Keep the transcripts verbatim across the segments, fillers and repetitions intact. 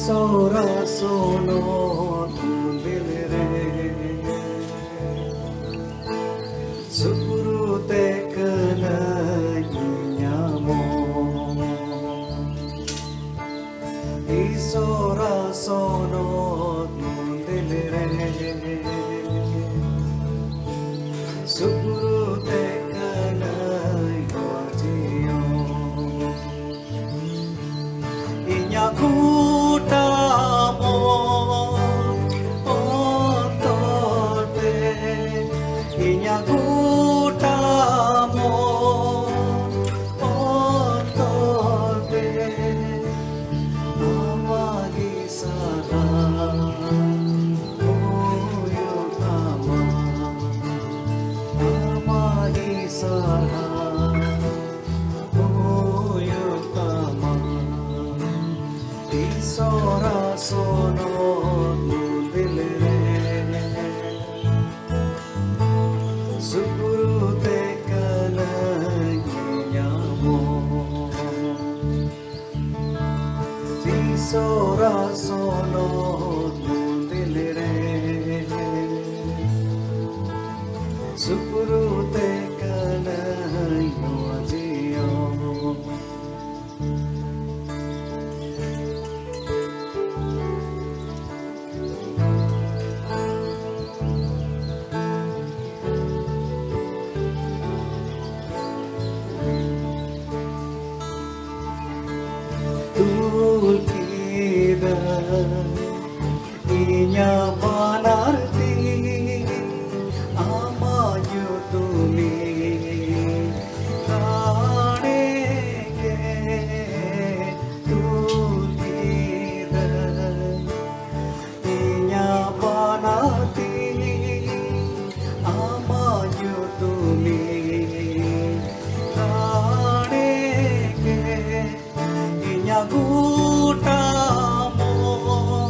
ᱥᱚᱨᱟ ᱥᱚᱱᱚᱛ ᱢᱚᱱᱫᱤᱨ ᱨᱮ ᱥᱩᱯᱨᱩ ᱛᱮ ᱠᱟᱹᱱᱟᱹᱧ ᱧᱟᱢᱚᱜ᱾ ᱤᱥᱚᱨᱟ ᱥᱚᱱᱚᱛ ᱢᱚᱱᱫᱤᱨ ᱨᱮ ᱥᱩᱯᱨᱩ ᱛᱮ ᱠᱟᱹᱱᱟᱹᱧ ᱡᱤᱭᱚᱱ᱾ ᱤᱧᱟᱜ ᱜᱚᱴᱟ ᱢᱚᱱ ᱚᱱᱛᱚᱨ ᱛᱮ, ᱤᱧᱟᱜ ᱜᱚᱴᱟ ᱢᱚᱱ ᱚᱱᱛᱚᱨ ᱛᱮ, ᱟᱢᱟᱜ ᱜᱮ ᱥᱟᱨᱦᱟᱣ ᱦᱩᱭᱩᱜ ᱛᱟᱢᱟ, ᱟᱢᱟᱜ ᱜᱮ ᱥᱟᱨᱦᱟᱣ ᱦᱩᱭᱩᱜ ᱛᱟᱢᱟ᱾ ᱤᱥᱚᱨᱟ ᱥᱚᱱᱚᱛ ᱢᱚᱱᱫᱤᱨ ᱨᱮ ᱥᱩᱯᱨᱩ ᱛᱮ ᱠᱟᱹᱱᱟᱹᱧ ᱧᱟᱢᱚᱜ᱾ ᱤᱥᱚᱨᱟ ᱥᱚᱱᱚᱛ ᱢᱚᱱᱫᱤᱨ ᱨᱮ ᱥᱩᱯᱨᱩ ᱛᱮ ᱠᱟᱹᱱᱟᱹᱧ ᱱᱚᱣᱟ ᱡᱤᱭᱚᱱ᱾ ᱛᱩᱞ ᱠᱮᱫᱟ ᱤᱧᱟᱜ ᱵᱟᱱᱟᱨ ᱛᱤ ᱟᱢᱟᱜ ᱧᱩᱛᱩᱢᱤᱧ ᱨᱟᱲᱮ ᱜᱮ᱾ ᱛᱩᱞ ᱠᱮᱫᱟ ᱤᱧᱟᱜ ᱵᱟᱱᱟᱨ ᱛᱤ ᱟᱢᱟᱜ ᱧᱩᱛᱩᱢᱤᱧ ᱨᱟᱲᱮ ᱜᱮ᱾ ᱤᱧᱟᱜ ᱜᱚᱴᱟ ᱢᱚᱱ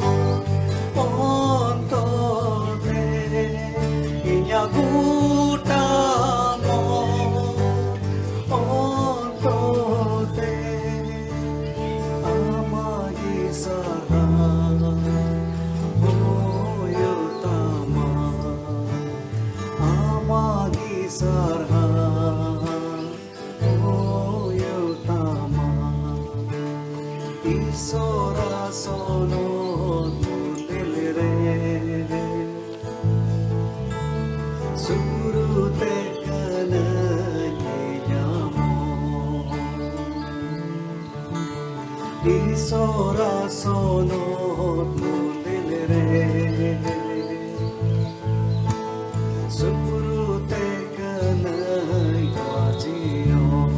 ᱤᱥᱚᱨᱟ ᱥᱚᱱᱚᱛ ᱢᱚᱱᱫᱤᱞ ᱨᱮ ᱥᱩᱯᱩᱨᱩ ᱛᱮ ᱠᱟᱹᱱᱟᱹᱧ ᱱᱚᱣᱟ ᱡᱤᱭᱚᱱ᱾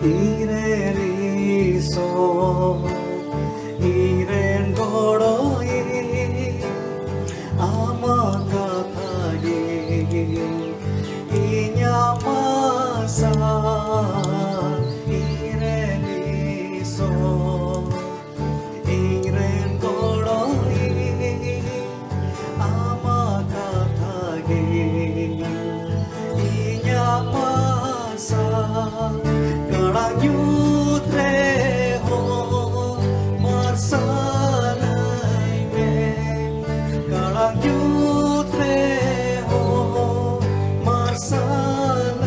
ᱤᱧᱨᱮᱱ ᱤᱥᱚᱨ, ᱤᱧᱨᱮᱱ ᱜᱚᱲᱚᱭᱤᱡ, ᱟᱢᱟᱜ ᱠᱟᱛᱷᱟ ᱜᱮ ᱤᱧᱟᱜ ᱟᱥᱟ᱾ ᱤᱧᱨᱮᱱ ᱤᱥᱚᱨ, ᱤᱧᱨᱮᱱ ᱜᱚᱲᱚᱭᱤᱡ, ᱟᱢᱟᱜ ᱠᱟᱛᱷᱟ ᱜᱮ ᱤᱧᱟᱜ ᱟᱥᱟ᱾ ᱠᱟᱲᱟᱝ ᱧᱩᱛ ᱨᱮᱦᱚᱸ ᱢᱟᱨᱥᱟᱞᱟᱹᱧ ᱢᱮ, ᱠᱟᱲᱟᱝ ᱧᱩᱛ ᱨᱮᱦᱚᱸ ᱢᱟᱨᱥᱟᱞᱟᱹᱧ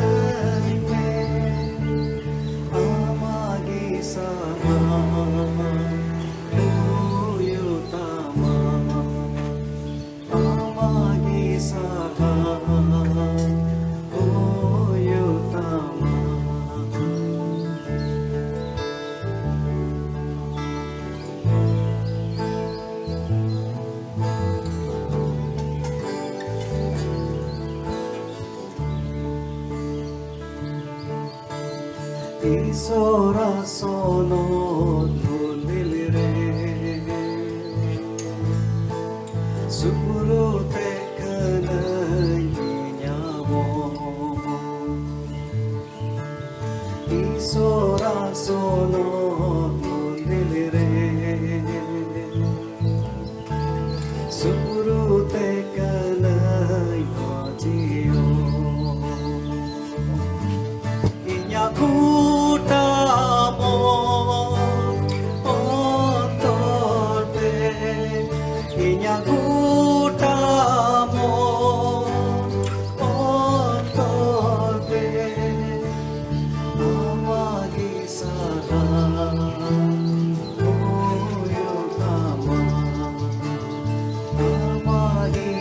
ᱢᱮ᱾ ᱟᱢᱟᱜ ᱜᱮ ᱥᱟᱦᱟᱨ ᱦᱩᱭᱩᱜ ᱛᱟᱢᱟ, ᱟᱢᱟᱜ ᱜᱮ ᱥᱟᱦᱟᱨ ᱦᱩᱭᱩᱜ ᱛᱟᱢᱟ᱾ ᱤᱥᱚᱨᱟ ᱥᱚᱱᱚᱛ ᱢᱚᱱᱫᱤᱞ ᱨᱮ ᱥᱩᱯᱩᱨᱩ ᱛᱮ ᱠᱟᱹᱱᱟᱹᱧ ᱧᱟᱢᱚᱜ᱾ ᱤᱥᱚᱨᱟ ᱥᱚᱱᱚᱛ ᱢᱚᱱᱫᱤᱞ ᱨᱮ ᱥᱩᱯᱩᱨᱩ ᱛᱮ ᱠᱟᱹᱱᱟᱹᱧ ᱱᱚᱣᱟ ᱡᱤᱭᱚᱱ᱾ ᱤᱧᱟᱜ ᱠᱩᱴᱟᱢ ᱚᱱᱛᱚᱨ ᱛᱮ, ᱤᱧᱟᱜ ᱠᱩᱴᱟᱢ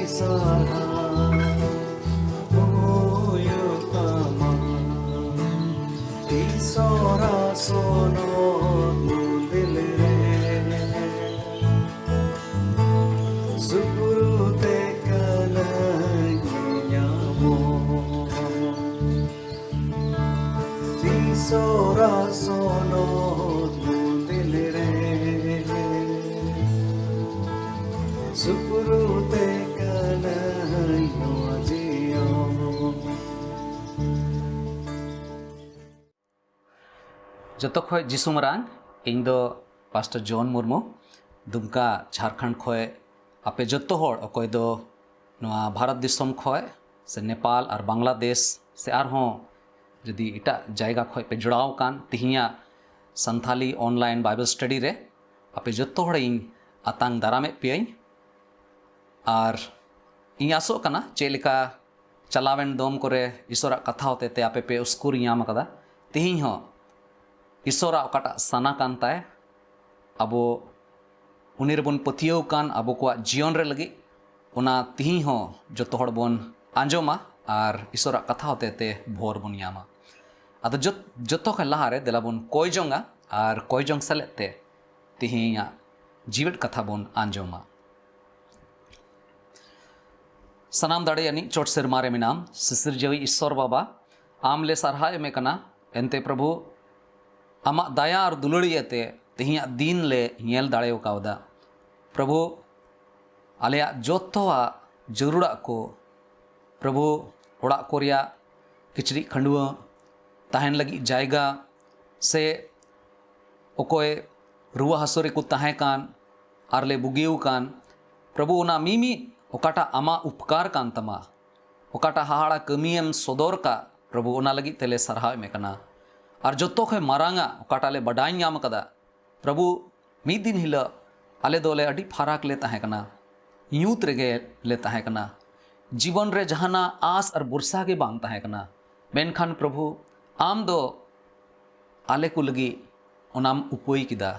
ᱥᱟᱨᱦᱟᱣ ᱦᱩᱭᱩᱜ ᱛᱟᱢᱟ, ᱤᱥᱚᱨᱟ ᱥᱚᱱᱚᱛ ᱢᱚᱱᱫᱤᱞ ᱨᱮ, ᱥᱩᱯᱩᱨᱩ ᱛᱮ ᱠᱟᱱᱟᱧ ᱧᱟᱢᱚᱜ᱾ ᱤᱥᱚᱨᱟ ᱥᱚᱱᱚᱛ ᱢᱚᱱᱫᱤᱞ ᱨᱮ, ᱥᱩᱯᱩᱨᱩ ᱛᱮ ᱠᱟᱱᱟᱧ ᱱᱚᱣᱟ ᱡᱤᱭᱚᱱ᱾ ᱡᱚᱛᱚ ᱠᱷᱚᱡ ᱡᱤᱥᱩ ᱢᱟᱨᱟᱝ, ᱤᱧ ᱫᱚ ᱯᱟᱥᱴᱚᱨ ᱡᱚᱱ ᱢᱩᱨᱢᱩ, ᱫᱩᱢᱠᱟ, ᱡᱷᱟᱲᱠᱷᱚᱸᱰ ᱠᱷᱚᱡ ᱟᱯᱮ ᱡᱚᱛᱚ ᱦᱚᱲ, ᱚᱠᱚᱭ ᱫᱚ ᱱᱚᱣᱟ ᱵᱷᱟᱨᱚᱛ ᱫᱤᱥᱚᱢ ᱠᱷᱚᱡ ᱥᱮ ᱱᱮᱯᱟᱞ ᱟᱨ ᱵᱟᱝᱞᱟᱫᱮᱥ ᱥᱮ ᱟᱨᱦᱚᱸ ᱡᱩᱫᱤ ᱮᱴᱟᱜ ᱡᱟᱭᱜᱟ ᱠᱷᱚᱡ ᱯᱮ ᱡᱚᱲᱟᱣ ᱟᱠᱟᱱ ᱛᱤᱦᱤᱧᱟᱜ ᱥᱟᱱᱛᱷᱟᱞᱤ online Bible study ᱨᱮ, ᱟᱯᱮ ᱡᱚᱛᱚ ᱦᱚᱲ ᱤᱧ ᱟᱛᱟᱝ ᱫᱟᱨᱟᱢᱮᱫ ᱯᱮᱭᱟᱹᱧ᱾ ᱟᱨ ᱤᱧ ᱟᱥᱚᱜ ᱠᱟᱱᱟ, ᱪᱮᱫ ᱞᱮᱠᱟ ᱪᱟᱞᱟᱣᱮᱱ ᱫᱚᱢ ᱠᱚᱨᱮ ᱤᱥᱚᱨᱟᱜ ᱠᱟᱛᱷᱟ ᱦᱚᱛᱮ ᱛᱮ ᱟᱯᱮ ᱯᱮ ᱩᱥᱠᱩᱨ ᱧᱟᱢ ᱟᱠᱟᱫᱟ, ᱛᱤᱦᱤᱧ ᱦᱚᱸ ᱤᱥᱚᱨᱟᱜ ᱚᱠᱟᱴᱟᱜ ᱥᱟᱱᱟ ᱠᱟᱱ ᱛᱟᱭ, ᱟᱵᱚ ᱩᱱᱤ ᱨᱮᱵᱚᱱ ᱯᱟᱹᱛᱭᱟᱹᱣ ᱠᱟᱱ ᱟᱵᱚ ᱠᱚᱣᱟᱜ ᱡᱤᱭᱚᱱ ᱨᱮ ᱞᱟᱹᱜᱤᱫ, ᱚᱱᱟ ᱛᱤᱦᱤᱧ ᱦᱚᱸ ᱡᱚᱛᱚ ᱦᱚᱲ ᱵᱚᱱ ᱟᱸᱡᱚᱢᱟ ᱟᱨ ᱤᱥᱚᱨᱟᱜ ᱠᱟᱛᱷᱟ ᱦᱚᱛᱮ ᱛᱮ ᱵᱷᱳᱨ ᱵᱚᱱ ᱧᱟᱢᱟ᱾ ᱟᱫᱚ ᱡᱚᱛ-, ᱡᱚᱛᱚ ᱠᱷᱚᱱ ᱞᱟᱦᱟ ᱨᱮ ᱫᱮᱞᱟ ᱵᱚᱱ ᱠᱚᱭ ᱡᱚᱝᱟ ᱟᱨ ᱠᱚᱭ ᱡᱚᱝ ᱥᱮᱞᱮᱫ ᱛᱮ ᱛᱤᱦᱤᱧᱟᱜ ᱡᱤᱣᱮᱫ ᱠᱟᱛᱷᱟ ᱵᱚᱱ ᱟᱸᱡᱚᱢᱟ᱾ ᱥᱟᱱᱟᱢ ᱫᱟᱲᱮᱭᱟᱱᱤᱡ ᱪᱚᱴ ᱥᱮᱨᱢᱟ ᱨᱮ ᱢᱮᱱᱟᱢ, ᱥᱤᱥᱤᱨᱡᱟᱹᱣᱤᱡ ᱤᱥᱥᱚᱨ ᱵᱟᱵᱟ, ᱟᱢ ᱞᱮ ᱥᱟᱨᱦᱟᱣ ᱮᱢᱮ ᱠᱟᱱᱟ᱾ ᱮᱱᱛᱮ ᱯᱨᱚᱵᱷᱩ, ᱟᱢᱟᱜ ᱫᱟᱭᱟ ᱟᱨ ᱫᱩᱞᱟᱹᱲ ᱤᱭᱟᱹᱛᱮ ᱛᱮᱦᱮᱧᱟᱜ ᱫᱤᱱ ᱞᱮ ᱧᱮᱞ ᱫᱟᱲᱮ ᱠᱟᱣᱫᱟ᱾ ᱯᱨᱚᱵᱷᱩ, ᱟᱞᱮᱭᱟᱜ ᱡᱚᱛᱚᱣᱟᱜ ᱡᱟᱹᱨᱩᱲᱟᱜ ᱠᱚ, ᱯᱨᱚᱵᱷᱩ, ᱚᱲᱟᱜ ᱠᱚ ᱨᱮᱭᱟᱜ ᱠᱤᱪᱨᱤᱡ ᱠᱷᱟᱹᱰᱩᱣᱟᱹ, ᱛᱟᱦᱮᱱ ᱞᱟᱹᱜᱤᱫ ᱡᱟᱭᱜᱟ, ᱥᱮ ᱚᱠᱚᱭ ᱨᱩᱣᱟᱹ ᱦᱟᱹᱥᱩ ᱨᱮᱠᱚ ᱛᱟᱦᱮᱸ ᱠᱟᱱ ᱟᱨ ᱞᱮ ᱵᱩᱜᱤᱣ ᱠᱟᱱ, ᱯᱨᱚᱵᱷᱩ, ᱚᱱᱟ ᱢᱤᱢᱤᱫ ᱚᱠᱟᱴᱟᱜ ᱟᱢᱟᱜ ᱩᱯᱠᱟᱨ ᱠᱟᱱ ᱛᱟᱢᱟ, ᱚᱠᱟᱴᱟᱜ ᱦᱟᱦᱟᱲᱟ ᱠᱟᱹᱢᱤᱭᱮᱢ ᱥᱚᱫᱚᱨ ᱠᱟᱜ, ᱯᱨᱚᱵᱷᱩ, ᱚᱱᱟ ᱞᱟᱹᱜᱤᱫ ᱛᱮᱞᱮ ᱥᱟᱨᱦᱟᱣ ᱮᱢᱮ ᱠᱟᱱᱟ᱾ ᱟᱨ ᱡᱚᱛᱚ ᱠᱷᱚᱱ ᱢᱟᱨᱟᱝᱟᱜ ᱚᱠᱟᱴᱟᱜ ᱞᱮ ᱵᱟᱰᱟᱭ ᱧᱟᱢ ᱠᱟᱫᱟ, ᱯᱨᱚᱵᱷᱩ, ᱢᱤᱫ ᱫᱤᱱ ᱦᱤᱞᱳᱜ ᱟᱞᱮ ᱫᱚᱞᱮ ᱟᱹᱰᱤ ᱯᱷᱟᱨᱟᱠ ᱞᱮ ᱛᱟᱦᱮᱸ ᱠᱟᱱᱟ, ᱧᱩᱛ ᱨᱮᱜᱮ ᱞᱮ ᱛᱟᱦᱮᱸ ᱠᱟᱱᱟ, ᱡᱤᱵᱚᱱ ᱨᱮ ᱡᱟᱦᱟᱱᱟᱜ ᱟᱸᱥ ᱟᱨ ᱵᱷᱚᱨᱥᱟ ᱜᱮ ᱵᱟᱝ ᱛᱟᱦᱮᱸ ᱠᱟᱱᱟ᱾ ᱢᱮᱱᱠᱷᱟᱱ ᱯᱨᱚᱵᱷᱩ, ᱟᱢ ᱫᱚ ᱟᱞᱮ ᱠᱚ ᱞᱟᱹᱜᱤᱫ ᱚᱱᱟᱢ ᱩᱯᱟᱹᱭ ᱠᱮᱫᱟ᱾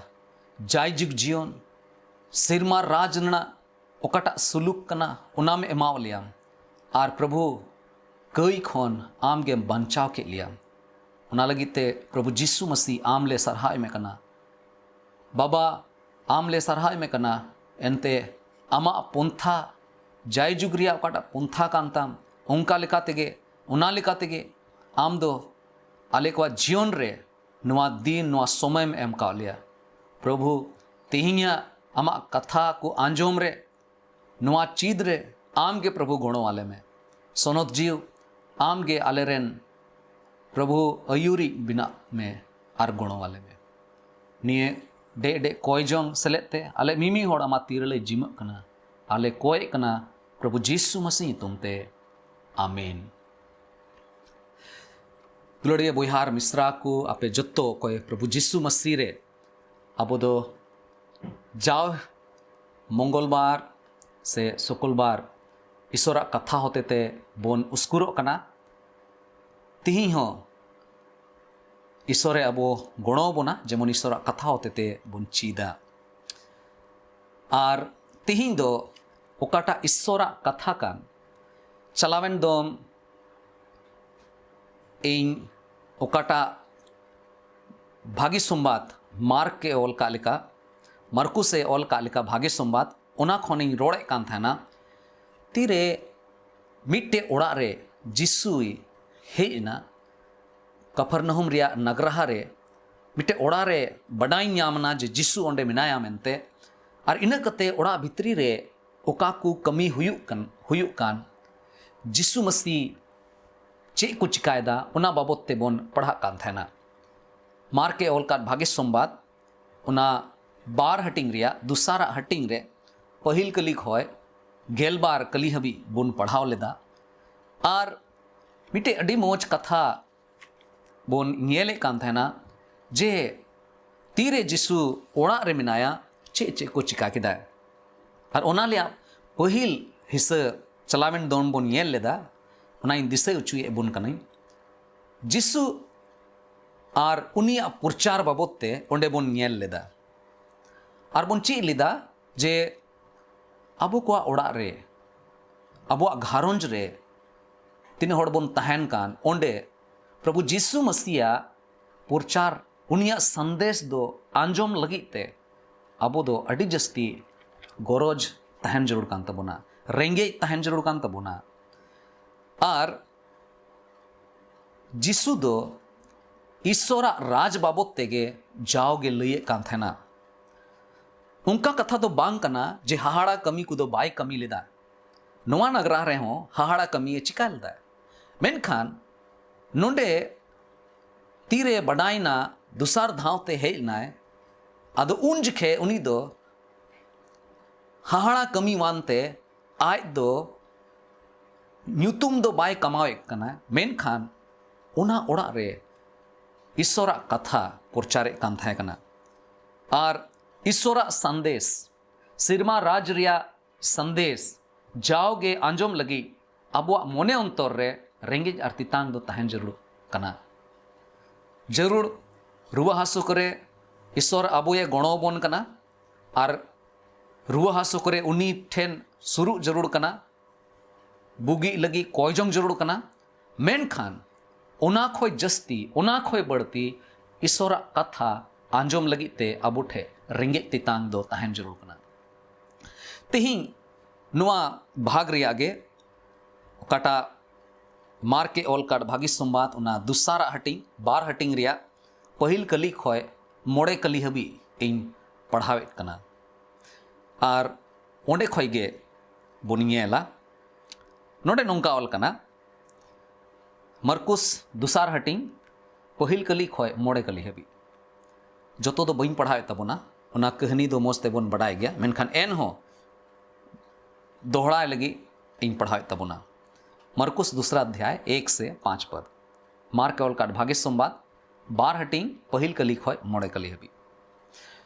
ᱡᱟᱭᱡᱩᱜᱽ ᱡᱤᱭᱚᱱ, ᱥᱮᱨᱢᱟ ᱨᱟᱡᱽ ᱨᱮᱱᱟᱜ ᱚᱠᱟᱴᱟᱜ ᱥᱩᱞᱩᱠ ᱠᱟᱱᱟ, ᱚᱱᱟᱢ ᱮᱢᱟᱣ ᱞᱮᱭᱟ᱾ ᱟᱨ ᱯᱨᱚᱵᱷᱩ, ᱠᱟᱹᱭ ᱠᱷᱚᱱ ᱟᱢ ᱜᱮᱢ ᱵᱟᱧᱪᱟᱣ ᱠᱮᱫ ᱞᱮᱭᱟ᱾ ᱚᱱᱟ ᱞᱟᱹᱜᱤᱫ ᱛᱮ ᱯᱨᱚᱵᱷᱩ ᱡᱤᱥᱩ ᱢᱟᱹᱥᱤ ᱟᱢ ᱞᱮ ᱥᱟᱨᱦᱟᱣ ᱮᱢᱮ ᱠᱟᱱᱟ᱾ ᱵᱟᱵᱟ, ᱟᱢ ᱞᱮ ᱥᱟᱨᱦᱟᱣ ᱮᱢᱮ ᱠᱟᱱᱟ᱾ ᱮᱱᱛᱮ ᱟᱢᱟᱜ ᱯᱚᱱᱛᱷᱟ, ᱡᱟᱭᱡᱩᱜᱽ ᱨᱮᱭᱟᱜ ᱚᱠᱟᱴᱟᱜ ᱯᱚᱱᱛᱷᱟ ᱠᱟᱱ ᱛᱟᱢ, ᱚᱱᱠᱟ ᱞᱮᱠᱟ ᱛᱮᱜᱮ, ᱚᱱᱟ ᱞᱮᱠᱟ ᱛᱮᱜᱮ ᱟᱢ ᱫᱚ ᱟᱞᱮ ᱠᱚᱣᱟᱜ ᱡᱤᱭᱚᱱ ᱨᱮ ᱱᱚᱣᱟ ᱫᱤᱱ, ᱱᱚᱣᱟ ᱥᱚᱢᱚᱭᱮᱢ ᱮᱢ ᱠᱟᱣᱟᱫ ᱞᱮᱭᱟ᱾ ᱯᱨᱚᱵᱷᱩ, ᱛᱮᱦᱮᱧᱟᱜ ᱟᱢᱟᱜ ᱠᱟᱛᱷᱟ ᱠᱚ ᱟᱸᱡᱚᱢ ᱨᱮ, ᱱᱚᱣᱟ ᱪᱮᱫ ᱨᱮ ᱟᱢ ᱜᱮ ᱯᱨᱚᱵᱷᱩ ᱜᱚᱲᱚ ᱟᱞᱮ ᱢᱮ᱾ ᱥᱚᱱᱚᱛ ᱡᱤᱣᱤ, ᱟᱢ ᱜᱮ ᱟᱞᱮ ᱨᱮᱱ ᱯᱨᱚᱵᱷᱩ ᱟᱹᱭᱩᱨᱤᱡ ᱵᱮᱱᱟᱜ ᱢᱮ ᱟᱨ ᱜᱚᱲᱚ ᱟᱞᱮ ᱢᱮ᱾ ᱱᱤᱭᱟᱹ ᱰᱮᱡ ᱰᱮᱡ ᱠᱚᱭ ᱡᱚᱝ ᱥᱮᱞᱮᱫ ᱛᱮ ᱟᱞᱮ ᱢᱤᱢᱤ ᱦᱚᱲ ᱟᱢᱟᱜ ᱛᱤ ᱨᱮᱞᱮ ᱡᱤᱢᱟᱹᱜ ᱠᱟᱱᱟ᱾ ᱟᱞᱮ ᱠᱚᱭᱮᱜ ᱠᱟᱱᱟ ᱯᱨᱚᱵᱷᱩ ᱡᱤᱥᱩ ᱢᱟᱹᱥᱤ ᱧᱩᱛᱩᱢ ᱛᱮ, ᱟᱢᱮᱱ᱾ ᱫᱩᱞᱟᱹᱲᱤᱭᱟᱹ ᱵᱚᱭᱦᱟ ᱟᱨ ᱢᱤᱥᱨᱟ ᱠᱚ, ᱟᱯᱮ ᱡᱚᱛᱚ ᱚᱠᱚᱭ ᱯᱨᱚᱵᱷᱩ ᱡᱤᱥᱩ ᱢᱟᱹᱥᱤ ᱨᱮ ᱟᱵᱚ ᱫᱚ ᱡᱟᱣ ᱢᱚᱝᱜᱚᱞ ᱵᱟᱨ ᱥᱮ ᱥᱩᱠᱩᱞ ᱵᱟᱨ ᱤᱥᱚᱨᱟᱜ ᱠᱟᱛᱷᱟ ᱦᱚᱛᱮ ᱛᱮ ᱵᱚᱱ ᱩᱥᱠᱩᱨᱚᱜ ᱠᱟᱱᱟ᱾ ᱛᱤᱦᱤᱧ ᱦᱚᱸ ᱤᱥᱚᱨᱮ ᱟᱵᱚ ᱜᱚᱲᱚ ᱟᱵᱚᱱᱟ, ᱡᱮᱢᱚᱱ ᱤᱥᱚᱨᱟᱜ ᱠᱟᱛᱷᱟ ᱦᱚᱛᱮ ᱛᱮ ᱵᱚᱱ ᱪᱮᱫᱟ᱾ ᱟᱨ ᱛᱤᱦᱤᱧ ᱫᱚ ᱚᱠᱟᱴᱟᱜ ᱤᱥᱚᱨᱟᱜ ᱠᱟᱛᱷᱟ ᱠᱟᱱ, ᱪᱟᱞᱟᱣᱮᱱ ᱫᱚᱢ ᱤᱧ ᱚᱠᱟᱴᱟᱜ ᱵᱷᱟᱹᱜᱤ ᱥᱚᱢᱵᱟᱫ ᱢᱟᱨᱠ ᱮ ᱚᱞ ᱠᱟᱜ ᱞᱮᱠᱟ, ᱢᱟᱨᱠᱩᱥ ᱮ ᱚᱞ ᱠᱟᱜ ᱞᱮᱠᱟ ᱵᱷᱟᱹᱜᱤ ᱥᱚᱢᱵᱟᱫ, ᱚᱱᱟ ᱠᱷᱚᱱᱤᱧ ᱨᱚᱲᱮᱫ ᱠᱟᱱ ᱛᱟᱦᱮᱱᱟ᱾ ᱛᱤᱨᱮ ᱢᱤᱫᱴᱮᱡ ᱚᱲᱟᱜ ᱨᱮ ᱡᱤᱥᱩᱭ ᱦᱮᱡ ᱮᱱᱟ, ᱠᱟᱯᱷᱟᱨᱱᱟᱦᱩᱢ ᱨᱮᱭᱟᱜ ᱱᱟᱜᱽᱨᱟᱦᱟ ᱨᱮ ᱢᱤᱫᱴᱮᱡ ᱚᱲᱟᱜ ᱨᱮ ᱵᱟᱰᱟᱭ ᱧᱟᱢ ᱮᱱᱟ ᱡᱮ ᱡᱤᱥᱩ ᱚᱸᱰᱮ ᱢᱮᱱᱟᱭᱟ ᱢᱮᱱᱛᱮ᱾ ᱟᱨ ᱤᱱᱟᱹ ᱠᱟᱛᱮ ᱚᱲᱟᱜ ᱵᱷᱤᱛᱨᱤ ᱨᱮ ᱚᱠᱟ ᱠᱚ ᱠᱟᱹᱢᱤ ᱦᱩᱭᱩᱜ ᱠᱟᱱ, ᱦᱩᱭᱩᱜ ᱠᱟᱱ, ᱡᱤᱥᱩ ᱢᱟᱹᱥᱤ ᱪᱮᱫ ᱠᱚ ᱪᱤᱠᱟᱭᱮᱫᱟ, ᱚᱱᱟ ᱵᱟᱵᱚᱛ ᱛᱮᱵᱚᱱ ᱯᱟᱲᱦᱟᱜ ᱠᱟᱱ ᱛᱟᱦᱮᱱᱟ᱾ ᱢᱟᱨᱠ ᱮ ᱚᱞ ᱠᱟᱫ ᱵᱷᱟᱜᱮ ᱥᱚᱢᱵᱟᱫ, ᱚᱱᱟ ᱵᱟᱨ ᱦᱟᱹᱴᱤᱧ ᱨᱮᱭᱟᱜ ᱫᱚᱥᱟᱨᱟᱜ ᱦᱟᱹᱴᱤᱧ ᱨᱮ ᱯᱟᱹᱦᱤᱞ ᱠᱟᱹᱞᱤ ᱠᱷᱚᱱ ᱜᱮᱞᱵᱟᱨ ᱠᱟᱹᱞᱤ ᱦᱟᱹᱵᱤᱡ ᱵᱚᱱ ᱯᱟᱲᱦᱟᱣ ᱞᱮᱫᱟ᱾ ᱟᱨ ᱢᱤᱫᱴᱮᱡ ᱟᱹᱰᱤ ᱢᱚᱡᱽ ᱠᱟᱛᱷᱟ ᱵᱚᱱ ᱧᱮᱞᱮᱫ ᱠᱟᱱ ᱛᱟᱦᱮᱱᱟ ᱡᱮ ᱛᱤᱨᱮ ᱡᱤᱥᱩ ᱚᱲᱟᱜ ᱨᱮ ᱢᱮᱱᱟᱭᱟ, ᱪᱮᱫ ᱪᱮᱫ ᱠᱚ ᱪᱤᱠᱟ ᱠᱮᱫᱟ᱾ ᱟᱨ ᱚᱱᱟ ᱨᱮᱭᱟᱜ ᱯᱟᱹᱦᱤᱞ ᱦᱤᱥᱟᱹ ᱪᱟᱞᱟᱣᱮᱱ ᱫᱚᱢ ᱵᱚᱱ ᱧᱮᱞ ᱞᱮᱫᱟ, ᱚᱱᱟᱧ ᱫᱤᱥᱟᱹ ᱦᱚᱪᱚᱭᱮᱫ ᱵᱚᱱ ᱠᱟᱹᱱᱟᱹᱧ᱾ ᱡᱤᱥᱩ ᱟᱨ ᱩᱱᱤᱭᱟᱜ ᱯᱨᱚᱪᱟᱨ ᱵᱟᱵᱚᱫ ᱛᱮ ᱚᱸᱰᱮ ᱵᱚᱱ ᱧᱮᱞ ᱞᱮᱫᱟ᱾ ᱟᱨ ᱵᱚᱱ ᱪᱮᱫ ᱞᱮᱫᱟ ᱡᱮ ᱟᱵᱚ ᱠᱚᱣᱟᱜ ᱚᱲᱟᱜ ᱨᱮ, ᱟᱵᱚᱣᱟᱜ ᱜᱷᱟᱨᱚᱸᱡᱽ ᱨᱮ ᱛᱤᱱᱟᱹᱜ ᱦᱚᱲ ᱵᱚᱱ ᱛᱟᱦᱮᱱ ᱠᱟᱱ, ᱚᱸᱰᱮ ᱯᱨᱚᱵᱷᱩ ᱡᱤᱥᱩ ᱢᱟᱥᱤᱭᱟᱜ ᱯᱨᱚᱪᱟᱨ, ᱩᱱᱤᱭᱟᱜ ᱥᱟᱸᱫᱮᱥ ᱫᱚ ᱟᱸᱡᱚᱢ ᱞᱟᱹᱜᱤᱫ ᱛᱮ ᱟᱵᱚ ᱫᱚ ᱟᱹᱰᱤ ᱡᱟᱹᱥᱛᱤ ᱜᱚᱨᱚᱡᱽ ᱛᱟᱦᱮᱱ ᱡᱟᱹᱨᱩᱲ ᱠᱟᱱ ᱛᱟᱵᱚᱱᱟ, ᱨᱮᱸᱜᱮᱡ ᱛᱟᱦᱮᱱ ᱡᱟᱹᱨᱩᱲ ᱠᱟᱱ ᱛᱟᱵᱚᱱᱟ᱾ ᱟᱨ ᱡᱤᱥᱩ ᱫᱚ ᱤᱥᱥᱚᱨᱟᱜ ᱨᱟᱡᱽ ᱵᱟᱵᱚᱫ ᱛᱮᱜᱮ ᱡᱟᱣᱜᱮ ᱞᱟᱹᱭᱮᱫ ᱠᱟᱱ ᱛᱟᱦᱮᱱᱟ᱾ ᱚᱱᱠᱟ ᱠᱟᱛᱷᱟ ᱫᱚ ᱵᱟᱝ ᱠᱟᱱᱟ ᱡᱮ ᱦᱟᱦᱟᱲᱟ ᱠᱟᱹᱢᱤ ᱠᱚᱫᱚ ᱵᱟᱭ ᱠᱟᱹᱢᱤ ᱞᱮᱫᱟ᱾ ᱱᱚᱣᱟ ᱱᱟᱜᱽᱨᱟ ᱨᱮᱦᱚᱸ ᱦᱟᱦᱟᱲᱟ ᱠᱟᱹᱢᱤᱭᱮ ᱪᱤᱠᱟ ᱞᱮᱫᱟ᱾ ᱢᱮᱱᱠᱷᱟᱱ ᱱᱚᱰᱮ ᱛᱤᱨᱮ ᱵᱟᱰᱟᱭᱱᱟ, ᱫᱚᱥᱟᱨ ᱫᱷᱟᱣ ᱛᱮ ᱦᱮᱡ ᱮᱱᱟᱭ, ᱟᱫᱚ ᱩᱱ ᱡᱚᱠᱷᱮ ᱩᱱᱤ ᱫᱚ ᱦᱟᱦᱟᱲᱟ ᱠᱟᱹᱢᱤᱣᱟᱱ ᱛᱮ ᱟᱡ ᱫᱚ ᱧᱩᱛᱩᱢ ᱫᱚ ᱵᱟᱭ ᱠᱟᱢᱟᱣᱮᱫ ᱠᱟᱱᱟ, ᱢᱮᱱᱠᱷᱟᱱ ᱚᱱᱟ ᱚᱲᱟᱜ ᱨᱮ ᱤᱥᱥᱚᱨᱟᱜ ᱠᱟᱛᱷᱟ ᱯᱨᱚᱪᱟᱨᱮᱫ ᱠᱟᱱ ᱛᱟᱦᱮᱸ ᱠᱟᱱᱟ᱾ ᱟᱨ ᱤᱥᱥᱚᱨᱟᱜ ᱥᱟᱸᱫᱮᱥ, ᱥᱮᱨᱢᱟ ᱨᱟᱡᱽ ᱨᱮᱭᱟᱜ ᱥᱟᱸᱫᱮᱥ ᱡᱟᱣᱜᱮ ᱟᱸᱡᱚᱢ ᱞᱟᱹᱜᱤᱫ ᱟᱵᱚᱣᱟᱜ ᱢᱚᱱᱮ ᱚᱱᱛᱚᱨ ᱨᱮ ᱨᱮᱸᱜᱮᱡ ᱟᱨ ᱛᱮᱛᱟᱝ ᱫᱚ ᱛᱟᱦᱮᱱ ᱡᱟᱹᱨᱩᱲ ᱠᱟᱱᱟ᱾ ᱡᱟᱹᱨᱩᱲ ᱨᱩᱣᱟᱹ ᱦᱟᱹᱥᱩ ᱠᱚᱨᱮ ᱤᱥᱥᱚᱨ ᱟᱵᱚᱭᱮ ᱜᱚᱲᱚ ᱟᱵᱚᱱ ᱠᱟᱱᱟ, ᱟᱨ ᱨᱩᱣᱟᱹ ᱦᱟᱹᱥᱩ ᱠᱚᱨᱮ ᱩᱱᱤ ᱴᱷᱮᱱ ᱥᱩᱨᱩᱜ ᱡᱟᱹᱨᱩᱲ ᱠᱟᱱᱟ, ᱵᱩᱜᱤᱜ ᱞᱟᱹᱜᱤᱫ ᱠᱚᱭ ᱡᱚᱝ ᱡᱟᱹᱨᱩᱲ ᱠᱟᱱᱟ᱾ ᱢᱮᱱᱠᱷᱟᱱ ᱚᱱᱟ ᱠᱷᱚᱡ ᱡᱟᱹᱥᱛᱤ, ᱚᱱᱟ ᱠᱷᱚᱡ ᱵᱟᱹᱲᱛᱤ ᱤᱥᱥᱚᱨᱟᱜ ᱠᱟᱛᱷᱟ ᱟᱸᱡᱚᱢ ᱞᱟᱹᱜᱤᱫ ᱛᱮ ᱟᱵᱚ ᱴᱷᱮᱱ ᱨᱮᱸᱜᱮᱡ ᱛᱮᱛᱟᱝ ᱫᱚ ᱛᱟᱦᱮᱱ ᱡᱟᱹᱨᱩᱲ ᱠᱟᱱᱟ᱾ ᱛᱮᱦᱮᱧ ᱱᱚᱣᱟ ᱵᱷᱟᱜᱽ ᱨᱮᱭᱟᱜ ᱜᱮ, ᱚᱠᱟᱴᱟᱜ ᱢᱟᱨᱠᱮ ᱚᱞ ᱠᱟᱫ ᱵᱷᱟᱹᱜᱤ ᱥᱚᱢᱵᱟᱫ, ᱚᱱᱟ ᱫᱚᱥᱟᱨᱟᱜ ᱦᱟᱹᱴᱤᱧ, ᱵᱟᱨ ᱦᱟᱹᱴᱤᱧ ᱨᱮᱭᱟᱜ ᱯᱟᱹᱦᱤᱞ ᱠᱟᱹᱞᱤ ᱠᱷᱚᱡ ᱢᱚᱬᱮ ᱠᱟᱹᱞᱤ ᱦᱟᱹᱵᱤᱡ ᱤᱧ ᱯᱟᱲᱦᱟᱣᱮᱫ ᱠᱟᱱᱟ᱾ ᱟᱨ ᱚᱸᱰᱮ ᱠᱷᱚᱡ ᱜᱮ ᱵᱚᱱ ᱧᱮᱞᱟ᱾ ᱱᱚᱰᱮ ᱱᱚᱝᱠᱟ ᱚᱞ ᱠᱟᱱᱟ, ᱢᱟᱨᱠᱩᱥ ᱫᱚᱥᱟᱨ ᱦᱟᱹᱴᱤᱧ, ᱯᱟᱹᱦᱤᱞ ᱠᱟᱹᱞᱤ ᱠᱷᱚᱡ ᱢᱚᱬᱮ ᱠᱟᱹᱞᱤ ᱦᱟᱹᱵᱤᱡ᱾ ᱡᱚᱛᱚ ᱫᱚ ᱵᱟᱹᱧ ᱯᱟᱲᱦᱟᱣᱮᱫ ᱛᱟᱵᱚᱱᱟ, ᱚᱱᱟ ᱠᱟᱹᱦᱱᱤ ᱫᱚ ᱢᱚᱡᱽ ᱛᱮᱵᱚᱱ ᱵᱟᱰᱟᱭ ᱜᱮᱭᱟ, ᱢᱮᱱᱠᱷᱟᱱ ᱮᱱᱦᱚᱸ ᱫᱚᱦᱲᱟᱭ ᱞᱟᱹᱜᱤᱫ ᱤᱧ ᱯᱟᱲᱦᱟᱣᱮᱫ ᱛᱟᱵᱚᱱᱟ᱾ ᱢᱟᱨᱠᱩᱥ ᱫᱩᱥᱨᱟ ᱚᱫᱷᱭᱟᱭ ᱮᱠ ᱥᱮ ᱯᱟᱸᱪ ᱯᱚᱫ᱾ ᱢᱟᱨᱠᱮ ᱚᱞ ᱠᱟᱫ ᱵᱷᱟᱜᱮ ᱥᱚᱢᱵᱟᱫ, ᱵᱟᱨ ᱦᱟᱹᱴᱤᱧ, ᱯᱟᱹᱦᱤᱞ ᱠᱟᱹᱞᱤ ᱠᱷᱚᱡ ᱢᱚᱬᱮ ᱠᱟᱹᱞᱤ ᱦᱟᱹᱵᱤᱡ᱾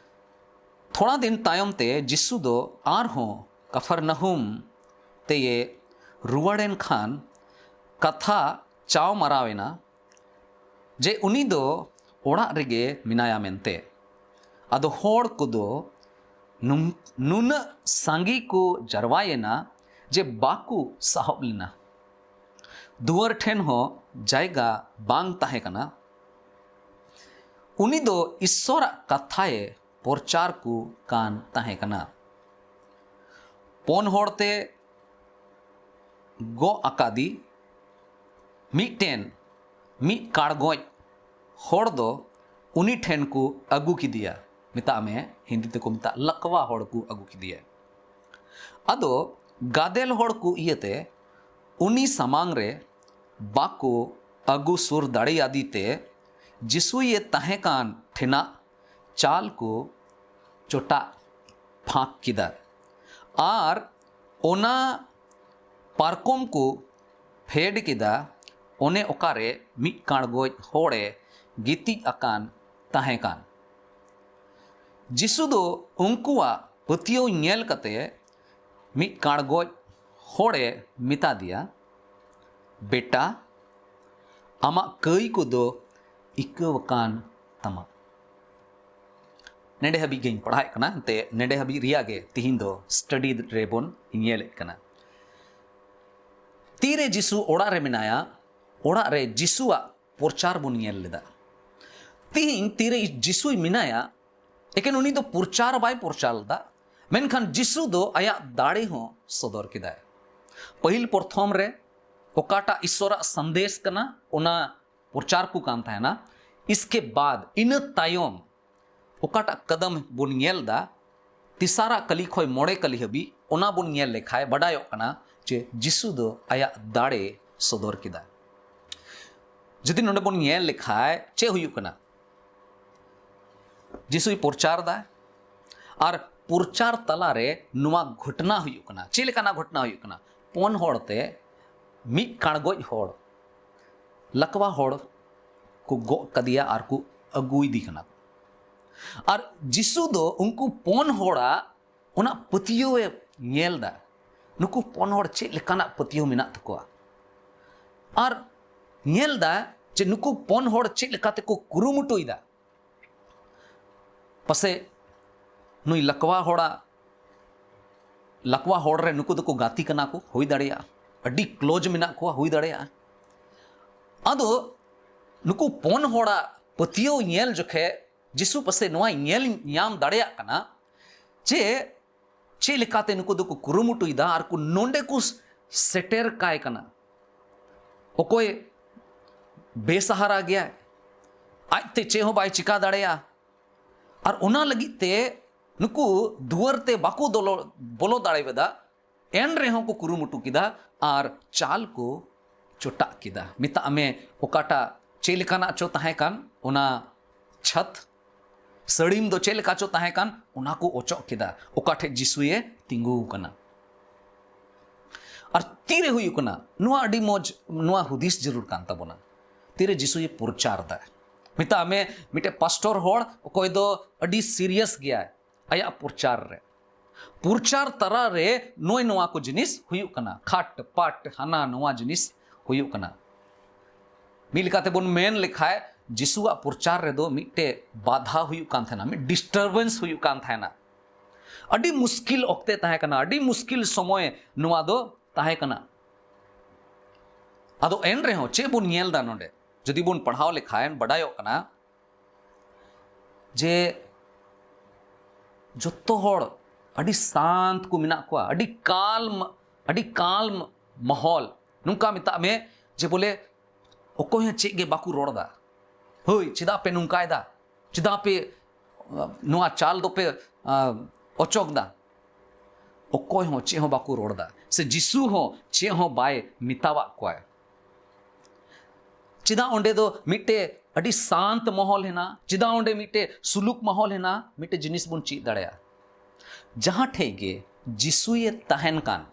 ᱛᱷᱚᱲᱟ ᱫᱤᱱ ᱛᱟᱭᱚᱢ ᱛᱮ ᱡᱤᱥᱩ ᱫᱚ ᱟᱨᱦᱚᱸ ᱠᱟᱯᱷᱟᱨᱱᱟᱦᱩᱢ ᱛᱮᱭᱮ ᱨᱩᱣᱟᱹᱲᱮᱱ ᱠᱷᱟᱱ ᱠᱟᱛᱷᱟ ᱪᱟᱣ ᱢᱟᱨᱟᱣ ᱮᱱᱟ ᱡᱮ ᱩᱱᱤ ᱫᱚ ᱚᱲᱟᱜ ᱨᱮᱜᱮ ᱢᱮᱱᱟᱭᱟ ᱢᱮᱱᱛᱮ᱾ ᱟᱫᱚ ᱦᱚᱲ ᱠᱚᱫᱚ ᱱᱩᱱ- ᱱᱩᱱᱟᱹᱜ ᱥᱟᱸᱜᱮ ᱠᱚ ᱡᱟᱨᱣᱟᱭᱮᱱᱟ ᱡᱮ ᱵᱟᱠᱚ ᱥᱟᱦᱚᱵ ᱞᱮᱱᱟ᱾ ᱫᱩᱣᱟᱹᱨ ᱴᱷᱮᱱ ᱦᱚᱸ ᱡᱟᱭᱜᱟ ᱵᱟᱝ ᱛᱟᱦᱮᱸ ᱠᱟᱱᱟ᱾ ᱩᱱᱤ ᱫᱚ ᱤᱥᱥᱚᱨᱟᱜ ᱠᱟᱛᱷᱟᱭ ᱯᱨᱚᱪᱟᱨ ᱠᱚ ᱠᱟᱱ ᱛᱟᱦᱮᱸ ᱠᱟᱱᱟ᱾ ᱯᱳᱱ ᱦᱚᱲᱛᱮ ᱜᱚᱜ ᱟᱠᱟᱫᱤ ᱢᱤᱫᱴᱮᱱ ᱢᱤᱫ ᱠᱟᱲᱜᱚᱡ ᱦᱚᱲ ᱫᱚ ᱩᱱᱤ ᱴᱷᱮᱱ ᱠᱚ ᱟᱹᱜᱩ ᱠᱮᱫᱮᱭᱟ᱾ ᱢᱮᱛᱟᱜ ᱢᱮ, ᱦᱤᱱᱫᱤ ᱛᱮᱠᱚ ᱢᱮᱛᱟᱜ ᱞᱟᱠᱣᱟ ᱦᱚᱲ ᱠᱚ ᱟᱹᱜᱩ ᱠᱮᱫᱮᱭᱟ᱾ ᱟᱫᱚ ᱜᱟᱫᱮᱞ ᱦᱚᱲ ᱠᱚ ᱤᱭᱟᱹᱛᱮ ᱩᱱᱤ ᱥᱟᱢᱟᱝ ᱨᱮ ᱵᱟᱠᱚ ᱟᱹᱜᱩ ᱥᱩᱨ ᱫᱟᱲᱮᱭᱟᱫᱮ ᱛᱮ ᱡᱤᱥᱩᱭᱮ ᱛᱟᱦᱮᱸ ᱠᱟᱱ ᱴᱷᱮᱱᱟᱜ ᱪᱟᱞ ᱠᱚ ᱪᱚᱴᱟᱜ ᱯᱷᱟᱸᱠ ᱠᱮᱫᱟ ᱟᱨ ᱚᱱᱟ ᱯᱟᱨᱠᱚᱢ ᱠᱚ ᱯᱷᱮᱰ ᱠᱮᱫᱟ, ᱚᱱᱮ ᱚᱠᱟᱨᱮ ᱢᱤᱫ ᱠᱟᱬᱜᱚᱡ ᱦᱚᱲᱮ ᱜᱤᱛᱤᱡ ᱟᱠᱟᱱ ᱛᱟᱦᱮᱸ ᱠᱟᱱ᱾ ᱡᱤᱥᱩ ᱫᱚ ᱩᱱᱠᱩᱣᱟᱜ ᱯᱟᱹᱛᱭᱟᱹᱣ ᱧᱮᱞ ᱠᱟᱛᱮ ᱢᱤᱫ ᱠᱟᱬᱜᱚᱡ ᱦᱚᱲᱮ ᱢᱮᱛᱟ ᱫᱮᱭᱟ, "ᱵᱮᱴᱟ, ᱟᱢᱟᱜ ᱠᱟᱹᱭ ᱠᱚᱫᱚ ᱤᱠᱟᱹᱣ ᱟᱠᱟᱱ ᱛᱟᱢᱟ᱾" ᱱᱮᱰᱮ ᱦᱟᱹᱵᱤᱡ ᱜᱤᱧ ᱯᱟᱲᱦᱟᱣᱮᱫ ᱠᱟᱱᱟ, ᱮᱱᱛᱮ ᱱᱮᱰᱮ ᱦᱟᱹᱵᱤᱡ ᱨᱮᱭᱟᱜ ᱜᱮ ᱛᱤᱦᱤᱧ ᱫᱚ ᱥᱴᱟᱰᱤ ᱨᱮᱵᱚᱱ ᱧᱮᱞᱮᱫ ᱠᱟᱱᱟ᱾ ᱛᱤᱨᱮ ᱡᱤᱥᱩ ᱚᱲᱟᱜ ᱨᱮ ᱢᱮᱱᱟᱭᱟ, ᱚᱲᱟᱜ ᱨᱮ ᱡᱤᱥᱩᱣᱟᱜ ᱯᱨᱚᱪᱟᱨ ᱵᱚᱱ ᱧᱮᱞ ᱞᱮᱫᱟ᱾ ᱛᱤᱦᱤᱧ ᱛᱤᱨᱮ ᱡᱤᱥᱩᱭ ᱢᱮᱱᱟᱭᱟ, ᱮᱠᱮᱱ ᱩᱱᱤ ᱫᱚ ᱯᱨᱚᱪᱟᱨ ᱵᱟᱭ ᱯᱨᱚᱪᱟᱨ ᱞᱮᱫᱟ, ᱢᱮᱱᱠᱷᱟᱱ ᱡᱤᱥᱩ ᱫᱚ ᱟᱭᱟᱜ ᱫᱟᱲᱮ ᱦᱚᱸ ᱥᱚᱫᱚᱨ ᱠᱮᱫᱟᱭ᱾ ᱯᱟᱹᱦᱤᱞ ᱯᱨᱚᱛᱷᱚᱢ ᱨᱮ ᱚᱠᱟᱴᱟᱜ ᱤᱥᱥᱚᱨᱟᱜ ᱥᱟᱸᱫᱮᱥ ᱠᱟᱱᱟ, ᱚᱱᱟ ᱯᱨᱚᱪᱟᱨ ᱠᱚ ᱠᱟᱱ ᱛᱟᱦᱮᱱᱟ᱾ ᱤᱥᱠᱮ ᱵᱟᱫ, ᱤᱱᱟᱹ ᱛᱟᱭᱚᱢ ᱚᱠᱟᱴᱟᱜ ᱠᱟᱫᱟᱢ ᱵᱚᱱ ᱧᱮᱞ ᱮᱫᱟ, ᱛᱮᱥᱟᱨᱟᱜ ᱠᱟᱹᱞᱤ ᱠᱷᱚᱱ ᱢᱚᱬᱮ ᱠᱟᱹᱞᱤ ᱦᱟᱹᱵᱤᱡ, ᱚᱱᱟ ᱵᱚᱱ ᱧᱮᱞ ᱞᱮᱠᱷᱟᱡ ᱵᱟᱰᱟᱭᱚᱜ ᱠᱟᱱᱟ ᱡᱮ ᱡᱤᱥᱩ ᱫᱚ ᱟᱭᱟᱜ ᱫᱟᱲᱮ ᱥᱚᱫᱚᱨ ᱠᱮᱫᱟ᱾ ᱡᱩᱫᱤ ᱱᱚᱰᱮ ᱵᱚᱱ ᱧᱮᱞ ᱞᱮᱠᱷᱟᱡ ᱪᱮᱫ ᱦᱩᱭᱩᱜ ᱠᱟᱱᱟ? ᱡᱤᱥᱩᱭ ᱯᱨᱚᱪᱟᱨ ᱫᱟ ᱟᱨ ᱯᱨᱚᱪᱟᱨ ᱛᱟᱞᱟᱨᱮ ᱱᱚᱣᱟ ᱜᱷᱚᱴᱱᱟ ᱦᱩᱭᱩᱜ ᱠᱟᱱᱟ᱾ ᱪᱮᱫ ᱞᱮᱠᱟᱱᱟᱜ ᱜᱷᱚᱴᱱᱟ ᱦᱩᱭᱩᱜ ᱠᱟᱱᱟ? ᱯᱳᱱ ᱦᱚᱲ ᱛᱮ ᱢᱤᱫ ᱠᱟᱬᱜᱚᱡ ᱦᱚᱲ, ᱞᱟᱠᱣᱟ ᱦᱚᱲ ᱠᱚ ᱜᱚᱜ ᱠᱟᱫᱮᱭᱟ ᱟᱨ ᱠᱚ ᱟᱹᱜᱩᱭᱮᱫᱮ ᱠᱟᱱᱟ᱾ ᱟᱨ ᱡᱤᱥᱩ ᱫᱚ ᱩᱱᱠᱩ ᱯᱳᱱ ᱦᱚᱲᱟᱜ ᱚᱱᱟ ᱯᱟᱹᱛᱭᱟᱹᱣ ᱮ ᱧᱮᱞ ᱫᱟ᱾ ᱱᱩᱠᱩ ᱯᱳᱱ ᱦᱚᱲ ᱪᱮᱫ ᱞᱮᱠᱟᱱᱟᱜ ᱯᱟᱹᱛᱭᱟᱹᱣ ᱢᱮᱱᱟᱜ ᱛᱟᱠᱚᱣᱟ? ᱟᱨ ᱧᱮᱞ ᱫᱟ ᱡᱮ ᱱᱩᱠᱩ ᱯᱳᱱ ᱦᱚᱲ ᱪᱮᱫ ᱞᱮᱠᱟ ᱛᱮᱠᱚ ᱠᱩᱨᱩᱢᱩᱴᱩᱭᱮᱫᱟ᱾ ᱯᱟᱥᱮᱡ ᱱᱩᱭ ᱞᱟᱠᱣᱟ ᱦᱚᱲᱟᱜ, ᱞᱟᱠᱣᱟ ᱦᱚᱲ ᱨᱮ ᱱᱩᱠᱩ ᱫᱚᱠᱚ ᱜᱟᱛᱮ ᱠᱟᱱᱟ ᱠᱚ, ᱦᱩᱭ ᱫᱟᱲᱮᱭᱟᱜᱼᱟ, ᱟᱹᱰᱤ ᱠᱞᱳᱡᱽ ᱢᱮᱱᱟᱜ ᱠᱚᱣᱟ, ᱦᱩᱭ ᱫᱟᱲᱮᱭᱟᱜᱼᱟ᱾ ᱟᱫᱚ ᱱᱩᱠᱩ ᱯᱩᱱ ᱦᱚᱲᱟᱜ ᱯᱟᱹᱛᱭᱟᱹᱣ ᱧᱮᱞ ᱡᱚᱠᱷᱮᱡ ᱡᱤᱥᱩ ᱯᱟᱥᱮᱡ ᱱᱚᱣᱟᱭ ᱧᱮᱞ ᱧᱟᱢ ᱫᱟᱲᱮᱭᱟᱜ ᱠᱟᱱᱟ ᱡᱮ ᱪᱮᱫ ᱞᱮᱠᱟᱛᱮ ᱱᱩᱠᱩ ᱫᱚᱠᱚ ᱠᱩᱨᱩᱢᱩᱴᱩᱭᱮᱫᱟ ᱟᱨ ᱠᱚ ᱱᱚᱰᱮ ᱠᱚ ᱥᱮᱴᱮᱨ ᱠᱟᱭ ᱠᱟᱱᱟ᱾ ᱚᱠᱚᱭ ᱵᱮᱥᱟᱦᱟᱨᱟ ᱜᱮᱭᱟᱭ, ᱟᱡᱛᱮ ᱪᱮᱫ ᱦᱚᱸ ᱵᱟᱭ ᱪᱤᱠᱟ ᱫᱟᱲᱮᱭᱟᱜᱼᱟ᱾ ᱟᱨ ᱚᱱᱟ ᱞᱟᱹᱜᱤᱫ ᱛᱮ ᱱᱩᱠᱩ ᱫᱩᱣᱟᱹᱨ ᱛᱮ ᱵᱟᱠᱚ ᱫᱚᱞᱚ-, ᱵᱚᱞᱚ ᱫᱟᱲᱮᱭᱟᱫᱟ᱾ ᱮᱱ ᱨᱮᱦᱚᱸ ᱠᱚ ᱠᱩᱨᱩᱢᱩᱴᱩ ᱠᱮᱫᱟ ᱟᱨ ᱪᱟᱞ ᱠᱚ ᱪᱚᱴᱟᱜ ᱠᱮᱫᱟ᱾ ᱢᱮᱛᱟᱜ ᱢᱮ, ᱚᱠᱟᱴᱟᱜ ᱪᱮᱫ ᱞᱮᱠᱟᱱᱟᱜ ᱪᱚ ᱛᱟᱦᱮᱸ ᱠᱟᱱ, ᱚᱱᱟ ᱪᱷᱟᱛ ᱥᱟᱹᱲᱤᱢ ᱫᱚ ᱪᱮᱫ ᱞᱮᱠᱟ ᱪᱚ ᱛᱟᱦᱮᱸ ᱠᱟᱱ, ᱚᱱᱟ ᱠᱚ ᱚᱪᱚᱜ ᱠᱮᱫᱟ, ᱚᱠᱟ ᱴᱷᱮᱡ ᱡᱤᱥᱩᱭᱮ ᱛᱤᱸᱜᱩ ᱟᱠᱟᱱᱟ᱾ ᱟᱨ ᱛᱤᱨᱮ ᱦᱩᱭᱩᱜ ᱠᱟᱱᱟ? ᱱᱚᱣᱟ ᱟᱹᱰᱤ ᱢᱚᱡᱽ, ᱱᱚᱣᱟ ᱦᱩᱫᱤᱥ ᱡᱟᱹᱨᱩᱲ ᱠᱟᱱ ᱛᱟᱵᱚᱱᱟ᱾ ᱛᱤᱨᱮ ᱡᱤᱥᱩᱭᱮ ᱯᱨᱚᱪᱟᱨ ᱫᱟ? ᱢᱮᱛᱟᱜ ᱢᱮ, ᱢᱤᱫᱴᱮᱡ ᱯᱟᱥᱴᱚᱨ ᱦᱚᱲ, ᱚᱠᱚᱭ ᱫᱚ ᱟᱹᱰᱤ ᱥᱤᱨᱤᱭᱟᱥ ᱜᱮᱭᱟᱭ ᱟᱭᱟᱜ ᱯᱨᱚᱪᱟᱨ ᱨᱮ, ᱯᱨᱚᱪᱟᱨ ᱛᱟᱞᱟ ᱨᱮ ᱱᱚᱜᱼᱚᱭ ᱱᱚᱣᱟ ᱠᱚ ᱡᱤᱱᱤᱥ ᱦᱩᱭᱩᱜ ᱠᱟᱱᱟ, ᱠᱷᱟᱴ ᱯᱟᱴ ᱦᱟᱱᱟ ᱱᱚᱣᱟ ᱡᱤᱱᱤᱥ ᱦᱩᱭᱩᱜ ᱠᱟᱱᱟ᱾ ᱢᱤᱫ ᱞᱮᱠᱟᱛᱮ ᱵᱚᱱ ᱢᱮᱱ ᱞᱮᱠᱷᱟᱡ, ᱡᱤᱥᱩᱣᱟᱜ ᱯᱨᱚᱪᱟᱨ ᱨᱮᱫᱚ ᱢᱤᱫᱴᱮᱡ ᱵᱟᱫᱷᱟ ᱦᱩᱭᱩᱜ ᱠᱟᱱ ᱛᱟᱦᱮᱱᱟ, ᱢᱤᱫ ᱰᱤᱥᱴᱟᱨᱵᱮᱱᱥ ᱦᱩᱭᱩᱜ ᱠᱟᱱ ᱛᱟᱦᱮᱱᱟ᱾ ᱟᱹᱰᱤ ᱢᱩᱥᱠᱤᱞ ᱚᱠᱛᱮ ᱛᱟᱦᱮᱸ ᱠᱟᱱᱟ, ᱟᱹᱰᱤ ᱢᱩᱥᱠᱤᱞ ᱥᱚᱢᱚᱭ ᱱᱚᱣᱟ ᱫᱚ ᱛᱟᱦᱮᱸ ᱠᱟᱱᱟ᱾ ᱟᱫᱚ ᱮᱱ ᱨᱮᱦᱚᱸ ᱪᱮᱫ ᱵᱚᱱ ᱧᱮᱞ ᱮᱫᱟ ᱱᱚᱰᱮ? ᱡᱩᱫᱤ ᱵᱚᱱ ᱯᱟᱲᱦᱟᱣ ᱞᱮᱠᱷᱟᱱ ᱵᱟᱰᱟᱭᱚᱜ ᱠᱟᱱᱟ ᱡᱮ ᱡᱚᱛᱚ ᱦᱚᱲ ᱟᱹᱰᱤ ᱥᱟᱱᱛ ᱠᱚ ᱢᱮᱱᱟᱜ ᱠᱚᱣᱟ, ᱟᱹᱰᱤ ᱠᱟᱞᱢ, ᱟᱹᱰᱤ ᱠᱟᱞᱢ ᱢᱚᱦᱚᱞ᱾ ᱱᱚᱝᱠᱟ ᱢᱮᱛᱟᱜ ᱢᱮ ᱡᱮ ᱵᱚᱞᱮ ᱚᱠᱚᱭ ᱦᱚᱸ ᱪᱮᱫ ᱜᱮ ᱵᱟᱠᱚ ᱨᱚᱲ ᱮᱫᱟ᱾ ᱦᱳᱭ, ᱪᱮᱫᱟᱜ ᱯᱮ ᱱᱚᱝᱠᱟᱭᱮᱫᱟ? ᱪᱮᱫᱟᱜ ᱯᱮ, ᱟ, ᱱᱚᱣᱟ ᱪᱟᱞ ᱫᱚᱯᱮ, ᱟ, ᱚᱪᱚᱜ ᱮᱫᱟ? ᱚᱠᱚᱭ ᱦᱚᱸ ᱪᱮᱫ ᱦᱚᱸ ᱵᱟᱠᱚ ᱨᱚᱲ ᱮᱫᱟ, ᱥᱮ ᱡᱤᱥᱩ ᱦᱚᱸ ᱪᱮᱫ ᱦᱚᱸ ᱵᱟᱭ ᱢᱮᱛᱟᱣᱟᱜ ᱠᱚᱣᱟᱭ᱾ ᱪᱮᱫᱟᱜ ᱚᱸᱰᱮ ᱫᱚ ᱢᱤᱫᱴᱮᱡ ᱟᱹᱰᱤ ᱥᱟᱱᱛ ᱢᱚᱦᱚᱞ ᱦᱮᱱᱟᱜᱼᱟ? ᱪᱮᱫᱟᱜ ᱚᱸᱰᱮ ᱢᱤᱫᱴᱮᱡ ᱥᱩᱞᱩᱠ ᱢᱚᱦᱚᱞ ᱦᱮᱱᱟᱜᱼᱟ? ᱢᱤᱫᱴᱮᱡ ᱡᱤᱱᱤᱥ ᱵᱚᱱ ᱪᱮᱫ ᱫᱟᱲᱮᱭᱟᱜᱼᱟ᱾ ᱡᱟᱦᱟᱸ ᱴᱷᱮᱡ ᱜᱮ ᱡᱤᱥᱩᱭᱮ ᱛᱟᱦᱮᱱ ᱠᱟᱱ,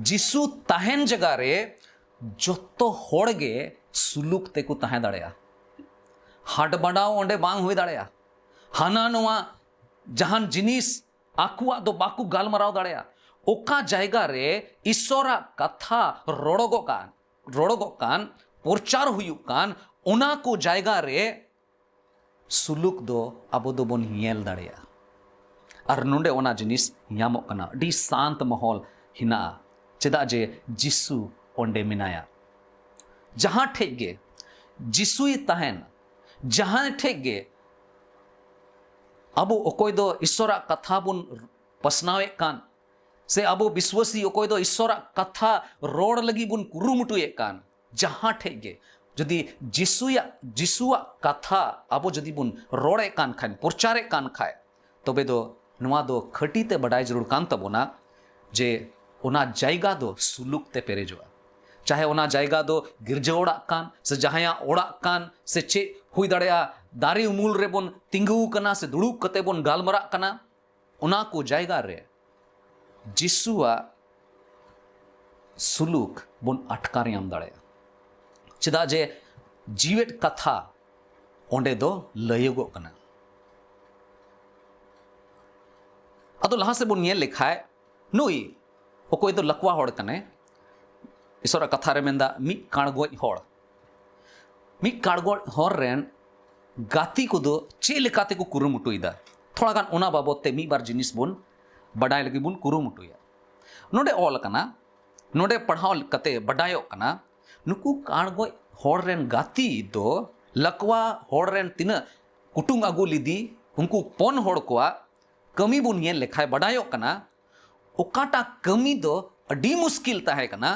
ᱡᱤᱥᱩ ᱛᱟᱦᱮᱱ ᱡᱟᱭᱜᱟ ᱨᱮ ᱡᱚᱛᱚ ᱦᱚᱲ ᱜᱮ ᱥᱩᱞᱩᱠ ᱛᱮᱠᱚ ᱛᱟᱦᱮᱸ ᱫᱟᱲᱮᱭᱟᱜᱼᱟ᱾ ᱦᱟᱰ ᱵᱟᱰᱟᱣ ᱚᱸᱰᱮ ᱵᱟᱝ ᱦᱩᱭ ᱫᱟᱲᱮᱭᱟᱜᱼᱟ᱾ ᱦᱟᱱᱟ ᱱᱚᱣᱟ ᱡᱟᱦᱟᱱ ᱡᱤᱱᱤᱥ ᱟᱠᱚᱣᱟᱜ ᱫᱚ ᱵᱟᱠᱚ ᱜᱟᱞᱢᱟᱨᱟᱣ ᱫᱟᱲᱮᱭᱟᱜᱼᱟ᱾ ᱚᱠᱟ ᱡᱟᱭᱜᱟ ᱨᱮ ᱤᱥᱚᱨᱟᱜ ᱠᱟᱛᱷᱟ ᱨᱚᱲᱚᱜᱚᱜ ᱠᱟᱱ, ᱨᱚᱲᱚᱜᱚᱜ ᱠᱟᱱ, ᱯᱨᱚᱪᱟᱨ ᱦᱩᱭᱩᱜ ᱠᱟᱱ, ᱚᱱᱟ ᱠᱚ ᱡᱟᱭᱜᱟ ᱨᱮ ᱥᱩᱞᱩᱠ ᱫᱚ ᱟᱵᱚ ᱫᱚᱵᱚᱱ ᱧᱮᱞ ᱫᱟᱲᱮᱭᱟᱜᱼᱟ᱾ ᱟᱨ ᱱᱚᱰᱮ ᱚᱱᱟ ᱡᱤᱱᱤᱥ ᱧᱟᱢᱚᱜ ᱠᱟᱱᱟ, ᱟᱹᱰᱤ ᱥᱟᱱᱛ ᱢᱚᱦᱚᱞ ᱦᱮᱱᱟᱜᱼᱟ, ᱪᱮᱫᱟᱜ ᱡᱮ ᱡᱤᱥᱩ ᱚᱸᱰᱮ ᱢᱮᱱᱟᱭᱟ᱾ ᱡᱟᱦᱟᱸ ᱴᱷᱮᱡ ᱜᱮ ᱡᱤᱥᱩᱭ ᱛᱟᱦᱮᱱ, ᱡᱟᱦᱟᱸ ᱴᱷᱮᱡ ᱜᱮ ᱟᱵᱚ ᱚᱠᱚᱭ ᱫᱚ ᱤᱥᱚᱨᱟᱜ ᱠᱟᱛᱷᱟ ᱵᱚᱱ ᱯᱟᱥᱱᱟᱣᱮᱫ ᱠᱟᱱ, ᱥᱮ ᱟᱵᱚ ᱵᱤᱥᱣᱟᱥᱤ ᱚᱠᱚᱭ ᱫᱚ ᱤᱥᱚᱨᱟᱜ ᱠᱟᱛᱷᱟ ᱨᱚᱲ ᱞᱟᱹᱜᱤᱫ ᱵᱚᱱ ᱠᱩᱨᱩᱢᱩᱴᱩᱭᱮᱫ ᱠᱟᱱ, ᱡᱟᱦᱟᱸ ᱴᱷᱮᱡ ᱜᱮ ᱡᱩᱫᱤ ᱡᱤᱥᱩᱭᱟᱜ, ᱡᱤᱥᱩᱣᱟᱜ ᱠᱟᱛᱷᱟ ᱟᱵᱚ ᱡᱩᱫᱤ ᱵᱚᱱ ᱨᱚᱲᱮᱫ ᱠᱟᱱ ᱠᱷᱟᱱ, ᱯᱨᱚᱪᱟᱨᱮᱫ ᱠᱟᱱ ᱠᱷᱟᱱ, ᱛᱚᱵᱮ ᱫᱚ ᱱᱚᱣᱟ ᱫᱚ ᱠᱷᱟᱹᱴᱤ ᱛᱮ ᱵᱟᱰᱟᱭ ᱡᱟᱹᱨᱩᱲ ᱠᱟᱱ ᱛᱟᱵᱚᱱᱟ ᱡᱮ ᱚᱱᱟ ᱡᱟᱭᱜᱟ ᱫᱚ ᱥᱩᱞᱩᱠ ᱛᱮ ᱯᱮᱨᱮᱡᱚᱜᱼᱟ᱾ ᱪᱟᱦᱮ ᱚᱱᱟ ᱡᱟᱭᱜᱟ ᱫᱚ ᱜᱤᱨᱡᱟᱹ ᱚᱲᱟᱜ ᱠᱟᱱ, ᱥᱮ ᱡᱟᱦᱟᱸᱭᱟᱜ ᱚᱲᱟᱜ ᱠᱟᱱ, ᱥᱮ ᱪᱮᱫ ᱦᱩᱭ ᱫᱟᱲᱮᱭᱟᱜᱼᱟ, ᱫᱟᱨᱮ ᱩᱢᱩᱞ ᱨᱮᱵᱚᱱ ᱛᱤᱸᱜᱩ ᱠᱟᱱᱟ ᱥᱮ ᱫᱩᱲᱩᱵ ᱠᱟᱛᱮ ᱵᱚᱱ ᱜᱟᱞᱢᱟᱨᱟᱜ ᱠᱟᱱᱟ, ᱚᱱᱟ ᱠᱚ ᱡᱟᱭᱜᱟ ᱨᱮ ᱡᱤᱥᱩᱣᱟᱜ ᱥᱩᱞᱩᱠ ᱵᱚᱱ ᱟᱴᱠᱟᱨ ᱧᱟᱢ ᱫᱟᱲᱮᱭᱟᱜᱼᱟ᱾ ᱪᱮᱫᱟᱜ ᱡᱮ ᱡᱤᱣᱮᱫ ᱠᱟᱛᱷᱟ ᱚᱸᱰᱮ ᱫᱚ ᱞᱟᱹᱭᱚᱜᱚᱜ ᱠᱟᱱᱟ᱾ ᱟᱫᱚ ᱞᱟᱦᱟ ᱥᱮᱫ ᱵᱚᱱ ᱧᱮᱞ ᱞᱮᱠᱷᱟᱡ, ᱱᱩᱭ ᱚᱠᱚᱭ ᱫᱚ ᱞᱟᱠᱣᱟ ᱦᱚᱲ ᱠᱟᱱᱟᱭ, ᱤᱥᱚᱨᱟᱜ ᱠᱟᱛᱷᱟ ᱨᱮ ᱢᱮᱱᱫᱟ ᱢᱤᱫ ᱠᱟᱬᱜᱚᱡ ᱦᱚᱲ, ᱢᱤᱫ ᱠᱟᱬᱜᱚᱡ ᱦᱚᱲ ᱨᱮᱱ ᱜᱟᱛᱮ ᱠᱚᱫᱚ ᱪᱮᱫ ᱞᱮᱠᱟ ᱛᱮᱠᱚ ᱠᱩᱨᱩᱢᱩᱴᱩᱭᱮᱫᱟ, ᱛᱷᱚᱲᱟ ᱜᱟᱱ ᱚᱱᱟ ᱵᱟᱵᱚᱫ ᱛᱮ ᱢᱤᱫ ᱵᱟᱨ ᱡᱤᱱᱤᱥ ᱵᱚᱱ ᱵᱟᱰᱟᱭ ᱞᱟᱹᱜᱤᱫ ᱵᱚᱱ ᱠᱩᱨᱩᱢᱩᱴᱩᱭᱟ᱾ ᱱᱚᱰᱮ ᱚᱞ ᱟᱠᱟᱱᱟ, ᱱᱚᱰᱮ ᱯᱟᱲᱦᱟᱣ ᱠᱟᱛᱮ ᱵᱟᱰᱟᱭᱚᱜ ᱠᱟᱱᱟ, ᱱᱩᱠᱩ ᱠᱟᱬᱜᱚᱡ ᱦᱚᱲ ᱨᱮᱱ ᱜᱟᱛᱮ ᱫᱚ ᱞᱟᱠᱣᱟ ᱦᱚᱲ ᱨᱮᱱ ᱛᱤᱱᱟᱹᱜ ᱠᱩᱴᱩᱝ ᱟᱹᱜᱩ ᱞᱤᱫᱤ, ᱩᱱᱠᱩ ᱯᱚᱱ ᱦᱚᱲ ᱠᱚᱣᱟᱜ ᱠᱟᱹᱢᱤ ᱵᱚᱱ ᱧᱮᱞ ᱞᱮᱠᱷᱟᱡ ᱵᱟᱰᱟᱭᱚᱜ ᱠᱟᱱᱟ, ᱚᱠᱟᱴᱟᱜ ᱠᱟᱹᱢᱤ ᱫᱚ ᱟᱹᱰᱤ ᱢᱩᱥᱠᱤᱞ ᱛᱟᱦᱮᱸ ᱠᱟᱱᱟ,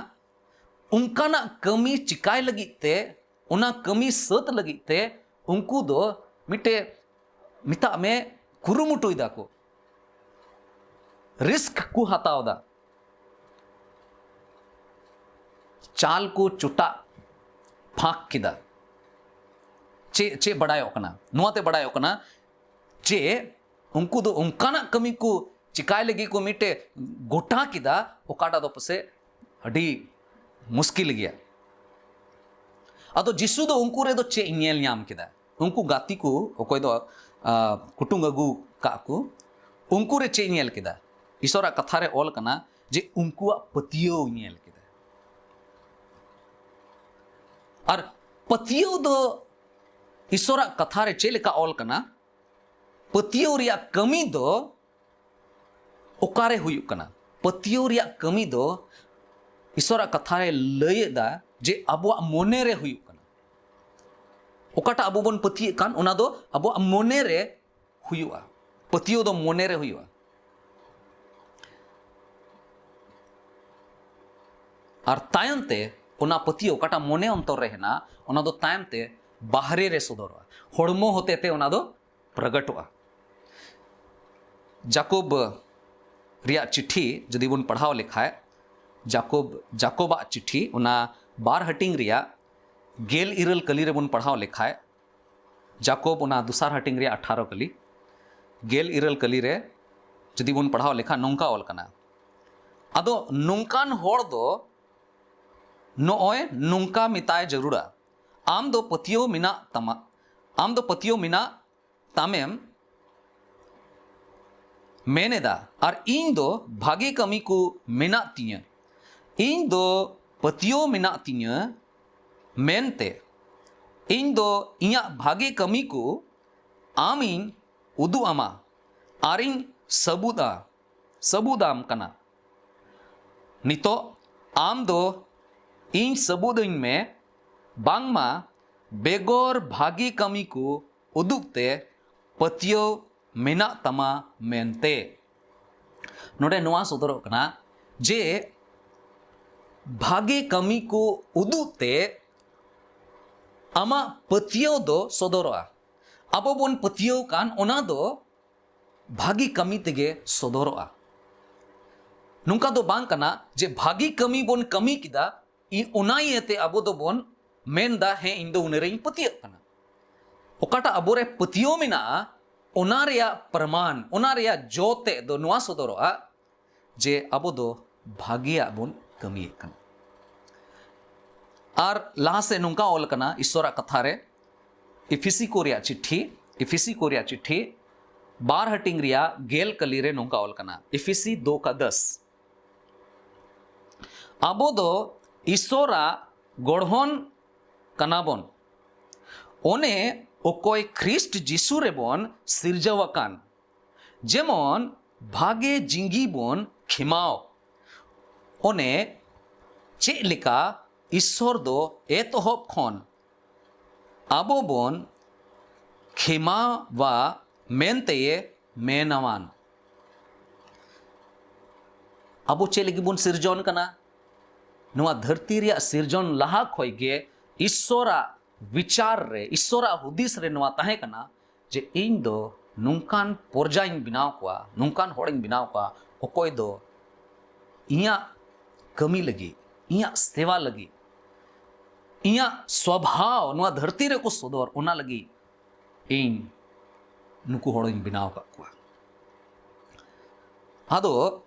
ᱚᱱᱠᱟᱱᱟᱜ ᱠᱟᱹᱢᱤ ᱪᱤᱠᱟᱭ ᱞᱟᱹᱜᱤᱫ ᱛᱮ, ᱚᱱᱟ ᱠᱟᱹᱢᱤ ᱥᱟᱹᱛ ᱞᱟᱹᱜᱤᱫ ᱛᱮ ᱩᱱᱠᱩ ᱫᱚ ᱢᱤᱫᱴᱮᱡ, ᱢᱮᱛᱟᱜ ᱢᱮ, ᱠᱩᱨᱩᱢᱩᱴᱩᱭ ᱫᱟᱠᱚ, ᱨᱤᱥᱠ ᱠᱚ ᱦᱟᱛᱟᱣ ᱫᱟ᱾ ᱪᱟᱞ ᱠᱚ ᱪᱚᱴᱟᱜ ᱯᱷᱟᱸᱠ ᱠᱮᱫᱟ᱾ ᱪᱮᱫ, ᱪᱮᱫ ᱵᱟᱰᱟᱭᱚᱜ ᱠᱟᱱᱟ? ᱱᱚᱣᱟ ᱛᱮ ᱵᱟᱰᱟᱭᱚᱜ ᱠᱟᱱᱟ ᱡᱮ ᱩᱱᱠᱩ ᱫᱚ ᱚᱱᱠᱟᱱᱟᱜ ᱠᱟᱹᱢᱤ ᱠᱚ ᱪᱤᱠᱟᱭ ᱞᱟᱹᱜᱤᱫ ᱠᱚ ᱢᱤᱫᱴᱮᱡ ᱜᱚᱴᱟ ᱠᱮᱫᱟ, ᱚᱠᱟᱴᱟᱜ ᱫᱚ ᱯᱟᱥᱮᱡ ᱟᱹᱰᱤ ᱢᱩᱥᱠᱤᱞ ᱜᱮᱭᱟ᱾ ᱟᱫᱚ ᱡᱤᱥᱩ ᱫᱚ ᱩᱱᱠᱩ ᱨᱮᱫᱚ ᱪᱮᱫ ᱧᱮᱞ ᱧᱟᱢ ᱠᱮᱫᱟ? ᱩᱱᱠᱩ ᱜᱟᱛᱮ ᱠᱚ, ᱚᱠᱚᱭ ᱫᱚ, ᱟ, ᱠᱩᱴᱩᱝ ᱟᱹᱜᱩ ᱠᱟᱜ ᱠᱚ, ᱩᱱᱠᱩ ᱨᱮ ᱪᱮᱫ ᱧᱮᱞ ᱠᱮᱫᱟ? ᱤᱥᱚᱨᱟᱜ ᱠᱟᱛᱷᱟ ᱨᱮ ᱚᱞ ᱠᱟᱱᱟ ᱡᱮ ᱩᱱᱠᱩᱣᱟᱜ ᱯᱟᱹᱛᱭᱟᱹᱣ ᱧᱮᱞ ᱠᱮᱫᱟ᱾ ᱟᱨ ᱯᱟᱹᱛᱭᱟᱹᱣ ᱫᱚ ᱤᱥᱚᱨᱟᱜ ᱠᱟᱛᱷᱟ ᱨᱮ ᱪᱮᱫ ᱞᱮᱠᱟ ᱚᱞ ᱠᱟᱱᱟ, ᱯᱟᱹᱛᱭᱟᱹᱣ ᱨᱮᱭᱟᱜ ᱠᱟᱹᱢᱤ ᱫᱚ ᱚᱠᱟᱨᱮ ᱦᱩᱭᱩᱜ ᱠᱟᱱᱟ? ᱯᱟᱹᱛᱭᱟᱹᱣ ᱨᱮᱭᱟᱜ ᱠᱟᱹᱢᱤ ᱫᱚ ᱤᱥᱚᱨᱟᱜ ᱠᱟᱛᱷᱟ ᱨᱮ ᱞᱟᱹᱭ ᱮᱫᱟ ᱡᱮ ᱟᱵᱚᱣᱟᱜ ᱢᱚᱱᱮ ᱨᱮ ᱦᱩᱭᱩᱜ ᱠᱟᱱᱟ᱾ ᱚᱠᱟᱴᱟᱜ ᱟᱵᱚ ᱵᱚᱱ ᱯᱟᱹᱛᱭᱟᱹᱜ ᱠᱟᱱ, ᱚᱱᱟ ᱫᱚ ᱟᱵᱚᱣᱟᱜ ᱢᱚᱱᱮ ᱨᱮ ᱦᱩᱭᱩᱜᱼᱟ᱾ ᱯᱟᱹᱛᱭᱟᱹᱣ ᱫᱚ ᱢᱚᱱᱮ ᱨᱮ ᱦᱩᱭᱩᱜᱼᱟ᱾ ᱟᱨ ᱛᱟᱭᱚᱢ ᱛᱮ ᱚᱱᱟ ᱯᱟᱹᱛᱭᱟᱹᱣ ᱚᱠᱟᱴᱟᱜ ᱢᱚᱱᱮ ᱚᱱᱛᱚᱨ ᱨᱮ ᱦᱮᱱᱟᱜᱼᱟ, ᱚᱱᱟ ᱫᱚ ᱛᱟᱭᱚᱢ ᱛᱮ ᱵᱟᱦᱨᱮ ᱨᱮ ᱥᱚᱫᱚᱨᱚᱜᱼᱟ, ᱦᱚᱲᱢᱚ ᱦᱚᱛᱮ ᱛᱮ ᱚᱱᱟ ᱫᱚ ᱯᱨᱚᱜᱚᱴᱚᱜᱼᱟ᱾ ᱡᱟᱠᱚᱵ ᱨᱮᱭᱟᱜ ᱪᱤᱴᱷᱤ ᱡᱩᱫᱤ ᱵᱚᱱ ᱯᱟᱲᱦᱟᱣ ᱞᱮᱠᱷᱟᱡ, ᱡᱟᱠᱚᱵ, ᱡᱟᱠᱚᱵᱟᱜ ᱪᱤᱴᱷᱤ, ᱚᱱᱟ ᱵᱟᱨ ᱦᱟᱹᱴᱤᱧ ᱨᱮᱭᱟᱜ ᱜᱮᱞ ᱤᱨᱟᱹᱞ ᱠᱟᱹᱞᱤ ᱨᱮᱵᱚᱱ ᱯᱟᱲᱦᱟᱣ ᱞᱮᱠᱷᱟᱡ, ᱡᱟᱠᱚᱵ ᱚᱱᱟ ᱫᱚᱥᱟᱨ ᱦᱟᱹᱴᱤᱧ ᱨᱮᱭᱟᱜ ᱟᱴᱷᱟᱨᱚ ᱠᱟᱹᱞᱤ, ᱜᱮᱞ ᱤᱨᱟᱹᱞ ᱠᱟᱹᱞᱤ ᱨᱮ ᱡᱩᱫᱤ ᱵᱚᱱ ᱯᱟᱲᱦᱟᱣ ᱞᱮᱠᱷᱟᱱ ᱱᱚᱝᱠᱟ ᱚᱞ ᱠᱟᱱᱟ, ᱟᱫᱚ ᱱᱚᱝᱠᱟᱱ ᱦᱚᱲ ᱫᱚ ᱱᱚᱜᱼᱚᱭ ᱱᱚᱝᱠᱟ ᱢᱮᱛᱟᱭ ᱡᱟᱹᱨᱩᱲᱟ, ᱟᱢ ᱫᱚ ᱯᱟᱹᱛᱭᱟᱹᱣ ᱢᱮᱱᱟᱜ ᱛᱟᱢᱟ, ᱟᱢ ᱫᱚ ᱯᱟᱹᱛᱭᱟᱹᱣ ᱢᱮᱱᱟᱜ ᱛᱟᱢᱮᱢ ᱢᱮᱱ ᱮᱫᱟ, ᱟᱨ ᱤᱧ ᱫᱚ ᱵᱷᱟᱜᱮ ᱠᱟᱹᱢᱤ ᱠᱚ ᱢᱮᱱᱟᱜ ᱛᱤᱧᱟᱹ᱾ ᱤᱧ ᱫᱚ ᱯᱟᱹᱛᱭᱟᱹᱣ ᱢᱮᱱᱟᱜ ᱛᱤᱧᱟᱹ ᱢᱮᱱᱛᱮ, ᱤᱧ ᱫᱚ ᱤᱧᱟᱹᱜ ᱵᱷᱟᱜᱮ ᱠᱟᱹᱢᱤ ᱠᱚ ᱟᱢᱤᱧ ᱩᱫᱩᱜ ᱟᱢᱟ ᱟᱨᱤᱧ ᱥᱟᱹᱵᱩᱫᱟ, ᱥᱟᱹᱵᱩᱫᱟᱢ ᱠᱟᱱᱟ᱾ ᱱᱤᱛᱚᱜ ᱟᱢ ᱫᱚ ᱤᱧ ᱥᱟᱹᱵᱩᱫᱟᱹᱧ ᱢᱮ, ᱵᱟᱝᱢᱟ ᱵᱮᱜᱚᱨ ᱵᱷᱟᱹᱜᱤ ᱠᱟᱹᱢᱤ ᱠᱚ ᱩᱫᱩᱜ ᱛᱮ ᱯᱟᱹᱛᱭᱟᱹᱣ ᱢᱮᱱᱟᱜ ᱛᱟᱢᱟ ᱢᱮᱱᱛᱮ᱾ ᱱᱚᱰᱮ ᱱᱚᱣᱟ ᱥᱚᱫᱚᱨᱚᱜ ᱠᱟᱱᱟ ᱡᱮ ᱵᱷᱟᱹᱜᱤ ᱠᱟᱹᱢᱤ ᱠᱚ ᱩᱫᱩᱜ ᱛᱮ ᱟᱢᱟᱜ ᱯᱟᱹᱛᱭᱟᱹᱣ ᱫᱚ ᱥᱚᱫᱚᱨᱚᱜᱼᱟ᱾ ᱟᱵᱚ ᱵᱚᱱ ᱯᱟᱹᱛᱭᱟᱹᱣ ᱠᱟᱱ ᱚᱱᱟ ᱫᱚ ᱵᱷᱟᱹᱜᱤ ᱠᱟᱹᱢᱤ ᱛᱮᱜᱮ ᱥᱚᱫᱚᱨᱚᱜᱼᱟ᱾ ᱱᱚᱝᱠᱟ ᱫᱚ ᱵᱟᱝ ᱠᱟᱱᱟ ᱡᱮ ᱵᱷᱟᱹᱜᱤ ᱠᱟᱹᱢᱤ ᱵᱚᱱ ᱠᱟᱹᱢᱤ ᱠᱮᱫᱟ, ᱤ-, ᱚᱱᱟ ᱤᱭᱟᱹᱛᱮ ᱟᱵᱚ ᱫᱚᱵᱚᱱ ᱢᱮᱱᱫᱟ, "ᱦᱮᱸ, ᱤᱧ ᱫᱚ ᱩᱱᱤ ᱨᱮᱧ ᱯᱟᱹᱛᱭᱟᱹᱜ ᱠᱟᱱᱟ᱾" ᱚᱠᱟᱴᱟᱜ ᱟᱵᱚᱨᱮ ᱯᱟᱹᱛᱭᱟᱹᱣ ᱢᱮᱱᱟᱜᱼᱟ, ᱚᱱᱟ ᱨᱮᱭᱟᱜ ᱯᱨᱚᱢᱟᱱ, ᱚᱱᱟ ᱨᱮᱭᱟᱜ ᱡᱚ ᱛᱮᱫ ᱫᱚ ᱱᱚᱣᱟ ᱥᱚᱫᱚᱨᱚᱜᱼᱟ ᱡᱮ ᱟᱵᱚ ᱫᱚ ᱵᱷᱟᱹᱜᱤᱭᱟᱜ ᱵᱚᱱ ᱠᱟᱹᱢᱤᱭᱮᱫ ᱠᱟᱱᱟ᱾ ᱟᱨ ᱞᱟᱦᱟ ᱥᱮᱫ ᱱᱚᱝᱠᱟ ᱚᱞ ᱠᱟᱱᱟ ᱤᱥᱚᱨᱟᱜ ᱠᱟᱛᱷᱟ ᱨᱮ, ᱤᱯᱷᱤᱥᱤ ᱠᱚ ᱨᱮᱭᱟᱜ ᱪᱤᱴᱷᱤ, ᱤᱯᱷᱤᱥᱤ ᱠᱚ ᱨᱮᱭᱟᱜ ᱪᱤᱴᱷᱤ ᱵᱟᱨ ᱦᱟᱹᱴᱤᱧ ᱨᱮᱭᱟᱜ ᱜᱮᱞ ᱠᱟᱹᱞᱤ ᱨᱮ ᱱᱚᱝᱠᱟ ᱚᱞ ᱠᱟᱱᱟ, ᱤᱯᱷᱤᱥᱤ ᱫᱳ ᱠᱟ ᱫᱚᱥ, ᱟᱵᱚ ᱫᱚ ᱤᱥᱚᱨᱟᱜ ᱜᱚᱲᱦᱚᱱ ᱠᱟᱱᱟ ᱵᱚᱱ, ᱚᱱᱮ ᱚᱠᱚᱭ ᱠᱷᱨᱤᱥᱴ ᱡᱤᱥᱩ ᱨᱮᱵᱚᱱ ᱥᱤᱨᱡᱟᱹᱣ ᱟᱠᱟᱱ, ᱡᱮᱢᱚᱱ ᱵᱷᱟᱜᱮ ᱡᱤᱸᱜᱤ ᱵᱚᱱ ᱠᱷᱮᱢᱟᱣ᱾ ᱚᱱᱮ ᱪᱮᱫ ᱞᱮᱠᱟ ᱤᱥᱥᱚᱨ ᱫᱚ ᱮᱛᱚᱦᱚᱵ ᱠᱷᱚᱱ ᱟᱵᱚ ᱵᱚᱱ ᱠᱷᱮᱢᱟᱣᱟ ᱢᱮᱱᱛᱮᱭᱮ ᱢᱮᱱᱟᱣᱟᱱ᱾ ᱟᱵᱚ ᱪᱮᱫ ᱞᱟᱹᱜᱤᱫ ᱵᱚᱱ ᱥᱤᱨᱡᱚᱱ ᱠᱟᱱᱟ? ᱱᱚᱣᱟ ᱫᱷᱟᱹᱨᱛᱤ ᱨᱮᱭᱟᱜ ᱥᱤᱨᱡᱚᱱ ᱞᱟᱦᱟ ᱠᱷᱚᱱ ᱜᱮ ᱤᱥᱥᱚᱨᱟᱜ ᱵᱤᱪᱟᱨ ᱨᱮ, ᱤᱥᱥᱚᱨᱟᱜ ᱦᱩᱫᱤᱥ ᱨᱮ ᱱᱚᱣᱟ ᱛᱟᱦᱮᱸ ᱠᱟᱱᱟ ᱡᱮ ᱤᱧ ᱫᱚ ᱱᱚᱝᱠᱟᱱ ᱯᱚᱨᱡᱟᱧ ᱵᱮᱱᱟᱣ ᱠᱚᱣᱟ, ᱱᱚᱝᱠᱟᱱ ᱦᱚᱲᱤᱧ ᱵᱮᱱᱟᱣ ᱠᱚᱣᱟ, ᱚᱠᱚᱭ ᱫᱚ ᱤᱧᱟᱹᱜ ᱠᱟᱹᱢᱤ ᱞᱟᱹᱜᱤᱫ, ᱤᱧᱟᱹᱜ ᱥᱮᱵᱟ ᱞᱟᱹᱜᱤᱫ, ᱤᱧᱟᱹᱜ ᱥᱚᱵᱷᱟᱣ ᱱᱚᱣᱟ ᱫᱷᱟᱹᱨᱛᱤ ᱨᱮᱠᱚ ᱥᱚᱫᱚᱨ, ᱚᱱᱟ ᱞᱟᱹᱜᱤᱫ ᱤᱧ ᱱᱩᱠᱩ ᱦᱚᱲᱤᱧ ᱵᱮᱱᱟᱣ ᱟᱠᱟᱫ ᱠᱚᱣᱟ᱾ ᱟᱫᱚ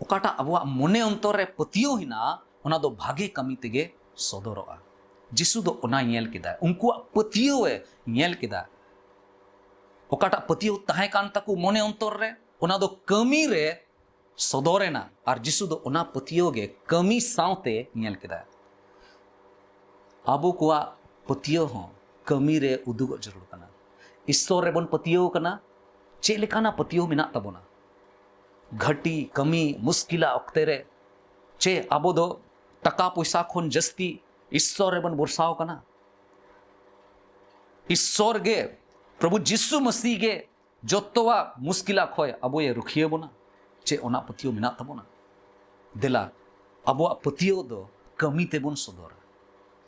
ᱚᱠᱟᱴᱟᱜ ᱟᱵᱚᱣᱟᱜ ᱢᱚᱱᱮ ᱚᱱᱛᱚᱨ ᱨᱮ ᱯᱟᱹᱛᱭᱟᱹᱣ ᱦᱮᱱᱟᱜᱼᱟ, ᱚᱱᱟ ᱫᱚ ᱵᱷᱟᱜᱮ ᱠᱟᱹᱢᱤ ᱛᱮᱜᱮ ᱥᱚᱫᱚᱨᱚᱜᱼᱟ᱾ ᱡᱤᱥᱩ ᱫᱚ ᱚᱱᱟᱭ ᱧᱮᱞ ᱠᱮᱫᱟ, ᱩᱱᱠᱩᱣᱟᱜ ᱯᱟᱹᱛᱭᱟᱹᱣ ᱮ ᱧᱮᱞ ᱠᱮᱫᱟ᱾ ᱚᱠᱟᱴᱟᱜ ᱯᱟᱹᱛᱭᱟᱹᱣ ᱛᱟᱦᱮᱸ ᱠᱟᱱ ᱛᱟᱠᱚ ᱢᱚᱱᱮ ᱚᱱᱛᱚᱨ ᱨᱮ, ᱚᱱᱟ ᱫᱚ ᱠᱟᱹᱢᱤ ᱨᱮ ᱥᱚᱫᱚᱨᱮᱱᱟ᱾ ᱟᱨ ᱡᱤᱥᱩ ᱫᱚ ᱚᱱᱟ ᱯᱟᱹᱛᱭᱟᱹᱣ ᱜᱮ ᱠᱟᱹᱢᱤ ᱥᱟᱶᱛᱮ ᱧᱮᱞ ᱠᱮᱫᱟ᱾ ᱟᱵᱚ ᱠᱚᱣᱟᱜ ᱯᱟᱹᱛᱭᱟᱹᱣ ᱦᱚᱸ ᱠᱟᱹᱢᱤ ᱨᱮ ᱩᱫᱩᱜᱚᱜ ᱡᱟᱹᱨᱩᱲ ᱠᱟᱱᱟ᱾ ᱤᱥᱥᱚᱨ ᱨᱮᱵᱚᱱ ᱯᱟᱹᱛᱭᱟᱹᱣ ᱠᱟᱱᱟ, ᱪᱮᱫ ᱞᱮᱠᱟᱱᱟᱜ ᱯᱟᱹᱛᱭᱟᱹᱣ ᱢᱮᱱᱟᱜ ᱛᱟᱵᱚᱱᱟ? ᱜᱷᱟᱹᱴᱤ, ᱠᱟᱹᱢᱤ, ᱢᱩᱥᱠᱤᱞᱟ ᱚᱠᱛᱮ ᱨᱮ, ᱪᱮ ᱟᱵᱚ ᱫᱚ ᱴᱟᱠᱟ ᱯᱚᱭᱥᱟ ᱠᱷᱚᱱ ᱡᱟᱹᱥᱛᱤ ᱤᱥᱥᱚᱨ ᱨᱮᱵᱚᱱ ᱵᱷᱚᱨᱥᱟᱣ ᱠᱟᱱᱟ? ᱤᱥᱥᱚᱨ ᱜᱮ, ᱯᱨᱚᱵᱷᱩ ᱡᱤᱥᱩ ᱢᱟᱹᱥᱤ ᱜᱮ ᱡᱚᱛᱚᱣᱟᱜ ᱢᱩᱥᱠᱤᱞᱟ ᱠᱷᱚᱱ ᱟᱵᱚᱭᱮ ᱨᱩᱠᱷᱤᱭᱟᱹ ᱵᱚᱱᱟ, ᱪᱮ ᱚᱱᱟ ᱯᱟᱹᱛᱭᱟᱹᱣ ᱢᱮᱱᱟᱜ ᱛᱟᱵᱚᱱᱟ? ᱫᱮᱞᱟ, ᱟᱵᱚᱣᱟᱜ ᱯᱟᱹᱛᱭᱟᱹᱣ ᱫᱚ ᱠᱟᱹᱢᱤ ᱛᱮᱵᱚᱱ ᱥᱚᱫᱚᱨᱟ᱾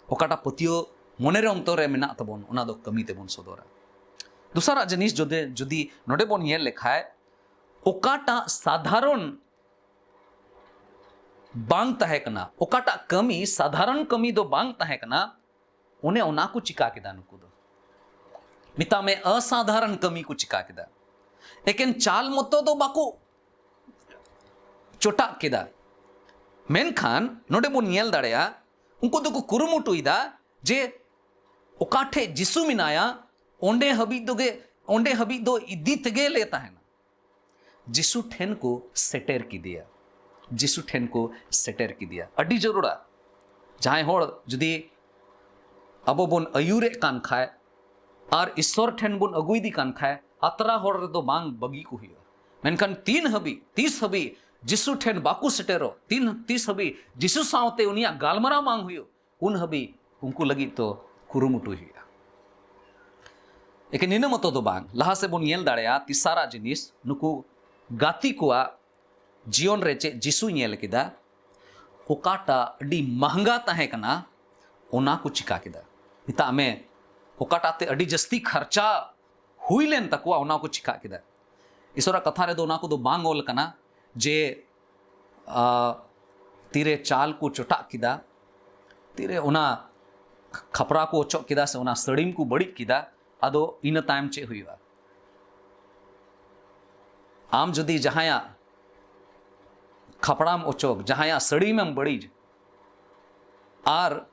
ᱚᱠᱟᱴᱟᱜ ᱯᱟᱹᱛᱭᱟᱹᱣ ᱢᱚᱱᱮᱨᱮ ᱚᱱᱛᱚᱨ ᱨᱮ ᱢᱮᱱᱟᱜ ᱛᱟᱵᱚᱱ, ᱚᱱᱟ ᱫᱚ ᱠᱟᱹᱢᱤ ᱛᱮᱵᱚᱱ ᱥᱚᱫᱚᱨᱟ᱾ ᱫᱚᱥᱟᱨᱟᱜ ᱡᱤᱱᱤᱥ ᱡᱩᱫᱤ, ᱡᱩᱫᱤ ᱱᱚᱰᱮ ᱵᱚᱱ ᱧᱮᱞ ᱞᱮᱠᱷᱟᱡ, ᱚᱠᱟᱴᱟᱜ ᱥᱟᱫᱷᱟᱨᱚᱱ ᱵᱟᱝ ᱛᱟᱦᱮᱸ ᱠᱟᱱᱟ, ᱚᱠᱟᱴᱟᱜ ᱠᱟᱹᱢᱤ ᱥᱟᱫᱷᱟᱨᱚᱱ ᱠᱟᱹᱢᱤ ᱫᱚ ᱵᱟᱝ ᱛᱟᱦᱮᱸ ᱠᱟᱱᱟ, ᱚᱱᱮ ᱚᱱᱟ ᱠᱚ ᱪᱤᱠᱟ ᱠᱮᱫᱟ ᱱᱩᱠᱩ ᱫᱚ᱾ ᱢᱮᱛᱟᱜ ᱢᱮ, ᱚᱥᱟᱫᱷᱟᱨᱚᱱ ᱠᱟᱹᱢᱤ ᱠᱚ ᱪᱤᱠᱟ ᱠᱮᱫᱟ᱾ ᱮᱠᱮᱱ ᱪᱟᱞ ᱢᱚᱛᱚ ᱫᱚ ᱵᱟᱠᱚ ᱪᱚᱴᱟᱜ ᱠᱮᱫᱟ, ᱢᱮᱱᱠᱷᱟᱱ ᱱᱚᱰᱮ ᱵᱚᱱ ᱧᱮᱞ ᱫᱟᱲᱮᱭᱟᱜᱼᱟ, ᱩᱱᱠᱩ ᱫᱚᱠᱚ ᱠᱩᱨᱩᱢᱩᱴᱩᱭᱮᱫᱟ ᱡᱮ ᱚᱠᱟ ᱴᱷᱮᱡ ᱡᱤᱥᱩ ᱢᱮᱱᱟᱭᱟ, ᱚᱸᱰᱮ ᱦᱟᱹᱵᱤᱡ ᱫᱚᱜᱮ, ᱚᱸᱰᱮ ᱦᱟᱹᱵᱤᱡ ᱫᱚ ᱤᱫᱤ ᱛᱮᱜᱮ ᱞᱮ ᱛᱟᱦᱮᱱᱟ᱾ ᱡᱤᱥᱩ ᱴᱷᱮᱱ ᱠᱚ ᱥᱮᱴᱮᱨ ᱠᱮᱫᱮᱭᱟ᱾ ᱡᱤᱥᱩ ᱴᱷᱮᱱ ᱠᱚ ᱥᱮᱴᱮᱨ ᱠᱮᱫᱮᱭᱟ᱾ ᱟᱹᱰᱤ ᱡᱟᱹᱨᱩᱲᱟ᱾ ᱡᱟᱦᱟᱸᱭ ᱦᱚᱲ ᱡᱩᱫᱤ ᱟᱵᱚ ᱵᱚᱱ ᱟᱹᱭᱩᱨᱮᱫ ᱠᱟᱱ ᱠᱷᱟᱡ ᱟᱨ ᱤᱥᱥᱚᱨ ᱴᱷᱮᱱ ᱵᱚᱱ ᱟᱹᱜᱩᱭᱮᱫᱮ ᱠᱟᱱ ᱠᱷᱟᱡ, ᱟᱛᱨᱟ ᱦᱚᱨ ᱨᱮᱫᱚ ᱵᱟᱝ ᱵᱟᱹᱜᱤ ᱠᱚ ᱦᱩᱭᱩᱜᱼᱟ᱾ ᱢᱮᱱᱠᱷᱟᱱ ᱛᱤᱱ ᱦᱟᱹᱵᱤᱡ, ᱛᱤᱥ ᱦᱟᱹᱵᱤᱡ ᱡᱤᱥᱩ ᱴᱷᱮᱱ ᱵᱟᱠᱚ ᱥᱮᱴᱮᱨᱚᱜ, ᱛᱤᱱ, ᱛᱤᱥ ᱦᱟᱹᱵᱤᱡ ᱡᱤᱥᱩ ᱥᱟᱶᱛᱮ ᱩᱱᱤᱭᱟᱜ ᱜᱟᱞᱢᱟᱨᱟᱣ ᱵᱟᱝ ᱦᱩᱭᱩᱜ, ᱩᱱ ᱦᱟᱹᱵᱤᱡ ᱩᱱᱠᱩ ᱞᱟᱹᱜᱤᱫ ᱫᱚ ᱠᱩᱨᱩᱢᱩᱴᱩᱭ ᱦᱩᱭᱩᱜᱼᱟ᱾ ᱮᱠᱮᱱ ᱱᱤᱱᱟᱹ ᱢᱚᱛᱚ ᱫᱚ ᱵᱟᱝ, ᱞᱟᱦᱟ ᱥᱮᱫ ᱵᱚᱱ ᱧᱮᱞ ᱫᱟᱲᱮᱭᱟᱜᱼᱟ, ᱛᱮᱥᱟᱨᱟᱜ ᱡᱤᱱᱤᱥ, ᱱᱩᱠᱩ ᱜᱟᱛᱮ ᱠᱚᱣᱟᱜ ᱡᱤᱭᱚᱱ ᱨᱮ ᱪᱮᱫ ᱡᱤᱥᱩᱭ ᱧᱮᱞ ᱠᱮᱫᱟ? ᱚᱠᱟᱴᱟᱜ ᱟᱹᱰᱤ ᱢᱟᱦᱝᱜᱟ ᱛᱟᱦᱮᱸ ᱠᱟᱱᱟ, ᱚᱱᱟ ᱠᱚ ᱪᱤᱠᱟ ᱠᱮᱫᱟ᱾ ᱢᱮᱛᱟᱜ ᱢᱮ, ᱚᱠᱟᱴᱟᱜ ᱛᱮ ᱟᱹᱰᱤ ᱡᱟᱹᱥᱛᱤ ᱠᱷᱟᱨᱪᱟ ᱦᱩᱭ ᱞᱮᱱ ᱛᱟᱠᱚᱣᱟ, ᱚᱱᱟ ᱠᱚ ᱪᱤᱠᱟ ᱠᱮᱫᱟ᱾ ᱤᱥᱚᱨᱟᱜ ᱠᱟᱛᱷᱟ ᱨᱮᱫᱚ ᱚᱱᱟ ᱠᱚᱫᱚ ᱵᱟᱝ ᱚᱞ ᱠᱟᱱᱟ ᱡᱮ, ᱟ, ᱛᱤᱨᱮ ᱪᱟᱞ ᱠᱚ ᱪᱚᱴᱟᱜ ᱠᱮᱫᱟ, ᱛᱤᱨᱮ ᱚᱱᱟ ᱠᱷᱟᱯᱨᱟ ᱠᱚ ᱚᱪᱚᱜ ᱠᱮᱫᱟ ᱥᱮ ᱚᱱᱟ ᱥᱟᱹᱲᱤᱢ ᱠᱚ ᱵᱟᱹᱲᱤᱡ ᱠᱮᱫᱟ, ᱟᱫᱚ ᱤᱱᱟᱹ ᱛᱟᱭᱚᱢ ᱪᱮᱫ ᱦᱩᱭᱩᱜᱼᱟ? ᱟᱢ ᱡᱩᱫᱤ ᱡᱟᱦᱟᱸᱭᱟᱜ ᱠᱷᱟᱯᱲᱟᱢ ᱚᱪᱚᱜ, ᱡᱟᱦᱟᱸᱭᱟᱜ ᱥᱟᱹᱲᱤᱢᱮᱢ ᱵᱟᱹᱲᱤᱡ, ᱟᱨ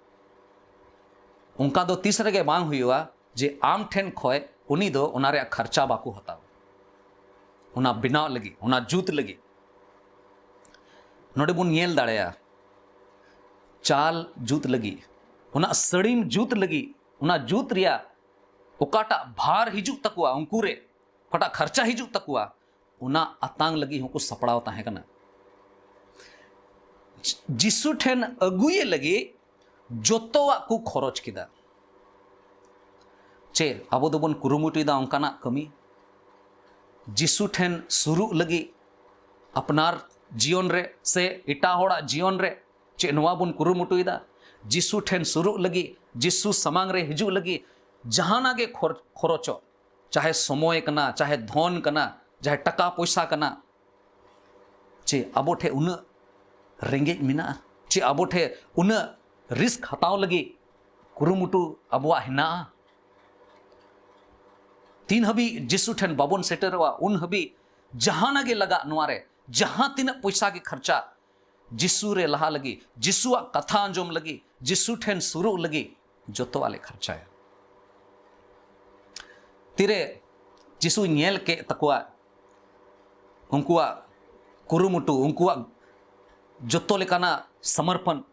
ᱚᱱᱠᱟ ᱫᱚ ᱛᱤᱥ ᱨᱮᱜᱮ ᱵᱟᱝ ᱦᱩᱭᱩᱜᱼᱟ ᱡᱮ ᱟᱢ ᱴᱷᱮᱱ ᱠᱷᱚᱡ ᱩᱱᱤ ᱫᱚ ᱚᱱᱟ ᱨᱮᱭᱟᱜ ᱠᱷᱟᱨᱪᱟ ᱵᱟᱠᱚ ᱦᱟᱛᱟᱣᱟ, ᱚᱱᱟ ᱵᱮᱱᱟᱣ ᱞᱟᱹᱜᱤᱫ, ᱚᱱᱟ ᱡᱩᱛ ᱞᱟᱹᱜᱤᱫ᱾ ᱱᱚᱰᱮ ᱵᱚᱱ ᱧᱮᱞ ᱫᱟᱲᱮᱭᱟᱜᱼᱟ, ᱪᱟᱞ ᱡᱩᱛ ᱞᱟᱹᱜᱤᱫ, ᱚᱱᱟ ᱥᱟᱹᱲᱤᱢ ᱡᱩᱛ ᱞᱟᱹᱜᱤᱫ, ᱚᱱᱟ ᱡᱩᱛ ᱨᱮᱭᱟᱜ ᱚᱠᱟᱴᱟᱜ ᱵᱷᱟᱨ ᱦᱤᱡᱩᱜ ᱛᱟᱠᱚᱣᱟ ᱩᱱᱠᱩ ᱨᱮ, ᱚᱠᱟᱴᱟᱜ ᱠᱷᱟᱨᱪᱟ ᱦᱤᱡᱩᱜ ᱛᱟᱠᱚᱣᱟ, ᱚᱱᱟ ᱟᱛᱟᱝ ᱞᱟᱹᱜᱤᱫ ᱦᱚᱸᱠᱚ ᱥᱟᱯᱲᱟᱣ ᱛᱟᱦᱮᱸ ᱠᱟᱱᱟ᱾ ᱡᱤᱥᱩ ᱴᱷᱮᱱ ᱟᱹᱜᱩᱭᱮ ᱞᱟᱹᱜᱤᱫ ᱡᱚᱛᱚᱣᱟᱜ ᱠᱚ ᱠᱷᱚᱨᱚᱪ ᱠᱮᱫᱟ᱾ ᱪᱮᱫ ᱟᱵᱚ ᱫᱚᱵᱚᱱ ᱠᱩᱨᱩᱢᱩᱴᱩᱭᱮᱫᱟ ᱚᱱᱠᱟᱱᱟᱜ ᱠᱟᱹᱢᱤ? ᱡᱤᱥᱩ ᱴᱷᱮᱱ ᱥᱩᱨᱩᱜ ᱞᱟᱹᱜᱤᱫ ᱟᱯᱱᱟᱨ ᱡᱤᱭᱚᱱ ᱨᱮ ᱥᱮ ᱮᱴᱟᱜ ᱦᱚᱲᱟᱜ ᱡᱤᱭᱚᱱ ᱨᱮ, ᱪᱮᱫ ᱱᱚᱣᱟ ᱵᱚᱱ ᱠᱩᱨᱩᱢᱩᱴᱩᱭᱮᱫᱟ? ᱡᱤᱥᱩ ᱴᱷᱮᱱ ᱥᱩᱨᱩᱜ ᱞᱟᱹᱜᱤᱫ, ᱡᱤᱥᱩ ᱥᱟᱢᱟᱝ ᱨᱮ ᱦᱤᱡᱩᱜ ᱞᱟᱹᱜᱤᱫ ᱡᱟᱦᱟᱱᱟᱜ ᱜᱮ ᱠᱷᱚᱨ-, ᱠᱷᱚᱨᱚᱪᱚᱜ, ᱪᱟᱦᱮ ᱥᱚᱢᱚᱭ ᱠᱟᱱᱟ, ᱪᱟᱦᱮ ᱫᱷᱚᱱ ᱠᱟᱱᱟ, ᱪᱟᱦᱮ ᱴᱟᱠᱟ ᱯᱚᱭᱥᱟ ᱠᱟᱱᱟ, ᱪᱮ ᱟᱵᱚ ᱴᱷᱮᱱ ᱩᱱᱟᱹᱜ ᱨᱮᱸᱜᱮᱡ ᱢᱮᱱᱟᱜᱼᱟ? ᱪᱮ ᱟᱵᱚ ᱴᱷᱮᱱ ᱩᱱᱟᱹᱜ ᱨᱤᱥᱠ ᱦᱟᱛᱟᱣ ᱞᱟᱹᱜᱤᱫ ᱠᱩᱨᱩᱢᱩᱴᱩ ᱟᱵᱚᱣᱟᱜ ᱦᱮᱱᱟᱜᱼᱟ? ᱛᱤᱱ ᱦᱟᱹᱵᱤᱡ ᱡᱤᱥᱩ ᱴᱷᱮᱱ ᱵᱟᱵᱚᱱ ᱥᱮᱴᱮᱨᱚᱜᱼᱟ, ᱩᱱ ᱦᱟᱹᱵᱤᱡ ᱡᱟᱦᱟᱱᱟᱜ ᱜᱮ ᱞᱟᱜᱟᱜ, ᱱᱚᱣᱟ ᱨᱮ ᱡᱟᱦᱟᱸ ᱛᱤᱱᱟᱹᱜ ᱯᱚᱭᱥᱟ ᱜᱮ ᱠᱷᱟᱨᱪᱟ, ᱡᱤᱥᱩ ᱨᱮ ᱞᱟᱦᱟ ᱞᱟᱹᱜᱤᱫ, ᱡᱤᱥᱩᱣᱟᱜ ᱠᱟᱛᱷᱟ ᱟᱸᱡᱚᱢ ᱞᱟᱹᱜᱤᱫ, ᱡᱤᱥᱩ ᱴᱷᱮᱱ ᱥᱩᱨᱩᱜ ᱞᱟᱹᱜᱤᱫ ᱡᱚᱛᱚᱣᱟᱜ ᱞᱮ ᱠᱷᱟᱨᱪᱟᱭᱟ᱾ ᱛᱤᱨᱮ ᱡᱤᱥᱩ ᱧᱮᱞ ᱠᱮᱫ ᱛᱟᱠᱚᱣᱟ ᱩᱱᱠᱩᱣᱟᱜ ᱠᱩᱨᱩᱢᱩᱴᱩ, ᱩᱱᱠᱩᱣᱟᱜ ᱡᱚᱛᱚ ᱞᱮᱠᱟᱱᱟᱜ ᱥᱚᱢᱚᱨᱯᱚᱱ,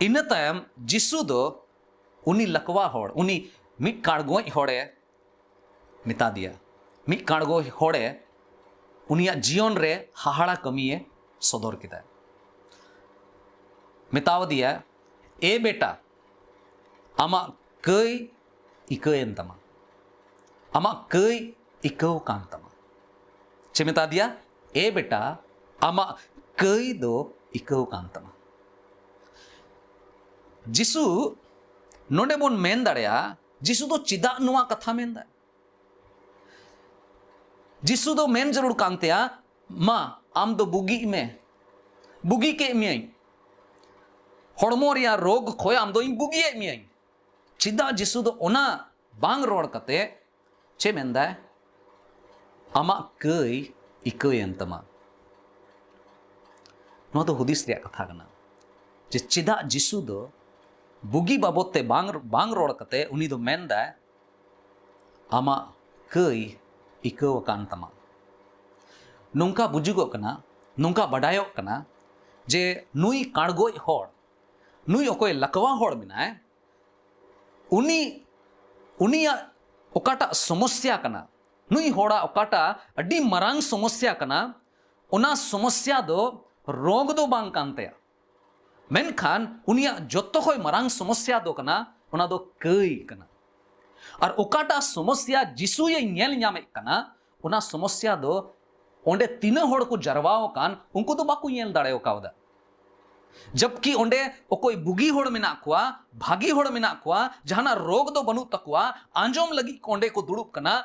ᱤᱱᱟᱹ ᱛᱟᱭᱚᱢ ᱡᱤᱥᱩ ᱫᱚ ᱩᱱᱤ ᱞᱟᱠᱣᱟ ᱦᱚᱲ, ᱩᱱᱤ ᱢᱤᱫ ᱠᱟᱬᱜᱚᱡ ᱦᱚᱲᱮ ᱢᱮᱛᱟ ᱫᱮᱭᱟ, ᱢᱤᱫ ᱠᱟᱬᱜᱚᱡ ᱦᱚᱲᱮ ᱩᱱᱤᱭᱟᱜ ᱡᱤᱭᱚᱱ ᱨᱮ ᱦᱟᱦᱟᱲᱟ ᱠᱟᱹᱢᱤᱭᱮ ᱥᱚᱫᱚᱨ ᱠᱮᱫᱟ᱾ ᱢᱮᱛᱟᱣ ᱫᱮᱭᱟ, "ᱮ ᱵᱮᱴᱟ, ᱟᱢᱟᱜ ᱠᱟᱹᱭ ᱤᱠᱟᱹᱭᱮᱱ ᱛᱟᱢᱟ, ᱟᱢᱟᱜ ᱠᱟᱹᱭ ᱤᱠᱟᱹᱣ ᱠᱟᱱ ᱛᱟᱢᱟ᱾" ᱪᱮ ᱢᱮᱛᱟ ᱫᱮᱭᱟ? "ᱮ ᱵᱮᱴᱟ, ᱟᱢᱟᱜ ᱠᱟᱹᱭ ᱫᱚ ᱤᱠᱟᱹᱣ ᱠᱟᱱ ᱛᱟᱢᱟ᱾" ᱡᱤᱥᱩ ᱱᱚᱰᱮ ᱵᱚᱱ ᱢᱮᱱ ᱫᱟᱲᱮᱭᱟᱜᱼᱟ, ᱡᱤᱥᱩ ᱫᱚ ᱪᱮᱫᱟᱜ ᱱᱚᱣᱟ ᱠᱟᱛᱷᱟ ᱢᱮᱱᱫᱟᱭ? ᱡᱤᱥᱩ ᱫᱚ ᱢᱮᱱ ᱡᱟᱹᱨᱩᱲ ᱠᱟᱱ ᱛᱟᱭᱟ, "ᱢᱟ, ᱟᱢ ᱫᱚ ᱵᱩᱜᱤᱜ ᱢᱮ, ᱵᱩᱜᱤ ᱠᱮᱫ ᱢᱮᱭᱟᱹᱧ, ᱦᱚᱲᱢᱚ ᱨᱮᱭᱟᱜ ᱨᱳᱜᱽ ᱠᱷᱚᱱ ᱟᱢ ᱫᱚᱧ ᱵᱩᱜᱤᱭᱮᱫ ᱢᱮᱭᱟᱹᱧ᱾" ᱪᱮᱫᱟᱜ ᱡᱤᱥᱩ ᱫᱚ ᱚᱱᱟ ᱵᱟᱝ ᱨᱚᱲ ᱠᱟᱛᱮ ᱪᱮᱫ ᱢᱮᱱᱫᱟᱭ? "ᱟᱢᱟᱜ ᱠᱟᱹᱭ ᱤᱠᱟᱹᱭᱮᱱ ᱛᱟᱢᱟ᱾" ᱱᱚᱣᱟ ᱫᱚ ᱦᱩᱫᱤᱥ ᱨᱮᱭᱟᱜ ᱠᱟᱛᱷᱟ ᱠᱟᱱᱟ, ᱡᱮ ᱪᱮᱫᱟᱜ ᱡᱤᱥᱩ ᱫᱚ ᱵᱩᱜᱤ ᱵᱟᱵᱚᱫ ᱛᱮ ᱵᱟᱝ, ᱵᱟᱝ ᱨᱚᱲ ᱠᱟᱛᱮ ᱩᱱᱤ ᱫᱚ ᱢᱮᱱᱫᱟᱭ, "ᱟᱢᱟᱜ ᱠᱟᱹᱭ ᱤᱠᱟᱹᱣ ᱟᱠᱟᱱ ᱛᱟᱢᱟ᱾" ᱱᱚᱝᱠᱟ ᱵᱩᱡᱩᱜᱚᱜ ᱠᱟᱱᱟ, ᱱᱚᱝᱠᱟ ᱵᱟᱰᱟᱭᱚᱜ ᱠᱟᱱᱟ ᱡᱮ ᱱᱩᱭ ᱠᱟᱬᱜᱚᱡ ᱦᱚᱲ, ᱱᱩᱭ ᱚᱠᱚᱭ ᱞᱟᱠᱣᱟ ᱦᱚᱲ ᱢᱮᱱᱟᱭ, ᱩᱱᱤ, ᱩᱱᱤᱭᱟᱜ ᱚᱠᱟᱴᱟᱜ ᱥᱚᱢᱚᱥᱥᱟ ᱠᱟᱱᱟ, ᱱᱩᱭ ᱦᱚᱲᱟᱜ ᱚᱠᱟᱴᱟᱜ ᱟᱹᱰᱤ ᱢᱟᱨᱟᱝ ᱥᱚᱢᱚᱥᱥᱟ ᱠᱟᱱᱟ, ᱚᱱᱟ ᱥᱚᱢᱚᱥᱥᱟ ᱫᱚ ᱨᱳᱜᱽ ᱫᱚ ᱵᱟᱝ ᱠᱟᱱ ᱛᱟᱭᱟ, ᱢᱮᱱᱠᱷᱟᱱ ᱩᱱᱤᱭᱟᱜ ᱡᱚᱛᱚ ᱠᱷᱚᱱ ᱢᱟᱨᱟᱝ ᱥᱚᱢᱚᱥᱥᱟ ᱫᱚ ᱠᱟᱱᱟ, ᱚᱱᱟ ᱫᱚ ᱠᱟᱹᱭ ᱠᱟᱱᱟ᱾ ᱟᱨ ᱚᱠᱟᱴᱟᱜ ᱥᱚᱢᱚᱥᱥᱟ ᱡᱤᱥᱩᱭ ᱧᱮᱞ ᱧᱟᱢᱮᱫ ᱠᱟᱱᱟ, ᱚᱱᱟ ᱥᱚᱢᱚᱥᱥᱟ ᱫᱚ ᱚᱸᱰᱮ ᱛᱤᱱᱟᱹᱜ ᱦᱚᱲ ᱠᱚ ᱡᱟᱨᱣᱟ ᱟᱠᱟᱱ, ᱩᱱᱠᱩ ᱫᱚ ᱵᱟᱠᱚ ᱧᱮᱞ ᱫᱟᱲᱮ ᱠᱟᱣᱫᱟ᱾ ᱡᱚᱵᱠᱤ ᱚᱸᱰᱮ ᱚᱠᱚᱭ ᱵᱩᱜᱤ ᱦᱚᱲ ᱢᱮᱱᱟᱜ ᱠᱚᱣᱟ, ᱵᱷᱟᱹᱜᱤ ᱦᱚᱲ ᱢᱮᱱᱟᱜ ᱠᱚᱣᱟ, ᱡᱟᱦᱟᱱᱟᱜ ᱨᱳᱜᱽ ᱫᱚ ᱵᱟᱹᱱᱩᱜ ᱛᱟᱠᱚᱣᱟ, ᱟᱸᱡᱚᱢ ᱞᱟᱹᱜᱤᱫ ᱠᱚ ᱚᱸᱰᱮ ᱠᱚ ᱫᱩᱲᱩᱵ ᱠᱟᱱᱟ,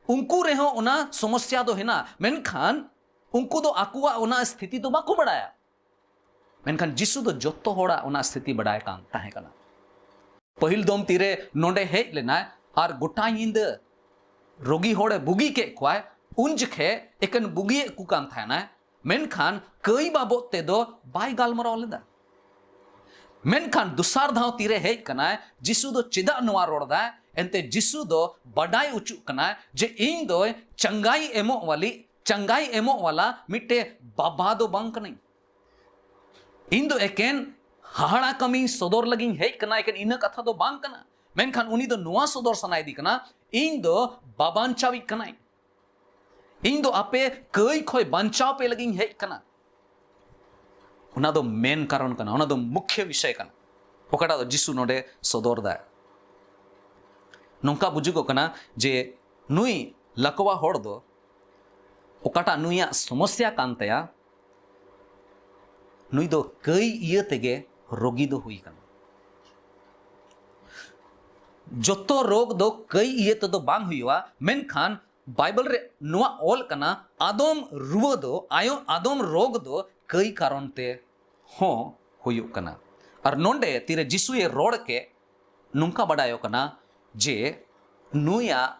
ᱩᱱᱠᱩ ᱨᱮᱦᱚᱸ ᱚᱱᱟ ᱥᱚᱢᱚᱥᱥᱟ ᱫᱚ ᱦᱮᱱᱟᱜ, ᱢᱮᱱᱠᱷᱟᱱ ᱩᱱᱠᱩ ᱫᱚ ᱟᱠᱚᱣᱟᱜ ᱚᱱᱟ ᱥᱛᱷᱤᱛᱤ ᱫᱚ ᱵᱟᱠᱚ ᱵᱟᱲᱟᱭᱟ᱾ ᱢᱮᱱᱠᱷᱟᱱ ᱡᱤᱥᱩ ᱫᱚ ᱡᱚᱛᱚ ᱦᱚᱲᱟᱜ ᱚᱱᱟ ᱥᱛᱷᱤᱛᱤ ᱵᱟᱰᱟᱭ ᱠᱟᱱ ᱛᱟᱦᱮᱸ ᱠᱟᱱᱟ᱾ ᱯᱟᱹᱦᱤᱞ ᱫᱚᱢ ᱛᱤᱨᱮ ᱱᱚᱰᱮ ᱦᱮᱡ ᱞᱮᱱᱟᱭ ᱟᱨ ᱜᱚᱴᱟ ᱧᱤᱫᱟᱹ ᱨᱳᱜᱤ ᱦᱚᱲᱮ ᱵᱩᱜᱤ ᱠᱮᱫ ᱠᱚᱣᱟᱭ, ᱩᱱ ᱡᱚᱠᱷᱮᱡ ᱮᱠᱮᱱ ᱵᱩᱜᱤᱭᱮᱫ ᱠᱚ ᱠᱟᱱ ᱛᱟᱦᱮᱱᱟᱭ, ᱢᱮᱱᱠᱷᱟᱱ ᱠᱟᱹᱭ ᱵᱟᱵᱚᱫ ᱛᱮᱫᱚ ᱵᱟᱭ ᱜᱟᱞᱢᱟᱨᱟᱣ ᱞᱮᱫᱟ᱾ ᱢᱮᱱᱠᱷᱟᱱ ᱫᱚᱥᱟᱨ ᱫᱷᱟᱣ ᱛᱤᱨᱮ ᱦᱮᱡ ᱠᱟᱱᱟᱭ, ᱡᱤᱥᱩ ᱫᱚ ᱪᱮᱫᱟᱜ ᱱᱚᱣᱟ ᱨᱚᱲ ᱫᱟᱭ? ᱮᱱᱛᱮ ᱡᱤᱥᱩ ᱫᱚ ᱵᱟᱰᱟᱭ ᱚᱪᱚᱜ ᱠᱟᱱᱟᱭ ᱡᱮ ᱤᱧ ᱫᱚ ᱪᱟᱸᱜᱟᱭ ᱮᱢᱚᱜ ᱣᱟᱞᱤ, ᱪᱟᱸᱜᱟᱭ ᱮᱢᱚᱜ ᱣᱟᱞᱟ ᱢᱤᱫᱴᱮᱡ ᱵᱟᱵᱟ ᱫᱚ ᱵᱟᱝ ᱠᱟᱹᱱᱟᱹᱧ᱾ ᱤᱧ ᱫᱚ ᱮᱠᱮᱱ ᱦᱟᱦᱟᱲᱟ ᱠᱟᱹᱢᱤ ᱥᱚᱫᱚᱨ ᱞᱟᱹᱜᱤᱫ ᱤᱧ ᱦᱮᱡ ᱠᱟᱱᱟ, ᱮᱠᱮᱱ ᱤᱱᱟᱹ ᱠᱟᱛᱷᱟ ᱫᱚ ᱵᱟᱝ ᱠᱟᱱᱟ᱾ ᱢᱮᱱᱠᱷᱟᱱ ᱩᱱᱤ ᱫᱚ ᱱᱚᱣᱟ ᱥᱚᱫᱚᱨ ᱥᱟᱱᱟᱭᱮᱫᱮ ᱠᱟᱱᱟ, ᱤᱧ ᱫᱚ ᱵᱟᱵᱟᱧᱪᱟᱣᱤᱡ ᱠᱟᱱᱟᱹᱧ, ᱤᱧ ᱫᱚ ᱟᱯᱮ ᱠᱟᱹᱭ ᱠᱷᱚᱱ ᱵᱟᱧᱪᱟᱣ ᱯᱮ ᱞᱟᱹᱜᱤᱫ ᱤᱧ ᱦᱮᱡ ᱠᱟᱱᱟ᱾ ᱚᱱᱟ ᱫᱚ ᱢᱮᱱ ᱠᱟᱨᱚᱱ ᱠᱟᱱᱟ, ᱚᱱᱟ ᱫᱚ ᱢᱩᱠᱷᱭᱚ ᱵᱤᱥᱚᱭ ᱠᱟᱱᱟ, ᱚᱠᱟᱴᱟᱜ ᱫᱚ ᱡᱤᱥᱩ ᱱᱚᱰᱮ ᱥᱚᱫᱚᱨ ᱫᱟᱭ᱾ ᱱᱚᱝᱠᱟ ᱵᱩᱡᱩᱜᱚᱜ ᱠᱟᱱᱟ ᱡᱮ ᱱᱩᱭ ᱞᱟᱠᱣᱟ ᱦᱚᱲ ᱫᱚ ᱚᱠᱟᱴᱟᱜ ᱱᱩᱭᱟᱜ ᱥᱚᱢᱚᱥᱭᱟ ᱠᱟᱱ ᱛᱟᱭᱟ, ᱱᱩᱭ ᱫᱚ ᱠᱟᱹᱭ ᱤᱭᱟᱹ ᱛᱮᱜᱮ ᱨᱳᱜᱤ ᱫᱚ ᱦᱩᱭ ᱠᱟᱱᱟ᱾ ᱡᱚᱛᱚ ᱨᱳᱜᱽ ᱫᱚ ᱠᱟᱹᱭ ᱤᱭᱟᱹ ᱛᱮᱫᱚ ᱵᱟᱝ ᱦᱩᱭᱩᱜᱼᱟ, ᱢᱮᱱᱠᱷᱟᱱ ᱵᱟᱭᱵᱮᱞ ᱨᱮ ᱱᱚᱣᱟ ᱚᱞ ᱠᱟᱱᱟ, ᱟᱫᱚᱢ ᱨᱩᱣᱟᱹ ᱫᱚ, ᱟᱭᱚ, ᱟᱫᱚᱢ ᱨᱳᱜᱽ ᱫᱚ ᱠᱟᱹᱭ ᱠᱟᱨᱚᱱ ᱛᱮ ᱦᱚᱸ ᱦᱩᱭᱩᱜ ᱠᱟᱱᱟ᱾ ᱟᱨ ᱱᱚᱰᱮ ᱛᱤᱨᱮ ᱡᱤᱥᱩᱭ ᱨᱚᱲ ᱠᱮᱫ, ᱱᱚᱝᱠᱟ ᱵᱟᱰᱟᱭᱚᱜ ᱠᱟᱱᱟ ᱡᱮ ᱱᱩᱭᱟᱜ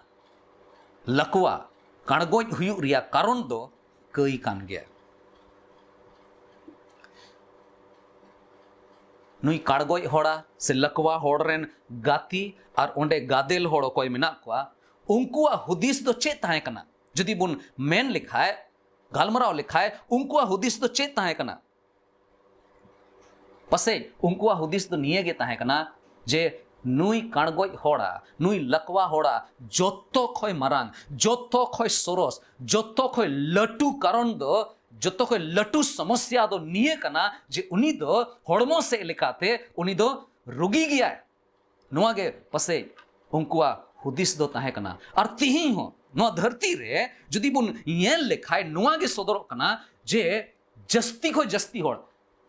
ᱞᱟᱠᱣᱟ ᱠᱟᱬᱜᱚᱡ ᱦᱩᱭᱩᱜ ᱨᱮᱭᱟᱜ ᱠᱟᱨᱚᱱ ᱫᱚ ᱠᱟᱹᱭ ᱠᱟᱱ ᱜᱮᱭᱟ᱾ ᱱᱩᱭ ᱠᱟᱬᱜᱚᱡ ᱦᱚᱲᱟ ᱥᱮ ᱞᱟᱠᱣᱟ ᱦᱚᱲ ᱨᱮᱱ ᱜᱟᱛᱮ ᱟᱨ ᱚᱸᱰᱮ ᱜᱟᱫᱮᱞ ᱦᱚᱲ ᱚᱠᱚᱭ ᱢᱮᱱᱟᱜ ᱠᱚᱣᱟ, ᱩᱱᱠᱩᱣᱟᱜ ᱦᱩᱫᱤᱥ ᱫᱚ ᱪᱮᱫ ᱛᱟᱦᱮᱸ ᱠᱟᱱᱟ? ᱡᱩᱫᱤ ᱵᱚᱱ ᱢᱮᱱ ᱞᱮᱠᱷᱟᱡ, ᱜᱟᱞᱢᱟᱨᱟᱣ ᱞᱮᱠᱷᱟᱡ, ᱩᱱᱠᱩᱣᱟᱜ ᱦᱩᱫᱤᱥ ᱫᱚ ᱪᱮᱫ ᱛᱟᱦᱮᱸ ᱠᱟᱱᱟ? ᱯᱟᱥᱮᱡ ᱩᱱᱠᱩᱣᱟᱜ ᱦᱩᱫᱤᱥ ᱫᱚ ᱱᱤᱭᱟᱹ ᱜᱮ ᱛᱟᱦᱮᱸ ᱠᱟᱱᱟ ᱡᱮ ᱱᱩᱭ ᱠᱟᱬᱜᱚᱡ ᱦᱚᱲᱟ, ᱱᱩᱭ ᱞᱟᱠᱣᱟ ᱦᱚᱲᱟ ᱡᱚᱛᱚ ᱠᱷᱚᱡ ᱢᱟᱨᱟᱝ, ᱡᱚᱛᱚ ᱠᱷᱚᱡ ᱥᱚᱨᱚᱥ, ᱡᱚᱛᱚ ᱠᱷᱚᱡ ᱞᱟᱹᱴᱩ ᱠᱟᱨᱚᱱ ᱫᱚ, ᱡᱚᱛᱚ ᱠᱷᱚᱡ ᱞᱟᱹᱴᱩ ᱥᱚᱢᱚᱥᱭᱟ ᱫᱚ ᱱᱤᱭᱟᱹ ᱠᱟᱱᱟ ᱡᱮ ᱩᱱᱤ ᱫᱚ ᱦᱚᱲᱢᱚ ᱥᱮᱫ ᱞᱮᱠᱟᱛᱮ ᱩᱱᱤ ᱫᱚ ᱨᱩᱜᱤ ᱜᱮᱭᱟᱭ᱾ ᱱᱚᱣᱟ ᱜᱮ ᱯᱟᱥᱮᱡ ᱩᱱᱠᱩᱣᱟᱜ ᱦᱩᱫᱤᱥ ᱫᱚ ᱛᱟᱦᱮᱸ ᱠᱟᱱᱟ᱾ ᱟᱨ ᱛᱤᱦᱤᱧ ᱦᱚᱸ ᱱᱚᱣᱟ ᱫᱷᱟᱹᱨᱛᱤ ᱨᱮ ᱡᱩᱫᱤ ᱵᱚᱱ ᱧᱮᱞ ᱞᱮᱠᱷᱟᱡ, ᱱᱚᱣᱟ ᱜᱮ ᱥᱚᱫᱚᱨᱚᱜ ᱠᱟᱱᱟ ᱡᱮ ᱡᱟᱹᱥᱛᱤ ᱠᱷᱚᱱ ᱡᱟᱹᱥᱛᱤ ᱦᱚᱲ,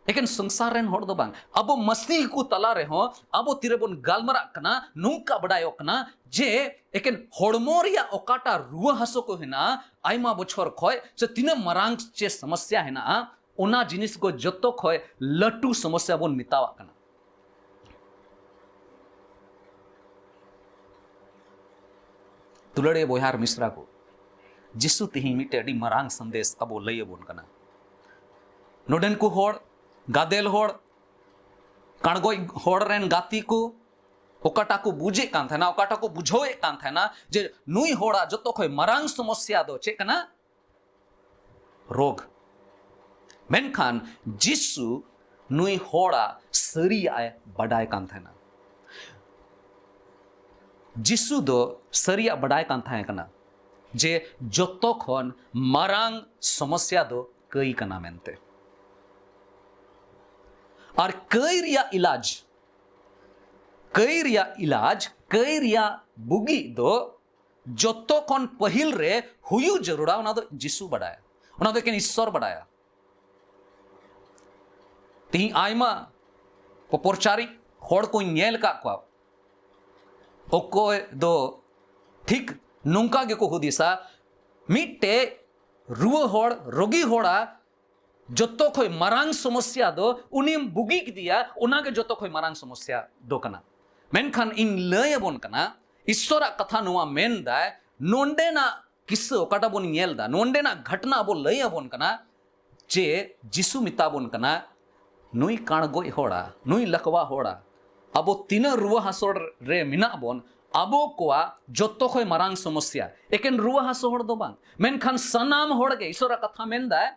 ᱮᱠᱮᱱ ᱥᱚᱝᱥᱟᱨ ᱨᱮᱱ ᱦᱚᱲ ᱫᱚ ᱵᱟᱝ, ᱟᱵᱚ ᱢᱟᱹᱥᱤ ᱠᱚ ᱛᱟᱞᱟ ᱨᱮᱦᱚᱸ ᱟᱵᱚ ᱛᱤᱨᱮᱵᱚᱱ ᱜᱟᱞᱢᱟᱨᱟᱜ ᱠᱟᱱᱟ, ᱱᱚᱝᱠᱟ ᱵᱟᱰᱟᱭᱚᱜ ᱠᱟᱱᱟ ᱡᱮ ᱮᱠᱮᱱ ᱦᱚᱲᱢᱚ ᱨᱮᱭᱟᱜ ᱚᱠᱟᱴᱟᱜ ᱨᱩᱣᱟᱹ ᱦᱟᱹᱥᱩ ᱠᱚ ᱦᱮᱱᱟᱜᱼᱟ, ᱟᱭᱢᱟ ᱵᱚᱪᱷᱚᱨ ᱠᱷᱚᱡ ᱥᱮ ᱛᱤᱱᱟᱹᱜ ᱢᱟᱨᱟᱝ ᱪᱮ ᱥᱚᱢᱚᱥᱭᱟ ᱦᱮᱱᱟᱜᱼᱟ, ᱚᱱᱟ ᱡᱤᱱᱤᱥ ᱠᱚ ᱡᱚᱛᱚ ᱠᱷᱚᱡ ᱞᱟᱹᱴᱩ ᱥᱚᱢᱚᱥᱭᱟ ᱵᱚᱱ ᱢᱮᱛᱟᱣᱟᱜ ᱠᱟᱱᱟ᱾ ᱫᱩᱞᱟᱹᱲᱤᱭᱟᱹ ᱵᱚᱭᱦᱟ ᱟᱨ ᱢᱤᱥᱨᱟ ᱠᱚ, ᱡᱤᱥᱩ ᱛᱤᱦᱤᱧ ᱢᱤᱫᱴᱮᱡ ᱟᱹᱰᱤ ᱢᱟᱨᱟᱝ ᱥᱟᱸᱫᱮᱥ ᱟᱵᱚ ᱞᱟᱹᱭ ᱟᱵᱚᱱ ᱠᱟᱱᱟ᱾ ᱱᱚᱰᱮᱱ ᱠᱚ ᱦᱚᱲ, ᱜᱟᱫᱮᱞ ᱦᱚᱲ, ᱠᱟᱬᱜᱚᱡ ᱦᱚᱲ ᱨᱮᱱ ᱜᱟᱛᱮ ᱠᱚ, ᱚᱠᱟᱴᱟᱜ ᱠᱚ ᱵᱩᱡᱮᱫ ᱠᱟᱱ ᱛᱟᱦᱮᱱᱟ, ᱚᱠᱟᱴᱟᱜ ᱠᱚ ᱵᱩᱡᱷᱟᱹᱣᱮᱫ ᱠᱟᱱ ᱛᱟᱦᱮᱱᱟ ᱡᱮ ᱱᱩᱭ ᱦᱚᱲᱟᱜ ᱡᱚᱛᱚ ᱠᱷᱚᱡ ᱢᱟᱨᱟᱝ ᱥᱚᱢᱚᱥᱭᱟ ᱫᱚ ᱪᱮᱫ ᱠᱟᱱᱟ? ᱨᱳᱜᱽ᱾ ᱢᱮᱱᱠᱷᱟᱱ ᱡᱤᱥᱩ ᱱᱩᱭ ᱦᱚᱲᱟᱜ ᱥᱟᱹᱨᱤᱭᱟᱜ ᱮ ᱵᱟᱰᱟᱭ ᱠᱟᱱ ᱛᱟᱦᱮᱱᱟ᱾ ᱡᱤᱥᱩ ᱫᱚ ᱥᱟᱹᱨᱤᱭᱟᱜ ᱵᱟᱰᱟᱭ ᱠᱟᱱ ᱛᱟᱦᱮᱸ ᱠᱟᱱᱟ ᱡᱮ ᱡᱚᱛᱚ ᱠᱷᱚᱱ ᱢᱟᱨᱟᱝ ᱥᱚᱢᱚᱥᱭᱟ ᱫᱚ ᱠᱟᱹᱭ ᱠᱟᱱᱟ ᱢᱮᱱᱛᱮ᱾ ᱟᱨ ᱠᱟᱹᱭ ᱨᱮᱭᱟᱜ ᱤᱞᱟᱡᱽ, ᱠᱟᱹᱭ ᱨᱮᱭᱟᱜ ᱤᱞᱟᱡᱽ, ᱠᱟᱹᱭ ᱨᱮᱭᱟᱜ ᱵᱩᱜᱤ ᱫᱚ ᱡᱚᱛᱚ ᱠᱷᱚᱱ ᱯᱟᱹᱦᱤᱞ ᱨᱮ ᱦᱩᱭᱩᱜ ᱡᱟᱹᱨᱩᱲᱟ, ᱚᱱᱟ ᱫᱚ ᱡᱤᱥᱩ ᱵᱟᱰᱟᱭᱟ, ᱚᱱᱟ ᱫᱚ ᱮᱠᱮᱱ ᱤᱥᱥᱚᱨ ᱵᱟᱰᱟᱭᱟ᱾ ᱛᱤᱦᱤᱧ ᱟᱭᱢᱟ ᱯᱚᱯᱚᱨᱪᱟᱨᱤ ᱦᱚᱲ ᱠᱚᱧ ᱧᱮᱞ ᱟᱠᱟᱫ ᱠᱚᱣᱟ, ᱚᱠᱚᱭ ᱫᱚ ᱴᱷᱤᱠ ᱱᱚᱝᱠᱟ ᱜᱮᱠᱚ ᱦᱩᱫᱤᱥᱟ, ᱢᱤᱫᱴᱮᱡ ᱨᱩᱣᱟᱹ ᱦᱚᱲ, ᱨᱳᱜᱤ ᱦᱚᱲᱟᱜ ᱡᱚᱛᱚ ᱠᱷᱚᱡ ᱢᱟᱨᱟᱝ ᱥᱚᱢᱚᱥᱭᱟ ᱫᱚ ᱩᱱᱤᱢ ᱵᱩᱜᱤ ᱠᱮᱫᱮᱭᱟ, ᱚᱱᱟᱜᱮ ᱡᱚᱛᱚ ᱠᱷᱚᱡ ᱢᱟᱨᱟᱝ ᱥᱚᱢᱚᱥᱭᱟ ᱫᱚ ᱠᱟᱱᱟ᱾ ᱢᱮᱱᱠᱷᱟᱱ ᱤᱧ ᱞᱟᱹᱭ ᱟᱵᱚᱱ ᱠᱟᱱᱟ, ᱤᱥᱥᱚᱨᱟᱜ ᱠᱟᱛᱷᱟ ᱱᱚᱣᱟ ᱢᱮᱱ ᱫᱟᱭ, ᱱᱚᱸᱰᱮᱱᱟᱜ ᱠᱤᱥᱥᱟᱹ ᱚᱠᱟᱴᱟᱜ ᱵᱚᱱ ᱧᱮᱞ ᱫᱟ, ᱱᱚᱸᱰᱮᱱᱟᱜ ᱜᱷᱟᱴᱱᱟ ᱟᱵᱚ ᱞᱟᱹᱭ ᱟᱵᱚᱱ ᱠᱟᱱᱟ ᱡᱮ ᱡᱤᱥᱩ ᱢᱮᱛᱟ ᱵᱚᱱ ᱠᱟᱱᱟ, ᱱᱩᱭ ᱠᱟᱬᱜᱚᱡ ᱦᱚᱲᱟ, ᱱᱩᱭ ᱞᱟᱠᱣᱟ ᱦᱚᱲᱟ, ᱟᱵᱚ ᱛᱤᱱᱟᱹᱜ ᱨᱩᱣᱟᱹ ᱦᱟᱹᱥᱩ ᱨᱮ ᱢᱮᱱᱟᱜ ᱵᱚᱱ, ᱟᱵᱚ ᱠᱚᱣᱟᱜ ᱡᱚᱛᱚ ᱠᱷᱚᱡ ᱢᱟᱨᱟᱝ ᱥᱚᱢᱚᱥᱭᱟ ᱮᱠᱮᱱ ᱨᱩᱣᱟᱹ ᱦᱟᱹᱥᱩ ᱦᱚᱲ ᱫᱚ ᱵᱟᱝ, ᱢᱮᱱᱠᱷᱟᱱ ᱥᱟᱱᱟᱢ ᱦᱚᱲ ᱜᱮ, ᱤᱥᱚᱨᱟᱜ ᱠᱟᱛᱷᱟ ᱢᱮᱱ ᱫᱟᱭ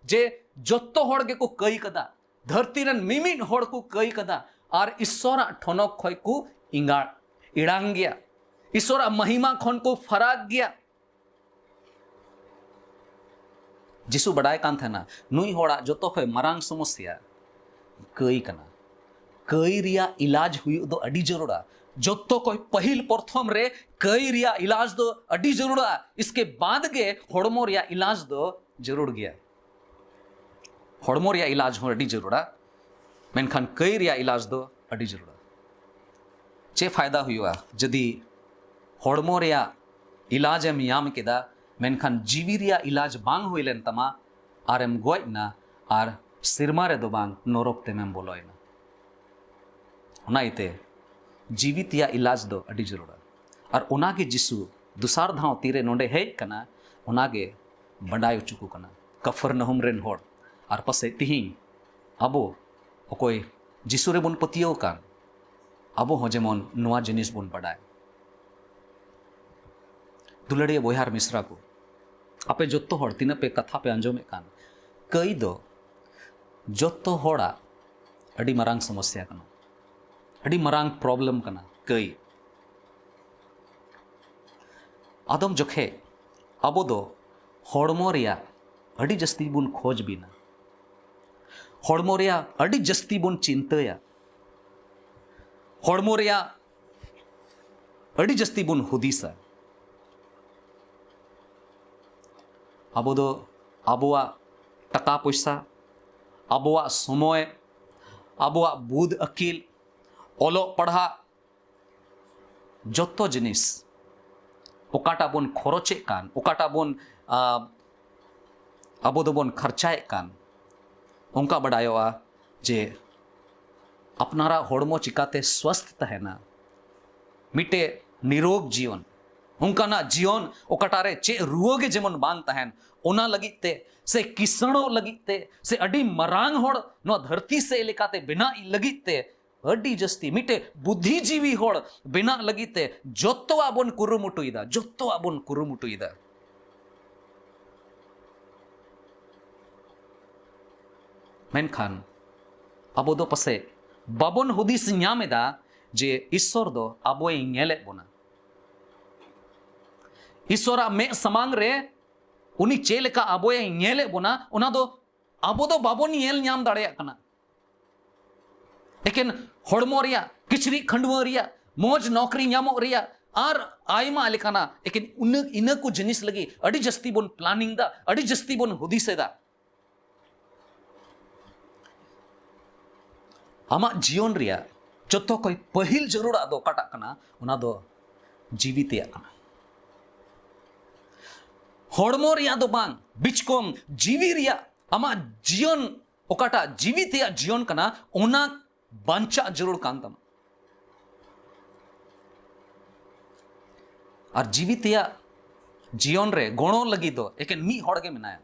ᱡᱮ ᱡᱚᱛᱚ ᱦᱚᱲ ᱜᱮᱠᱚ ᱠᱟᱹᱭ ᱠᱟᱫᱟ, ᱫᱷᱟᱹᱨᱛᱤ ᱨᱮᱱ ᱢᱤᱢᱤᱫ ᱦᱚᱲ ᱠᱚ ᱠᱟᱹᱭ ᱠᱟᱫᱟ ᱟᱨ ᱤᱥᱚᱨᱟᱜ ᱴᱷᱚᱱᱚᱠ ᱠᱷᱚᱡ ᱠᱚ ᱤᱸᱜᱟᱲ ᱤᱲᱟᱝ ᱜᱮᱭᱟ, ᱤᱥᱚᱨᱟᱜ ᱢᱟᱦᱤᱢᱟ ᱠᱷᱚᱱ ᱠᱚ ᱯᱷᱟᱨᱟᱠ ᱜᱮᱭᱟ᱾ ᱡᱤᱥᱩ ᱵᱟᱰᱟᱭ ᱠᱟᱱ ᱛᱟᱦᱮᱱᱟ ᱱᱩᱭ ᱦᱚᱲᱟᱜ ᱡᱚᱛᱚ ᱠᱷᱚᱡ ᱢᱟᱨᱟᱝ ᱥᱚᱢᱚᱥᱭᱟ ᱠᱟᱹᱭ ᱠᱟᱱᱟ᱾ ᱠᱟᱹᱭ ᱨᱮᱭᱟᱜ ᱤᱞᱟᱡᱽ ᱦᱩᱭᱩᱜ ᱫᱚ ᱟᱹᱰᱤ ᱡᱟᱹᱨᱩᱲᱟ᱾ ᱡᱚᱛᱚ ᱠᱷᱚᱡ ᱯᱟᱹᱦᱤᱞ ᱯᱨᱚᱛᱷᱚᱢ ᱨᱮ ᱠᱟᱹᱭ ᱨᱮᱭᱟᱜ ᱤᱞᱟᱡᱽ ᱫᱚ ᱟᱹᱰᱤ ᱡᱟᱹᱨᱩᱲᱟ᱾ ᱤᱥᱠᱮ ᱵᱟᱫ ᱜᱮ ᱦᱚᱲᱢᱚ ᱨᱮᱭᱟᱜ ᱤᱞᱟᱡᱽ ᱫᱚ ᱡᱟᱹᱨᱩᱲ ᱜᱮᱭᱟ᱾ ᱦᱚᱲᱢᱚ ᱨᱮᱭᱟᱜ ᱤᱞᱟᱡᱽ ᱦᱚᱸ ᱟᱹᱰᱤ ᱡᱟᱹᱨᱩᱲᱟ, ᱢᱮᱱᱠᱷᱟᱱ ᱠᱟᱹᱭ ᱨᱮᱭᱟᱜ ᱤᱞᱟᱡᱽ ᱫᱚ ᱟᱹᱰᱤ ᱡᱟᱹᱨᱩᱲᱟ᱾ ᱪᱮᱫ ᱯᱷᱟᱭᱫᱟ ᱦᱩᱭᱩᱜᱼᱟ ᱡᱩᱫᱤ ᱦᱚᱲᱢᱚ ᱨᱮᱭᱟᱜ ᱤᱞᱟᱡᱽ ᱮᱢ ᱧᱟᱢ ᱠᱮᱫᱟ, ᱢᱮᱱᱠᱷᱟᱱ ᱡᱤᱣᱤ ᱨᱮᱭᱟᱜ ᱤᱞᱟᱡᱽ ᱵᱟᱝ ᱦᱩᱭ ᱞᱮᱱ ᱛᱟᱢᱟ, ᱟᱨᱮᱢ ᱜᱚᱡ ᱮᱱᱟ, ᱟᱨ ᱥᱮᱨᱢᱟ ᱨᱮᱫᱚ ᱵᱟᱝ, ᱱᱚᱨᱚᱠ ᱛᱮᱢᱮᱢ ᱵᱚᱞᱚᱭᱮᱱᱟ᱾ ᱚᱱᱟ ᱤᱭᱟᱹᱛᱮ ᱡᱤᱣᱤ ᱛᱮᱭᱟᱜ ᱤᱞᱟᱡᱽ ᱫᱚ ᱟᱹᱰᱤ ᱡᱟᱹᱨᱩᱲᱟ᱾ ᱟᱨ ᱚᱱᱟᱜᱮ ᱡᱤᱥᱩ ᱫᱚᱥᱟᱨ ᱫᱷᱟᱣ ᱛᱤᱨᱮ ᱱᱚᱰᱮ ᱦᱮᱡ ᱠᱟᱱᱟ, ᱚᱱᱟᱜᱮ ᱵᱟᱰᱟᱭ ᱦᱚᱪᱚ ᱠᱚ ᱠᱟᱱᱟ ᱠᱟᱯᱷᱟᱨᱱᱟᱦᱩᱢ ᱨᱮᱱ ᱦᱚᱲ᱾ ᱟᱨ ᱯᱟᱥᱮᱡ ᱛᱤᱦᱤᱧ ᱟᱵᱚ ᱚᱠᱚᱭ ᱡᱤᱥᱩ ᱨᱮᱵᱚᱱ ᱯᱟᱹᱛᱭᱟᱹᱣ ᱟᱠᱟᱱ, ᱟᱵᱚ ᱦᱚᱸ ᱡᱮᱢᱚᱱ ᱱᱚᱣᱟ ᱡᱤᱱᱤᱥ ᱵᱚᱱ ᱵᱟᱰᱟᱭ᱾ ᱫᱩᱞᱟᱹᱲᱤᱭᱟᱹ ᱵᱚᱭᱦᱟ ᱟᱨ ᱢᱤᱥᱨᱟ ᱠᱚ, ᱟᱯᱮ ᱡᱚᱛᱚ ᱦᱚᱲ ᱛᱤᱱᱟᱹᱜ ᱯᱮ ᱠᱟᱛᱷᱟ ᱯᱮ ᱟᱸᱡᱚᱢᱮᱫ ᱠᱟᱱ, ᱠᱟᱹᱭ ᱫᱚ ᱡᱚᱛᱚ ᱦᱚᱲᱟᱜ ᱟᱹᱰᱤ ᱢᱟᱨᱟᱝ ᱥᱚᱢᱚᱥᱥᱟ ᱠᱟᱱᱟ, ᱟᱹᱰᱤ ᱢᱟᱨᱟᱝ ᱯᱨᱚᱵᱞᱮᱢ ᱠᱟᱱᱟ᱾ ᱠᱟᱹᱭ ᱟᱫᱚᱢ ᱡᱚᱠᱷᱮᱡ ᱟᱵᱚ ᱫᱚ ᱦᱚᱲᱢᱚ ᱨᱮᱭᱟᱜ ᱟᱹᱰᱤ ᱡᱟᱹᱥᱛᱤ ᱵᱚᱱ ᱠᱷᱚᱡᱽ ᱵᱤᱱᱟ, ᱦᱚᱲᱢᱚ ᱨᱮᱭᱟᱜ ᱟᱹᱰᱤ ᱡᱟᱹᱥᱛᱤ ᱵᱚᱱ ᱪᱤᱱᱛᱟᱹᱭᱟ, ᱦᱚᱲᱢᱚ ᱨᱮᱭᱟᱜ ᱟᱹᱰᱤ ᱡᱟᱹᱥᱛᱤ ᱵᱚᱱ ᱦᱩᱫᱤᱥᱟ᱾ ᱟᱵᱚ ᱫᱚ ᱟᱵᱚᱣᱟᱜ ᱴᱟᱠᱟ ᱯᱚᱭᱥᱟ, ᱟᱵᱚᱣᱟᱜ ᱥᱚᱢᱚᱭ, ᱟᱵᱚᱣᱟᱜ ᱵᱩᱫ ᱟᱹᱠᱤᱞ, ᱚᱞᱚᱜ ᱯᱟᱲᱦᱟᱜ, ᱡᱚᱛᱚ ᱡᱤᱱᱤᱥ ᱚᱠᱟᱴᱟᱜ ᱵᱚᱱ ᱠᱷᱚᱨᱚᱪᱮᱫ ᱠᱟᱱ, ᱚᱠᱟᱴᱟᱜ ᱵᱚᱱ, ᱟ, ᱟᱵᱚ ᱫᱚᱵᱚᱱ ᱠᱷᱚᱨᱪᱟᱭᱮᱫ ᱠᱟᱱ, ᱚᱱᱠᱟ ᱵᱟᱰᱟᱭᱚᱜᱼᱟ ᱡᱮ ᱟᱯᱱᱟᱨᱟᱜ ᱦᱚᱲᱢᱚ ᱪᱤᱠᱟᱛᱮ ᱥᱣᱟᱥᱛᱷ ᱛᱟᱦᱮᱱᱟ, ᱢᱤᱫᱴᱮᱡ ᱱᱤᱨᱳᱜᱽ ᱡᱤᱭᱚᱱ, ᱚᱱᱠᱟᱱᱟᱜ ᱡᱤᱭᱚᱱ ᱚᱠᱟᱴᱟᱜ ᱨᱮ ᱪᱮᱫ ᱨᱩᱣᱟᱹ ᱜᱮ ᱡᱮᱢᱚᱱ ᱵᱟᱝ ᱛᱟᱦᱮᱱ, ᱚᱱᱟ ᱞᱟᱹᱜᱤᱫ ᱛᱮ ᱥᱮ ᱠᱤᱥᱟᱹᱬᱚᱜ ᱞᱟᱹᱜᱤᱫ ᱛᱮ ᱥᱮ ᱟᱹᱰᱤ ᱢᱟᱨᱟᱝ ᱦᱚᱲ ᱱᱚᱣᱟ ᱫᱷᱟᱹᱨᱛᱤ ᱥᱮᱫ ᱞᱮᱠᱟᱛᱮ ᱵᱮᱱᱟᱜ ᱞᱟᱹᱜᱤᱫ ᱛᱮ ᱟᱹᱰᱤ ᱡᱟᱹᱥᱛᱤ ᱢᱤᱫᱴᱮᱡ ᱵᱩᱫᱽᱫᱷᱤᱡᱤᱵᱤ ᱦᱚᱲ ᱵᱮᱱᱟᱜ ᱞᱟᱹᱜᱤᱫ ᱛᱮ ᱡᱚᱛᱚᱣᱟᱜ ᱵᱚᱱ ᱠᱩᱨᱩᱢᱩᱴᱩᱭᱮᱫᱟ, ᱡᱚᱛᱚᱣᱟᱜ ᱵᱚᱱ ᱠᱩᱨᱩᱢᱩᱴᱩᱭᱮᱫᱟ᱾ ᱢᱮᱱᱠᱷᱟᱱ ᱟᱵᱚ ᱫᱚ ᱯᱟᱥᱮᱡ ᱵᱟᱵᱚᱱ ᱦᱩᱫᱤᱥ ᱧᱟᱢ ᱮᱫᱟ ᱡᱮ ᱤᱥᱥᱚᱨ ᱫᱚ ᱟᱵᱚᱭ ᱧᱮᱞᱮᱫ ᱵᱚᱱᱟ᱾ ᱤᱥᱥᱚᱨᱟᱜ ᱢᱮᱫ ᱥᱟᱢᱟᱝ ᱨᱮ ᱩᱱᱤ ᱪᱮᱫ ᱞᱮᱠᱟ ᱟᱵᱚᱭ ᱧᱮᱞᱮᱫ ᱵᱚᱱᱟ, ᱚᱱᱟ ᱫᱚ ᱟᱵᱚ ᱫᱚ ᱵᱟᱵᱚᱱ ᱧᱮᱞ ᱧᱟᱢ ᱫᱟᱲᱮᱭᱟᱜ ᱠᱟᱱᱟ᱾ ᱮᱠᱮᱱ ᱦᱚᱲᱢᱚ ᱨᱮᱭᱟᱜ, ᱠᱤᱪᱨᱤᱡ ᱠᱷᱟᱹᱰᱣᱟᱹ ᱨᱮᱭᱟᱜ, ᱢᱚᱡᱽ ᱱᱚᱠᱨᱤ ᱧᱟᱢᱚᱜ ᱨᱮᱭᱟᱜ, ᱟᱨ ᱟᱭᱢᱟ ᱞᱮᱠᱟᱱᱟᱜ, ᱮᱠᱮᱱ ᱩᱱᱟᱹ, ᱤᱱᱟᱹ ᱠᱚ ᱡᱤᱱᱤᱥ ᱞᱟᱹᱜᱤᱫ ᱟᱹᱰᱤ ᱡᱟᱹᱥᱛᱤ ᱵᱚᱱ ᱯᱞᱟᱱᱤᱝ ᱫᱟ, ᱟᱹᱰᱤ ᱡᱟᱹᱥᱛᱤ ᱵᱚᱱ ᱦᱩᱫᱤᱥ ᱮᱫᱟ᱾ ᱟᱢᱟᱜ ᱡᱤᱭᱚᱱ ᱨᱮᱭᱟᱜ ᱡᱚᱛᱚ ᱠᱷᱚᱱ ᱯᱟᱹᱦᱤᱞ ᱡᱟᱹᱨᱩᱲᱟᱜ ᱫᱚ ᱚᱠᱟᱴᱟᱜ ᱠᱟᱱᱟ? ᱚᱱᱟ ᱫᱚ ᱡᱤᱣᱤ ᱛᱮᱭᱟᱜ ᱠᱟᱱᱟ, ᱦᱚᱲᱢᱚ ᱨᱮᱭᱟᱜ ᱫᱚ ᱵᱟᱝ, ᱵᱤᱪᱠᱚᱢ ᱡᱤᱣᱤ ᱨᱮᱭᱟᱜ᱾ ᱟᱢᱟᱜ ᱡᱤᱭᱚᱱ ᱚᱠᱟᱴᱟᱜ ᱡᱤᱣᱤ ᱛᱮᱭᱟᱜ ᱡᱤᱭᱚᱱ ᱠᱟᱱᱟ, ᱚᱱᱟ ᱵᱟᱧᱪᱟᱜ ᱡᱟᱹᱨᱩᱲ ᱠᱟᱱ ᱛᱟᱢᱟ᱾ ᱟᱨ ᱡᱤᱣᱤ ᱛᱮᱭᱟᱜ ᱡᱤᱭᱚᱱ ᱨᱮ ᱜᱚᱲᱚ ᱞᱟᱹᱜᱤᱫ ᱫᱚ ᱮᱠᱮᱱ ᱢᱤᱫ ᱦᱚᱲ ᱜᱮ ᱢᱮᱱᱟᱭᱟ᱾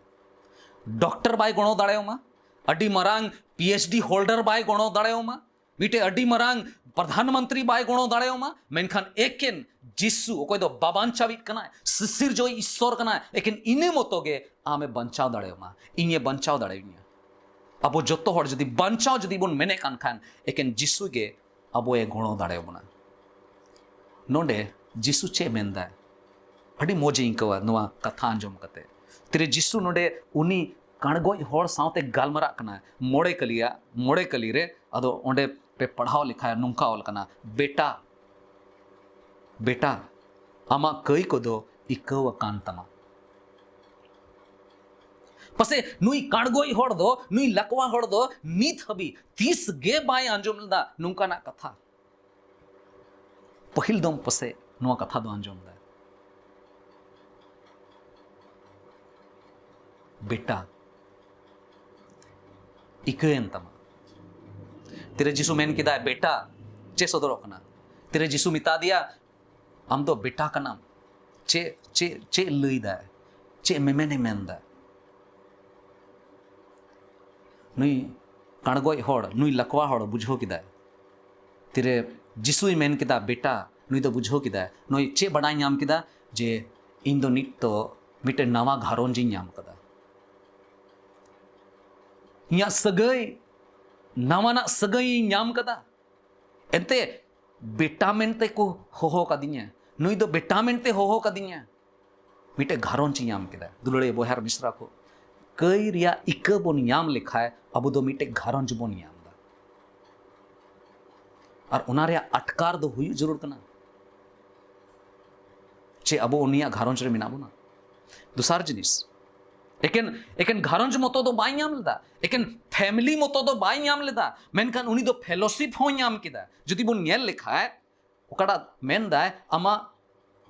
ᱰᱚᱠᱴᱚᱨ ᱵᱟᱭ ᱜᱚᱲᱚ ᱫᱟᱲᱮᱭᱟᱢᱟ, ᱟᱹᱰᱤ ᱢᱟᱨᱟᱝ ᱯᱤ ᱮᱭᱤᱪ ᱰᱤ ᱦᱳᱞᱰᱟᱨ ᱵᱟᱭ ᱜᱚᱲᱚ ᱫᱟᱲᱮᱭᱟᱢᱟ, ᱢᱤᱫᱴᱮᱡ ᱟᱹᱰᱤ ᱢᱟᱨᱟᱝ ᱯᱨᱚᱫᱷᱟᱱ ᱢᱚᱱᱛᱨᱤ ᱵᱟᱭ ᱜᱚᱲᱚ ᱫᱟᱲᱮᱭᱟᱢᱟ, ᱢᱮᱱᱠᱷᱟᱱ ᱮᱠᱮᱱ ᱡᱤᱥᱩ, ᱚᱠᱚᱭ ᱫᱚ ᱵᱟᱵᱟᱧᱪᱟᱣᱤᱡ ᱠᱟᱱᱟᱭ, ᱥᱤᱥᱤᱨᱡᱚᱭᱤᱡ ᱤᱥᱥᱚᱨ ᱠᱟᱱᱟᱭ, ᱮᱠᱮᱱ ᱤᱱᱟᱹ ᱢᱚᱛᱚ ᱜᱮ ᱟᱢᱮ ᱵᱟᱧᱪᱟᱣ ᱫᱟᱲᱮᱭᱟᱢᱟ, ᱤᱧᱮ ᱵᱟᱧᱪᱟᱣ ᱫᱟᱲᱮᱭᱟᱹᱧᱟ᱾ ᱟᱵᱚ ᱡᱚᱛᱚ ᱦᱚᱲ ᱡᱩᱫᱤ ᱵᱟᱧᱪᱟᱣ ᱡᱩᱫᱤ ᱵᱚᱱ ᱢᱮᱱᱮᱫ ᱠᱟᱱ ᱠᱷᱟᱱ, ᱮᱠᱮᱱ ᱡᱤᱥᱩ ᱜᱮ ᱟᱵᱚᱭ ᱜᱚᱲᱚ ᱫᱟᱲᱮᱭᱟᱵᱚᱱᱟ᱾ ᱱᱚᱰᱮ ᱡᱤᱥᱩ ᱪᱮᱫ ᱢᱮᱱᱫᱟᱭ? ᱟᱹᱰᱤ ᱢᱚᱡᱽ ᱤᱧ ᱟᱹᱭᱠᱟᱹᱣᱟ ᱱᱚᱣᱟ ᱠᱟᱛᱷᱟ ᱟᱸᱡᱚᱢ ᱠᱟᱛᱮ᱾ ᱛᱤᱨᱮ ᱡᱤᱥᱩ ᱱᱚᱰᱮ ᱩᱱᱤ ᱠᱟᱬᱜᱚᱡ ᱦᱚᱲ ᱥᱟᱶᱛᱮ ᱜᱟᱞᱢᱟᱨᱟᱜ ᱠᱟᱱᱟᱭ, ᱢᱚᱬᱮ ᱠᱟᱹᱞᱤᱭᱟ, ᱢᱚᱬᱮ ᱠᱟᱹᱞᱤ ᱨᱮ᱾ ᱟᱫᱚ ᱚᱸᱰᱮ ᱯᱮ ᱯᱟᱲᱦᱟᱣ ᱞᱮᱠᱷᱟᱱ ᱱᱚᱝᱠᱟ ᱚᱞ ᱠᱟᱱᱟ, "ᱵᱮᱴᱟ, ᱵᱮᱴᱟ, ᱟᱢᱟᱜ ᱠᱟᱹᱭ ᱠᱚᱫᱚ ᱤᱠᱟᱹᱣ ᱟᱠᱟᱱ ᱛᱟᱢᱟ᱾" ᱯᱟᱥᱮ ᱱᱩᱭ ᱠᱟᱬᱜᱚᱡ ᱦᱚᱲ ᱫᱚ, ᱱᱩᱭ ᱞᱟᱠᱣᱟ ᱦᱚᱲ ᱫᱚ ᱱᱤᱛ ᱦᱟᱹᱵᱤᱡ ᱛᱤᱥ ᱜᱮ ᱵᱟᱭ ᱟᱸᱡᱚᱢ ᱞᱮᱫᱟ ᱱᱚᱝᱠᱟᱱᱟᱜ ᱠᱟᱛᱷᱟ᱾ ᱯᱟᱹᱦᱤᱞ ᱫᱚᱢ ᱯᱟᱥᱮ ᱱᱚᱣᱟ ᱠᱟᱛᱷᱟ ᱫᱚ ᱟᱸᱡᱚᱢ ᱫᱟ, "ᱵᱮᱴᱟ, ᱤᱠᱟᱹᱭᱮᱱ ᱛᱟᱢᱟ᱾" ᱛᱤᱨᱮ ᱡᱤᱥᱩ ᱢᱮᱱ ᱠᱮᱫᱟᱭ, "ᱵᱮᱴᱟ", ᱪᱮᱫ ᱥᱚᱫᱚᱨᱚᱜ ᱠᱟᱱᱟ? ᱛᱤᱨᱮ ᱡᱤᱥᱩ ᱢᱮᱛᱟ ᱫᱮᱭᱟ, "ᱟᱢ ᱫᱚ ᱵᱮᱴᱟ ᱠᱟᱱᱟᱢ"? ᱪᱮᱫ, ᱪᱮᱫ, ᱪᱮᱫ ᱞᱟᱹᱭ ᱫᱟᱭ? ᱪᱮᱫ ᱢᱮᱢᱮᱱᱮ ᱢᱮᱱ ᱫᱟ? ᱱᱩᱭ ᱠᱟᱬᱜᱚᱡ ᱦᱚᱲ, ᱱᱩᱭ ᱞᱟᱠᱣᱟ ᱦᱚᱲ ᱵᱩᱡᱷᱟᱹᱣ ᱠᱮᱫᱟᱭ᱾ ᱛᱤᱨᱮ ᱡᱤᱥᱩᱭ ᱢᱮᱱ ᱠᱮᱫᱟ, "ᱵᱮᱴᱟ", ᱱᱩᱭ ᱫᱚ ᱵᱩᱡᱷᱟᱹᱣ ᱠᱮᱫᱟᱭ᱾ ᱱᱩᱭ ᱪᱮᱫ ᱵᱟᱰᱟᱭ ᱧᱟᱢ ᱠᱮᱫᱟ? ᱡᱮ ᱤᱧ ᱫᱚ ᱱᱤᱛ ᱫᱚ ᱢᱤᱫᱴᱮᱱ ᱱᱟᱣᱟ ᱜᱷᱟᱨᱚᱸᱡᱽ ᱤᱧ ᱧᱟᱢ ᱠᱟᱫᱟ᱾ ᱤᱧᱟᱹᱜ ᱥᱟᱹᱜᱟᱹᱭ, ᱱᱟᱣᱟᱱᱟᱜ ᱥᱟᱹᱜᱟᱹᱭ ᱤᱧ ᱧᱟᱢ ᱠᱟᱫᱟ᱾ ᱮᱱᱛᱮ ᱵᱮᱴᱟ ᱢᱮᱱᱛᱮ ᱠᱚ ᱦᱚᱦᱚ ᱠᱟᱫᱤᱧᱟ, ᱱᱩᱭ ᱫᱚ ᱵᱮᱴᱟ ᱢᱮᱱᱛᱮ ᱦᱚᱦᱚ ᱠᱟᱫᱤᱧᱟ᱾ ᱢᱤᱫᱴᱮᱡ ᱜᱷᱟᱨᱚᱸᱡᱽ ᱧᱟᱢ ᱠᱮᱫᱟ᱾ ᱫᱩᱞᱟᱹᱲᱤᱭᱟᱹ ᱵᱚᱭᱦᱟ ᱟᱨ ᱢᱤᱥᱨᱟ ᱠᱚ, ᱠᱟᱹᱭ ᱨᱮᱭᱟᱜ ᱤᱠᱟᱹ ᱵᱚᱱ ᱧᱟᱢ ᱞᱮᱠᱷᱟᱡ ᱟᱵᱚ ᱫᱚ ᱢᱤᱫᱴᱮᱡ ᱜᱷᱟᱨᱚᱸᱡᱽ ᱵᱚᱱ ᱧᱟᱢ ᱮᱫᱟ᱾ ᱟᱨ ᱚᱱᱟ ᱨᱮᱭᱟᱜ ᱟᱴᱠᱟᱨ ᱫᱚ ᱦᱩᱭᱩᱜ ᱡᱟᱹᱨᱩᱲ ᱠᱟᱱᱟ᱾ ᱪᱮ ᱟᱵᱚ ᱩᱱᱤᱭᱟᱜ ᱜᱷᱟᱨᱚᱸᱡᱽ ᱨᱮ ᱢᱮᱱᱟᱜ ᱵᱚᱱᱟ? ᱫᱚᱥᱟᱨ ᱡᱤᱱᱤᱥ, ᱮᱠᱮᱱ, ᱮᱠᱮᱱ ᱜᱷᱟᱨᱚᱸᱡᱽ ᱢᱚᱛᱚ ᱫᱚ ᱵᱟᱭ ᱧᱟᱢ ᱞᱮᱫᱟ, ᱮᱠᱮᱱ ᱯᱷᱮᱢᱤᱞᱤ ᱢᱚᱛᱚ ᱫᱚ ᱵᱟᱭ ᱧᱟᱢ ᱞᱮᱫᱟ, ᱢᱮᱱᱠᱷᱟᱱ ᱩᱱᱤ ᱫᱚ ᱯᱷᱮᱞᱳᱥᱤᱯ ᱦᱚᱸᱭ ᱧᱟᱢ ᱠᱮᱫᱟ᱾ ᱡᱩᱫᱤ ᱵᱚᱱ ᱧᱮᱞ ᱞᱮᱠᱷᱟᱡ, ᱚᱠᱟᱴᱟᱜ ᱢᱮᱱᱫᱟᱭ, ᱟᱢᱟᱜ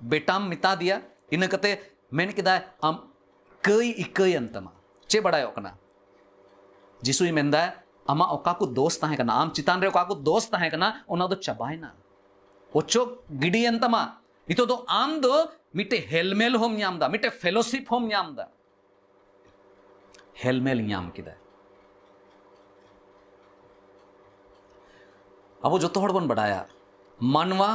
ᱵᱮᱴᱟᱢ ᱢᱮᱛᱟ ᱫᱮᱭᱟ, ᱤᱱᱟᱹ ᱠᱟᱛᱮ ᱢᱮᱱ ᱠᱮᱫᱟᱭ, "ᱟᱢ ᱠᱟᱹᱭ ᱤᱠᱟᱹᱭᱮᱱ ᱛᱟᱢᱟ᱾" ᱪᱮᱫ ᱵᱟᱲᱟᱭᱚᱜ ᱠᱟᱱᱟ? ᱡᱤᱥᱩᱭ ᱢᱮᱱᱫᱟᱭ, "ᱟᱢᱟᱜ ᱚᱠᱟ ᱠᱚ ᱫᱳᱥ ᱛᱟᱦᱮᱸ ᱠᱟᱱᱟ, ᱟᱢ ᱪᱮᱛᱟᱱ ᱨᱮ ᱚᱠᱟ ᱠᱚ ᱫᱳᱥ ᱛᱟᱦᱮᱸ ᱠᱟᱱᱟ, ᱚᱱᱟ ᱫᱚ ᱪᱟᱵᱟᱭᱮᱱᱟ, ᱚᱪᱚᱜ ᱜᱤᱰᱤᱭᱮᱱ ᱛᱟᱢᱟ᱾ ᱱᱤᱛᱚᱜ ᱫᱚ ᱟᱢ ᱫᱚ ᱢᱤᱫᱴᱮᱡ ᱦᱮᱞᱢᱮᱞ ᱦᱚᱸᱢ ᱧᱟᱢ ᱮᱫᱟ, ᱢᱤᱫᱴᱮᱡ ᱯᱷᱮᱞᱳᱥᱤᱯ ᱦᱚᱸᱢ ᱧᱟᱢ ᱮᱫᱟ᱾" ᱦᱮᱞᱢᱮᱞ ᱧᱟᱢ ᱠᱮᱫᱟ᱾ ᱟᱵᱚ ᱡᱚᱛᱚ ᱦᱚᱲ ᱵᱚᱱ ᱵᱟᱰᱟᱭᱟ, ᱢᱟᱱᱣᱟ,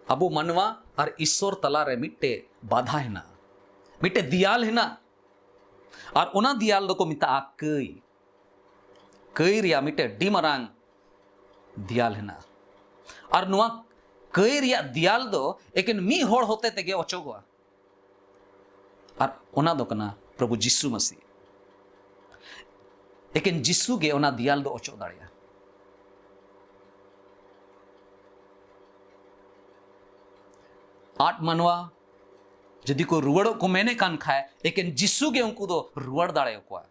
ᱟᱵᱚ ᱢᱟᱱᱣᱟ ᱟᱨ ᱤᱥᱥᱚᱨ ᱛᱟᱞᱟᱨᱮ ᱢᱤᱫᱴᱮᱡ ᱵᱟᱫᱷᱟ ᱦᱮᱱᱟᱜᱼᱟ, ᱢᱤᱫᱴᱮᱡ ᱫᱮᱭᱟᱞ ᱦᱮᱱᱟᱜᱼᱟ᱾ ᱟᱨ ᱚᱱᱟ ᱫᱮᱭᱟᱞ ᱫᱚᱠᱚ ᱢᱮᱛᱟᱜᱼᱟ ᱠᱟᱹᱭ᱾ ᱠᱟᱹᱭ ᱨᱮᱭᱟᱜ ᱢᱤᱫᱴᱮᱱ ᱟᱹᱰᱤ ᱢᱟᱨᱟᱝ ᱫᱮᱭᱟᱞ ᱦᱮᱱᱟᱜᱼᱟ᱾ ᱟᱨ ᱱᱚᱣᱟ ᱠᱟᱹᱭ ᱨᱮᱭᱟᱜ ᱫᱮᱭᱟᱞ ᱫᱚ ᱮᱠᱮᱱ ᱢᱤᱫ ᱦᱚᱲ ᱦᱚᱛᱮ ᱛᱮᱜᱮ ᱚᱪᱚᱜᱚᱜᱼᱟ᱾ ᱟᱨ ᱚᱱᱟ ᱫᱚ ᱠᱟᱱᱟ ᱯᱨᱚᱵᱷᱩ ᱡᱤᱥᱩ ᱢᱟᱹᱥᱤ᱾ ᱮᱠᱮᱱ ᱡᱤᱥᱩ ᱜᱮ ᱚᱱᱟ ᱫᱮᱭᱟᱞ ᱫᱚ ᱚᱪᱚᱜ ᱫᱟᱲᱮᱭᱟᱜᱼᱟ᱾ ᱟᱫ ᱢᱟᱱᱣᱟ ᱡᱩᱫᱤ ᱠᱚ ᱨᱩᱣᱟᱹᱲᱚᱜ ᱠᱚ ᱢᱮᱱᱮᱫ ᱠᱟᱱ ᱠᱷᱟᱡ, ᱮᱠᱮᱱ ᱡᱤᱥᱩ ᱜᱮ ᱩᱱᱠᱩ ᱫᱚ ᱨᱩᱣᱟᱹᱲ ᱫᱟᱲᱮᱭᱟᱠᱚᱣᱟ᱾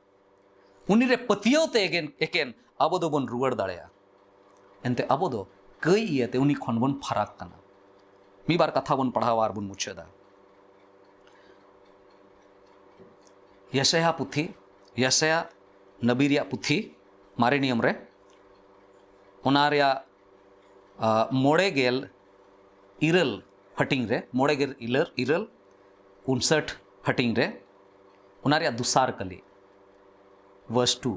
ᱩᱱᱤ ᱨᱮ ᱯᱟᱹᱛᱭᱟᱹᱣ ᱛᱮ ᱮᱠᱮᱱ, ᱮᱠᱮᱱ ᱟᱵᱚ ᱫᱚᱵᱚᱱ ᱨᱩᱣᱟᱹᱲ ᱫᱟᱲᱮᱭᱟᱜᱼᱟ᱾ ᱮᱱᱛᱮ ᱟᱵᱚ ᱫᱚ ᱠᱟᱹᱭ ᱤᱭᱟᱹᱛᱮ ᱩᱱᱤ ᱠᱷᱚᱱ ᱵᱚᱱ ᱯᱷᱟᱨᱟᱠ ᱠᱟᱱᱟ᱾ ᱢᱤᱫ ᱵᱟᱨ ᱠᱟᱛᱷᱟ ᱵᱚᱱ ᱯᱟᱲᱦᱟᱣᱟ ᱟᱨ ᱵᱚᱱ ᱢᱩᱪᱟᱹᱫᱟ᱾ ᱭᱮᱥᱟᱭᱟ ᱯᱩᱛᱷᱤ, ᱭᱮᱥᱟᱭᱟ ᱱᱟᱵᱤ ᱨᱮᱭᱟᱜ ᱯᱩᱛᱷᱤ, ᱢᱟᱨᱮ ᱱᱤᱭᱚᱢ ᱨᱮ, ᱚᱱᱟ ᱨᱮᱭᱟᱜ, ᱟ, ᱢᱚᱬᱮ ᱜᱮᱞ ᱤᱨᱟᱹᱞ ᱦᱟᱹᱴᱤᱧ ᱨᱮ, ᱢᱚᱬᱮ ᱜᱮᱞ ᱤᱨᱟᱹᱞ, ᱤᱨᱟᱹᱞ, ᱩᱱᱥᱟᱴ ᱦᱟᱹᱴᱤᱧ ᱨᱮ, ᱚᱱᱟ ᱨᱮᱭᱟᱜ ᱫᱚᱥᱟᱨ ᱠᱟᱹᱞᱤ, verse two,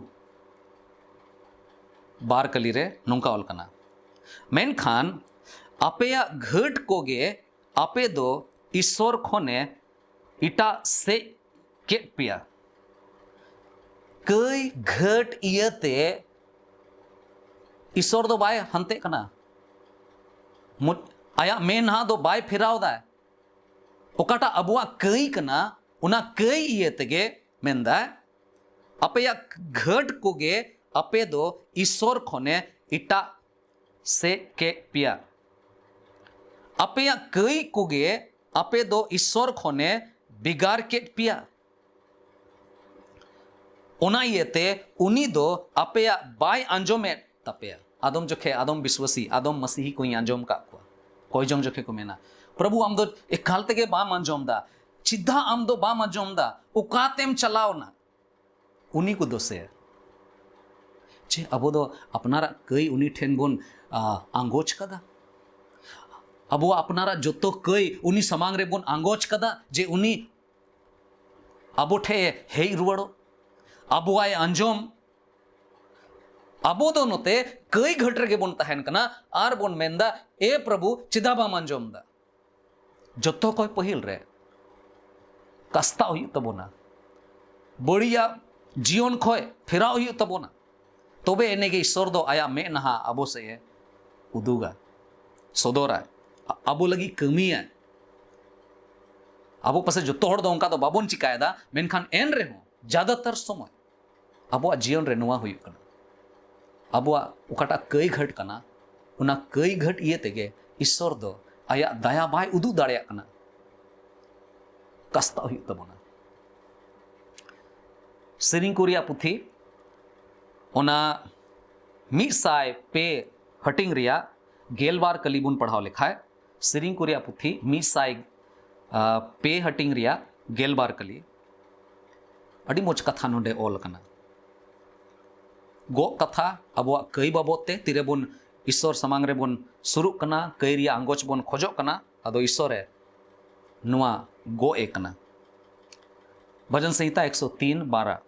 ᱵᱟᱨ ᱠᱟᱹᱞᱤ ᱨᱮ ᱱᱚᱝᱠᱟ ᱚᱞ ᱠᱟᱱᱟ, ᱢᱮᱱᱠᱷᱟᱱ ᱟᱯᱮᱭᱟᱜ ᱜᱷᱟᱹᱴ ᱠᱚᱜᱮ ᱟᱯᱮ ᱫᱚ ᱤᱥᱥᱚᱨ ᱠᱷᱚᱱᱮ ᱮᱴᱟᱜ ᱥᱮᱫ ᱠᱮᱫ ᱯᱮᱭᱟ᱾ ᱠᱟᱹᱭ ᱜᱷᱟᱹᱴ ᱤᱭᱟᱹᱛᱮ ᱤᱥᱥᱚᱨ ᱫᱚ ᱵᱟᱭ ᱦᱟᱱᱛᱮᱜ ᱠᱟᱱᱟ, ᱢᱩ-, ᱟᱭᱟᱜ ᱢᱮᱱᱦᱟ ᱫᱚ ᱵᱟᱭ ᱯᱷᱮᱨᱟᱣ ᱫᱟᱭ᱾ ᱚᱠᱟᱴᱟᱜ ᱟᱵᱚᱣᱟᱜ ᱠᱟᱹᱭ ᱠᱟᱱᱟ, ᱚᱱᱟ ᱠᱟᱹᱭ ᱤᱭᱟᱹ ᱛᱮᱜᱮ ᱢᱮᱱᱫᱟᱭ, ᱟᱯᱮᱭᱟᱜ ᱜᱷᱟᱹᱴ ᱠᱚᱜᱮ ᱟᱯᱮ ᱫᱚ ᱤᱥᱥᱚᱨ ᱠᱷᱚᱱᱮ ᱮᱴᱟᱜ ᱥᱮᱫ ᱠᱮᱫ ᱯᱮᱭᱟ᱾ ᱟᱯᱮᱭᱟᱜ ᱠᱟᱹᱭ ᱠᱚᱜᱮ ᱟᱯᱮ ᱫᱚ ᱤᱥᱥᱚᱨ ᱠᱷᱚᱱᱮ ᱵᱷᱮᱜᱟᱨ ᱠᱮᱫ ᱯᱮᱭᱟ᱾ ᱚᱱᱟ ᱤᱭᱟᱹᱛᱮ ᱩᱱᱤ ᱫᱚ ᱟᱯᱮᱭᱟᱜ ᱵᱟᱭ ᱟᱸᱡᱚᱢᱮᱫ ᱛᱟᱯᱮᱭᱟ᱾ ᱟᱫᱚᱢ ᱡᱚᱠᱷᱮ ᱟᱫᱚᱢ ᱵᱤᱥᱣᱟᱥᱤ, ᱟᱫᱚᱢ ᱢᱟᱥᱤᱦᱤ ᱠᱚᱧ ᱟᱸᱡᱚᱢ ᱠᱟᱜ ᱠᱚᱣᱟ, ᱠᱚᱭ ᱡᱚᱝ ᱡᱚᱠᱷᱮ ᱠᱚ ᱢᱮᱱᱟ, "ᱯᱨᱚᱵᱷᱩ, ᱟᱢ ᱫᱚ ᱮᱠᱟᱞ ᱛᱮᱜᱮ ᱵᱟᱢ ᱟᱸᱡᱚᱢ ᱫᱟ᱾ ᱪᱮᱫᱟᱜ ᱟᱢ ᱫᱚ ᱵᱟᱢ ᱟᱸᱡᱚᱢ ᱫᱟ? ᱚᱠᱟᱛᱮᱢ ᱪᱟᱞᱟᱣ ᱱᱟ?" ᱩᱱᱤ ᱠᱚ ᱫᱳᱥᱮᱭᱟ᱾ ᱪᱮ ᱟᱵᱚ ᱫᱚ ᱟᱯᱱᱟᱨᱟᱜ ᱠᱟᱹᱭ ᱩᱱᱤ ᱴᱷᱮᱱ ᱵᱚᱱ, ᱟ, ᱟᱸᱜᱚᱪ ᱠᱟᱫᱟ? ᱟᱵᱚᱣᱟᱜ ᱟᱯᱱᱟᱨᱟᱜ ᱡᱚᱛᱚ ᱠᱟᱹᱭ ᱩᱱᱤ ᱥᱟᱢᱟᱝ ᱨᱮᱵᱚᱱ ᱟᱸᱜᱚᱪ ᱠᱟᱫᱟ ᱡᱮ ᱩᱱᱤ ᱟᱵᱚ ᱴᱷᱮᱱ ᱮ ᱦᱮᱡ ᱨᱩᱣᱟᱹᱲᱚᱜ, ᱟᱵᱚᱣᱟᱜ ᱮ ᱟᱸᱡᱚᱢ? ᱟᱵᱚ ᱫᱚ ᱱᱚᱛᱮ ᱠᱟᱹᱭ ᱜᱷᱟᱹᱴ ᱨᱮᱜᱮ ᱵᱚᱱ ᱛᱟᱦᱮᱱ ᱠᱟᱱᱟ ᱟᱨ ᱵᱚᱱ ᱢᱮᱱᱫᱟ, "ᱮ ᱯᱨᱚᱵᱷᱩ, ᱪᱮᱫᱟᱜ ᱵᱟᱢ ᱟᱸᱡᱚᱢ ᱫᱟ?" ᱡᱚᱛᱚ ᱠᱷᱚᱡ ᱯᱟᱹᱦᱤᱞ ᱨᱮ ᱠᱟᱥᱛᱟᱜ ᱦᱩᱭᱩᱜ ᱛᱟᱵᱚᱱᱟ, ᱵᱟᱹᱲᱤᱡᱟᱜ ᱡᱤᱭᱚᱱ ᱠᱷᱚᱡ ᱯᱷᱮᱨᱟᱣ ᱦᱩᱭᱩᱜ ᱛᱟᱵᱚᱱᱟ᱾ ᱛᱚᱵᱮ ᱮᱱᱮ ᱜᱮ ᱤᱥᱥᱚᱨ ᱫᱚ ᱟᱭᱟᱜ ᱢᱮᱫ ᱱᱟᱦᱟᱜ ᱟᱵᱚ ᱥᱮᱫ ᱮ ᱩᱫᱩᱜᱟ, ᱥᱚᱫᱚᱨᱟᱭ, ᱟ-, ᱟᱵᱚ ᱞᱟᱹᱜᱤᱫ ᱠᱟᱹᱢᱤᱭᱟᱭ᱾ ᱟᱵᱚ ᱯᱟᱥᱮ ᱡᱚᱛᱚ ᱦᱚᱲ ᱫᱚ ᱚᱱᱠᱟ ᱫᱚ ᱵᱟᱵᱚᱱ ᱪᱤᱠᱟᱭᱮᱫᱟ, ᱢᱮᱱᱠᱷᱟᱱ ᱮᱱ ᱨᱮᱦᱚᱸ ᱡᱟᱫᱟᱛᱟᱨ ᱥᱚᱢᱚᱭ ᱟᱵᱚᱣᱟᱜ ᱡᱤᱭᱚᱱ ᱨᱮ ᱱᱚᱣᱟ ᱦᱩᱭᱩᱜ ᱠᱟᱱᱟ᱾ ᱟᱵᱚᱣᱟᱜ ᱚᱠᱟᱴᱟᱜ ᱠᱟᱹᱭ ᱜᱷᱟᱹᱴ ᱠᱟᱱᱟ, ᱚᱱᱟ ᱠᱟᱹᱭ ᱜᱷᱟᱹᱴ ᱤᱭᱟᱹ ᱛᱮᱜᱮ ᱤᱥᱥᱚᱨ ᱫᱚ ᱟᱭᱟᱜ ᱫᱟᱭᱟ ᱵᱟᱭ ᱩᱫᱩᱜ ᱫᱟᱲᱮᱭᱟᱜ ᱠᱟᱱᱟ᱾ ᱠᱟᱥᱛᱟᱜ ᱦᱩᱭᱩᱜ ᱛᱟᱵᱚᱱᱟ᱾ ᱥᱮᱨᱮᱧ ᱠᱚ ᱨᱮᱭᱟᱜ ᱯᱩᱛᱷᱤ, ᱚᱱᱟ ᱢᱤᱫ ᱥᱟᱭ ᱯᱮ ᱦᱟᱹᱴᱤᱧ ᱨᱮᱭᱟᱜ ᱜᱮᱞᱵᱟᱨ ᱠᱟᱹᱞᱤ ᱵᱚᱱ ᱯᱟᱲᱦᱟᱣ ᱞᱮᱠᱷᱟᱡ, ᱥᱮᱨᱮᱧ ᱠᱚ ᱨᱮᱭᱟᱜ ᱯᱩᱛᱷᱤ ᱢᱤᱫ ᱥᱟᱭ, ᱟ, ᱯᱮ ᱦᱟᱹᱴᱤᱧ ᱨᱮᱭᱟᱜ ᱜᱮᱞᱵᱟᱨ ᱠᱟᱹᱞᱤ, ᱟᱹᱰᱤ ᱢᱚᱡᱽ ᱠᱟᱛᱷᱟ ᱱᱚᱰᱮ ᱚᱞ ᱟᱠᱟᱱᱟ᱾ ᱜᱚᱜ ᱠᱟᱛᱷᱟ, ᱟᱵᱚᱣᱟᱜ ᱠᱟᱹᱭ ᱵᱟᱵᱚᱫ ᱛᱮ, ᱛᱤᱨᱮᱵᱚᱱ ᱤᱥᱥᱚᱨ ᱥᱟᱢᱟᱝ ᱨᱮᱵᱚᱱ ᱥᱩᱨᱩᱜ ᱠᱟᱱᱟ, ᱠᱟᱹᱭ ᱨᱮᱭᱟᱜ ᱟᱸᱜᱚᱪ ᱵᱚᱱ ᱠᱷᱚᱡᱚᱜ ᱠᱟᱱᱟ, ᱟᱫᱚ ᱤᱥᱥᱚᱨᱮ ᱱᱚᱣᱟ ᱜᱚᱜ ᱮ ᱠᱟᱱᱟ᱾ ᱵᱷᱟᱡᱚᱱ ᱥᱚᱝᱦᱤᱛᱟ ᱮᱠᱥᱚ ᱛᱤᱱ ᱵᱟᱨᱟ,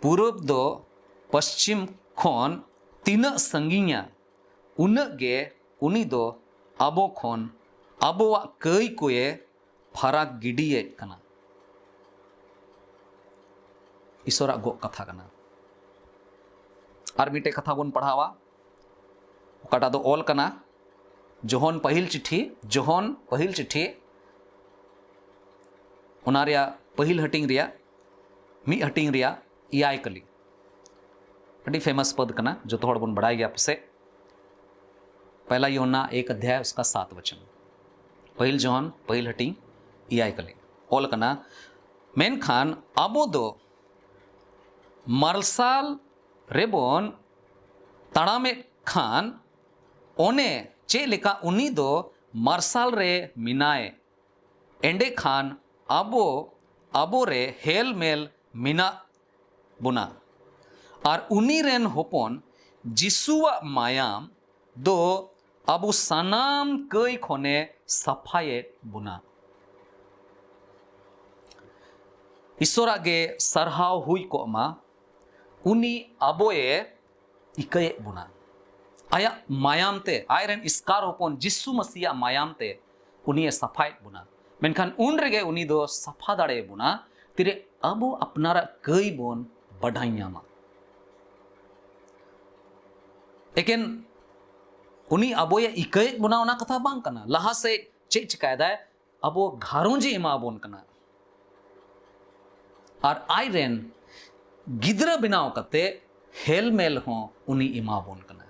ᱯᱩᱨᱩᱵ ᱫᱚ ᱯᱚᱥᱪᱤᱢ ᱠᱷᱚᱱ ᱛᱤᱱᱟᱹᱜ ᱥᱟᱺᱜᱤᱧᱟ, ᱩᱱᱟᱹᱜ ᱜᱮ ᱩᱱᱤ ᱫᱚ ᱟᱵᱚ ᱠᱷᱚᱱ ᱟᱵᱚᱣᱟᱜ ᱠᱟᱹᱭ ᱠᱚᱭᱮ ᱯᱷᱟᱨᱟᱠ ᱜᱤᱰᱤᱭᱮᱫ ᱠᱟᱱᱟ᱾ ᱤᱥᱚᱨᱟᱜ ᱜᱚᱜ ᱠᱟᱛᱷᱟ ᱠᱟᱱᱟ᱾ ᱟᱨ ᱢᱤᱫᱴᱮᱡ ᱠᱟᱛᱷᱟ ᱵᱚᱱ ᱯᱟᱲᱦᱟᱣᱟ, ᱚᱠᱟᱴᱟᱜ ᱫᱚ ᱚᱞ ᱠᱟᱱᱟ ᱡᱚᱦᱚᱱ ᱯᱟᱹᱦᱤᱞ ᱪᱤᱴᱷᱤ, ᱡᱚᱦᱚᱱ ᱯᱟᱹᱦᱤᱞ ᱪᱤᱴᱷᱤ, ᱚᱱᱟ ᱨᱮᱭᱟᱜ ᱯᱟᱹᱦᱤᱞ ᱦᱟᱹᱴᱤᱧ ᱨᱮᱭᱟᱜ ᱢᱤᱫ ᱦᱟᱹᱴᱤᱧ ᱨᱮᱭᱟᱜ ᱮᱭᱟᱭ ᱠᱟᱹᱞᱤ᱾ ᱟᱹᱰᱤ famous ᱯᱚᱫ ᱠᱟᱱᱟ, ᱡᱚᱛᱚ ᱦᱚᱲ ᱵᱚᱱ ᱵᱟᱲᱟᱭ ᱜᱮᱭᱟ ᱯᱟᱥᱮᱡ᱾ ᱯᱮᱦᱞᱟ ᱭᱳᱦᱟᱱᱱᱟ ᱮᱠ ᱟᱫᱷᱭᱟᱭ ᱩᱥᱠᱟ ᱥᱟᱛ ᱵᱟᱪᱚᱱ᱾ ᱯᱟᱹᱦᱤᱞ ᱡᱚᱦᱚᱱ ᱯᱟᱹᱦᱤᱞ ᱦᱟᱹᱴᱤᱧ ᱮᱭᱟᱭ ᱠᱟᱹᱞᱤ᱾ ᱚᱞ ᱠᱟᱱᱟ, ᱢᱮᱱᱠᱷᱟᱱ ᱟᱵᱚ ᱫᱚ ᱢᱟᱨᱥᱟᱞ ᱨᱮᱵᱚᱱ ᱛᱟᱲᱟᱢᱮᱫ ᱠᱷᱟᱱ, ᱚᱱᱮ ᱪᱮᱫ ᱞᱮᱠᱟ ᱩᱱᱤ ᱫᱚ ᱢᱟᱨᱥᱟᱞ ᱨᱮ ᱢᱮᱱᱟᱭ, ᱮᱸᱰᱮᱠᱷᱟᱱ ᱟᱵᱚ ᱟᱵᱚᱨᱮ ᱦᱮᱞᱢᱮᱞ ᱢᱮᱱᱟᱜ ᱵᱚᱱᱟ᱾ ᱟᱨ ᱩᱱᱤ ᱨᱮᱱ ᱦᱚᱯᱚᱱ ᱡᱤᱥᱩᱣᱟᱜ ᱢᱟᱭᱟᱢ ᱫᱚ ᱟᱵᱚ ᱥᱟᱱᱟᱢ ᱠᱟᱹᱭ ᱠᱷᱚᱱᱮ ᱥᱟᱯᱷᱟᱭᱮᱫ ᱵᱚᱱᱟ᱾ ᱤᱥᱚᱨᱟᱜ ᱜᱮ ᱥᱟᱨᱦᱟᱣ ᱦᱩᱭ ᱠᱚᱜ ᱢᱟ, ᱩᱱᱤ ᱟᱵᱚᱭᱮ ᱤᱠᱟᱹᱭᱮᱫ ᱵᱚᱱᱟ᱾ ᱟᱭᱟᱜ ᱢᱟᱭᱟᱢ ᱛᱮ, ᱟᱡ ᱨᱮᱱ ᱮᱥᱠᱟᱨ ᱦᱚᱯᱚᱱ ᱡᱤᱥᱩ ᱢᱟᱹᱥᱤᱭᱟᱜ ᱢᱟᱭᱟᱢ ᱛᱮ ᱩᱱᱤᱭᱮ ᱥᱟᱯᱷᱟᱭᱮᱫ ᱵᱚᱱᱟ᱾ ᱢᱮᱱᱠᱷᱟᱱ ᱩᱱ ᱨᱮᱜᱮ ᱩᱱᱤ ᱫᱚ ᱥᱟᱯᱷᱟ ᱫᱟᱲᱮᱭᱟᱵᱚᱱᱟ, ᱛᱤᱨᱮ ᱟᱵᱚ ᱟᱯᱱᱟᱨᱟᱜ ᱠᱟᱹᱭ ᱵᱚᱱ ᱵᱟᱰᱟᱭ ᱧᱟᱢᱟ᱾ ᱮᱠᱮᱱ ᱩᱱᱤ ᱟᱵᱚᱭᱮ ᱤᱠᱟᱹᱭᱮᱫ ᱵᱚᱱᱟ ᱚᱱᱟ ᱠᱟᱛᱷᱟ ᱵᱟᱝ ᱠᱟᱱᱟ᱾ ᱞᱟᱦᱟ ᱥᱮᱫ ᱪᱮᱫ ᱪᱤᱠᱟᱭᱮᱫᱟᱭ? ᱟᱵᱚ ᱜᱷᱟᱨᱚᱸᱡᱽ ᱮ ᱮᱢᱟ ᱵᱚᱱ ᱠᱟᱱᱟ᱾ ᱟᱨ ᱟᱡ ᱨᱮᱱ ᱜᱤᱫᱽᱨᱟᱹ ᱵᱮᱱᱟᱣ ᱠᱟᱛᱮ ᱦᱮᱞᱢᱮᱞ ᱦᱚᱸ ᱩᱱᱤ ᱮᱢᱟ ᱵᱚᱱ ᱠᱟᱱᱟ᱾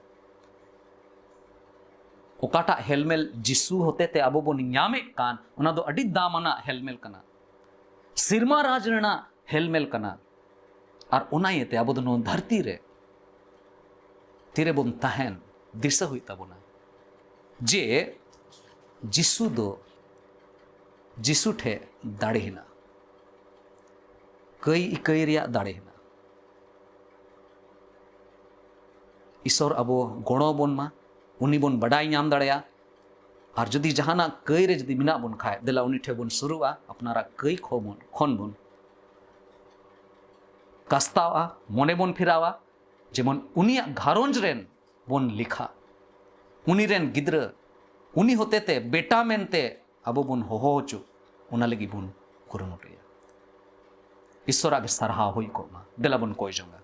ᱚᱠᱟᱴᱟᱜ ᱦᱮᱞᱢᱮᱞ ᱡᱤᱥᱩ ᱦᱚᱛᱮᱛᱮ ᱟᱵᱚ ᱵᱚᱱ ᱧᱟᱢᱮᱫ ᱠᱟᱱ, ᱚᱱᱟ ᱫᱚ ᱟᱹᱰᱤ ᱫᱟᱢᱟᱱᱟᱜ ᱦᱮᱞᱢᱮᱞ ᱠᱟᱱᱟ᱾ ᱥᱮᱨᱢᱟ ᱨᱟᱡᱽ ᱨᱮᱱᱟᱜ ᱦᱮᱞᱢᱮᱞ ᱠᱟᱱᱟ᱾ ᱟᱨ ᱚᱱᱟ ᱤᱭᱟᱹᱛᱮ ᱟᱵᱚ ᱫᱚ ᱱᱚᱣᱟ ᱫᱷᱟᱹᱨᱛᱤ ᱨᱮ ᱛᱤᱨᱮᱵᱚᱱ ᱛᱟᱦᱮᱱ, ᱫᱤᱥᱟᱹ ᱦᱩᱭᱩᱜ ᱛᱟᱵᱚᱱᱟ ᱡᱮ ᱡᱤᱥᱩ ᱫᱚ, ᱡᱤᱥᱩ ᱴᱷᱮᱱ ᱫᱟᱲᱮ ᱦᱮᱱᱟᱜᱼᱟ, ᱠᱟᱹᱭ ᱤᱠᱟᱹᱭ ᱨᱮᱭᱟᱜ ᱫᱟᱲᱮ ᱦᱮᱱᱟᱜᱼᱟ᱾ ᱤᱥᱚᱨ ᱟᱵᱚ ᱜᱚᱲᱚ ᱵᱚᱱ ᱢᱟ, ᱩᱱᱤ ᱵᱚᱱ ᱵᱟᱰᱟᱭ ᱧᱟᱢ ᱫᱟᱲᱮᱭᱟᱜᱼᱟ᱾ ᱟᱨ ᱡᱩᱫᱤ ᱡᱟᱦᱟᱱᱟᱜ ᱠᱟᱹᱭ ᱨᱮ ᱡᱩᱫᱤ ᱢᱮᱱᱟᱜ ᱵᱚᱱ ᱠᱷᱟᱡ, ᱫᱮᱞᱟ ᱩᱱᱤ ᱴᱷᱮᱱ ᱵᱚᱱ ᱥᱩᱨᱩᱜᱼᱟ, ᱟᱯᱱᱟᱨᱟᱜ ᱠᱟᱹᱭ ᱠᱷᱚᱱ ᱵᱚᱱ, ᱠᱷᱚᱱ ᱵᱚᱱ ᱠᱟᱥᱛᱟᱣᱼᱟ, ᱢᱚᱱᱮ ᱵᱚᱱ ᱯᱷᱮᱨᱟᱣᱟ, ᱡᱮᱢᱚᱱ ᱩᱱᱤᱭᱟᱜ ᱜᱷᱟᱨᱚᱸᱡᱽ ᱨᱮᱱ ᱵᱚᱱ ᱞᱮᱠᱷᱟ, ᱩᱱᱤ ᱨᱮᱱ ᱜᱤᱫᱽᱨᱟᱹ, ᱩᱱᱤ ᱦᱚᱛᱮᱛᱮ ᱵᱮᱴᱟ ᱢᱮᱱᱛᱮ ᱟᱵᱚ ᱵᱚᱱ ᱦᱚᱦᱚ ᱦᱚᱪᱚ, ᱚᱱᱟ ᱞᱟᱹᱜᱤᱫ ᱵᱚᱱ ᱠᱩᱨᱩᱢᱩᱴᱩᱭᱟ᱾ ᱤᱥᱚᱨᱟᱜ ᱜᱮ ᱥᱟᱨᱦᱟᱣ ᱦᱩᱭ ᱠᱚᱜ ᱢᱟ᱾ ᱫᱮᱞᱟ ᱵᱚᱱ ᱠᱚᱭ ᱡᱚᱝᱟ᱾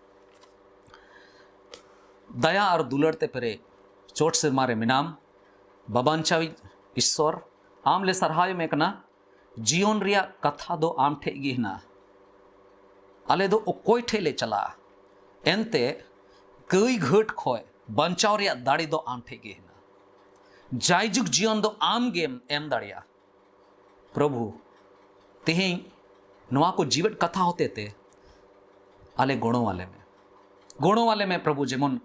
ᱫᱟᱭᱟ ᱟᱨ ᱫᱩᱞᱟᱹᱲ ᱛᱮ ᱯᱮᱨᱮᱡ ᱪᱚᱴ ᱥᱮᱨᱢᱟ ᱨᱮ ᱢᱮᱱᱟᱢ, ᱵᱟᱵᱟᱧᱪᱟᱣᱤᱡ ᱤᱥᱚᱨ, ᱟᱢ ᱞᱮ ᱥᱟᱨᱦᱟᱣ ᱮᱢ ᱠᱟᱱᱟ᱾ ᱡᱤᱭᱚᱱ ᱨᱮᱭᱟᱜ ᱠᱟᱛᱷᱟ ᱫᱚ ᱟᱢ ᱴᱷᱮᱡ ᱜᱮ ᱦᱮᱱᱟᱜᱼᱟ᱾ ᱟᱞᱮ ᱫᱚ ᱚᱠᱚᱭ ᱴᱷᱮᱡ ᱞᱮ ᱪᱟᱞᱟᱜᱼᱟ? ᱮᱱᱛᱮ ᱠᱟᱹᱭ ᱜᱷᱟᱹᱴ ᱠᱷᱚᱡ ᱵᱟᱧᱪᱟᱣ ᱨᱮᱭᱟᱜ ᱫᱟᱲᱮ ᱫᱚ ᱟᱢ ᱴᱷᱮᱡ ᱜᱮ ᱦᱮᱱᱟᱜᱼᱟ᱾ ᱡᱟᱭᱡᱩᱜᱽ ᱡᱤᱭᱚᱱ ᱫᱚ ᱟᱢ ᱜᱮᱢ ᱮᱢ ᱫᱟᱲᱮᱭᱟᱜᱼᱟ᱾ ᱯᱨᱚᱵᱷᱩ, ᱛᱮᱦᱮᱧ ᱱᱚᱣᱟ ᱠᱚ ᱡᱤᱣᱮᱫ ᱠᱟᱛᱷᱟ ᱦᱚᱛᱮ ᱛᱮ ᱟᱞᱮ ᱜᱚᱲᱚ ᱟᱞᱮ ᱢᱮ, ᱜᱚᱲᱚ ᱟᱞᱮ ᱢᱮ ᱯᱨᱚᱵᱷᱩ, ᱡᱮᱢᱚᱱ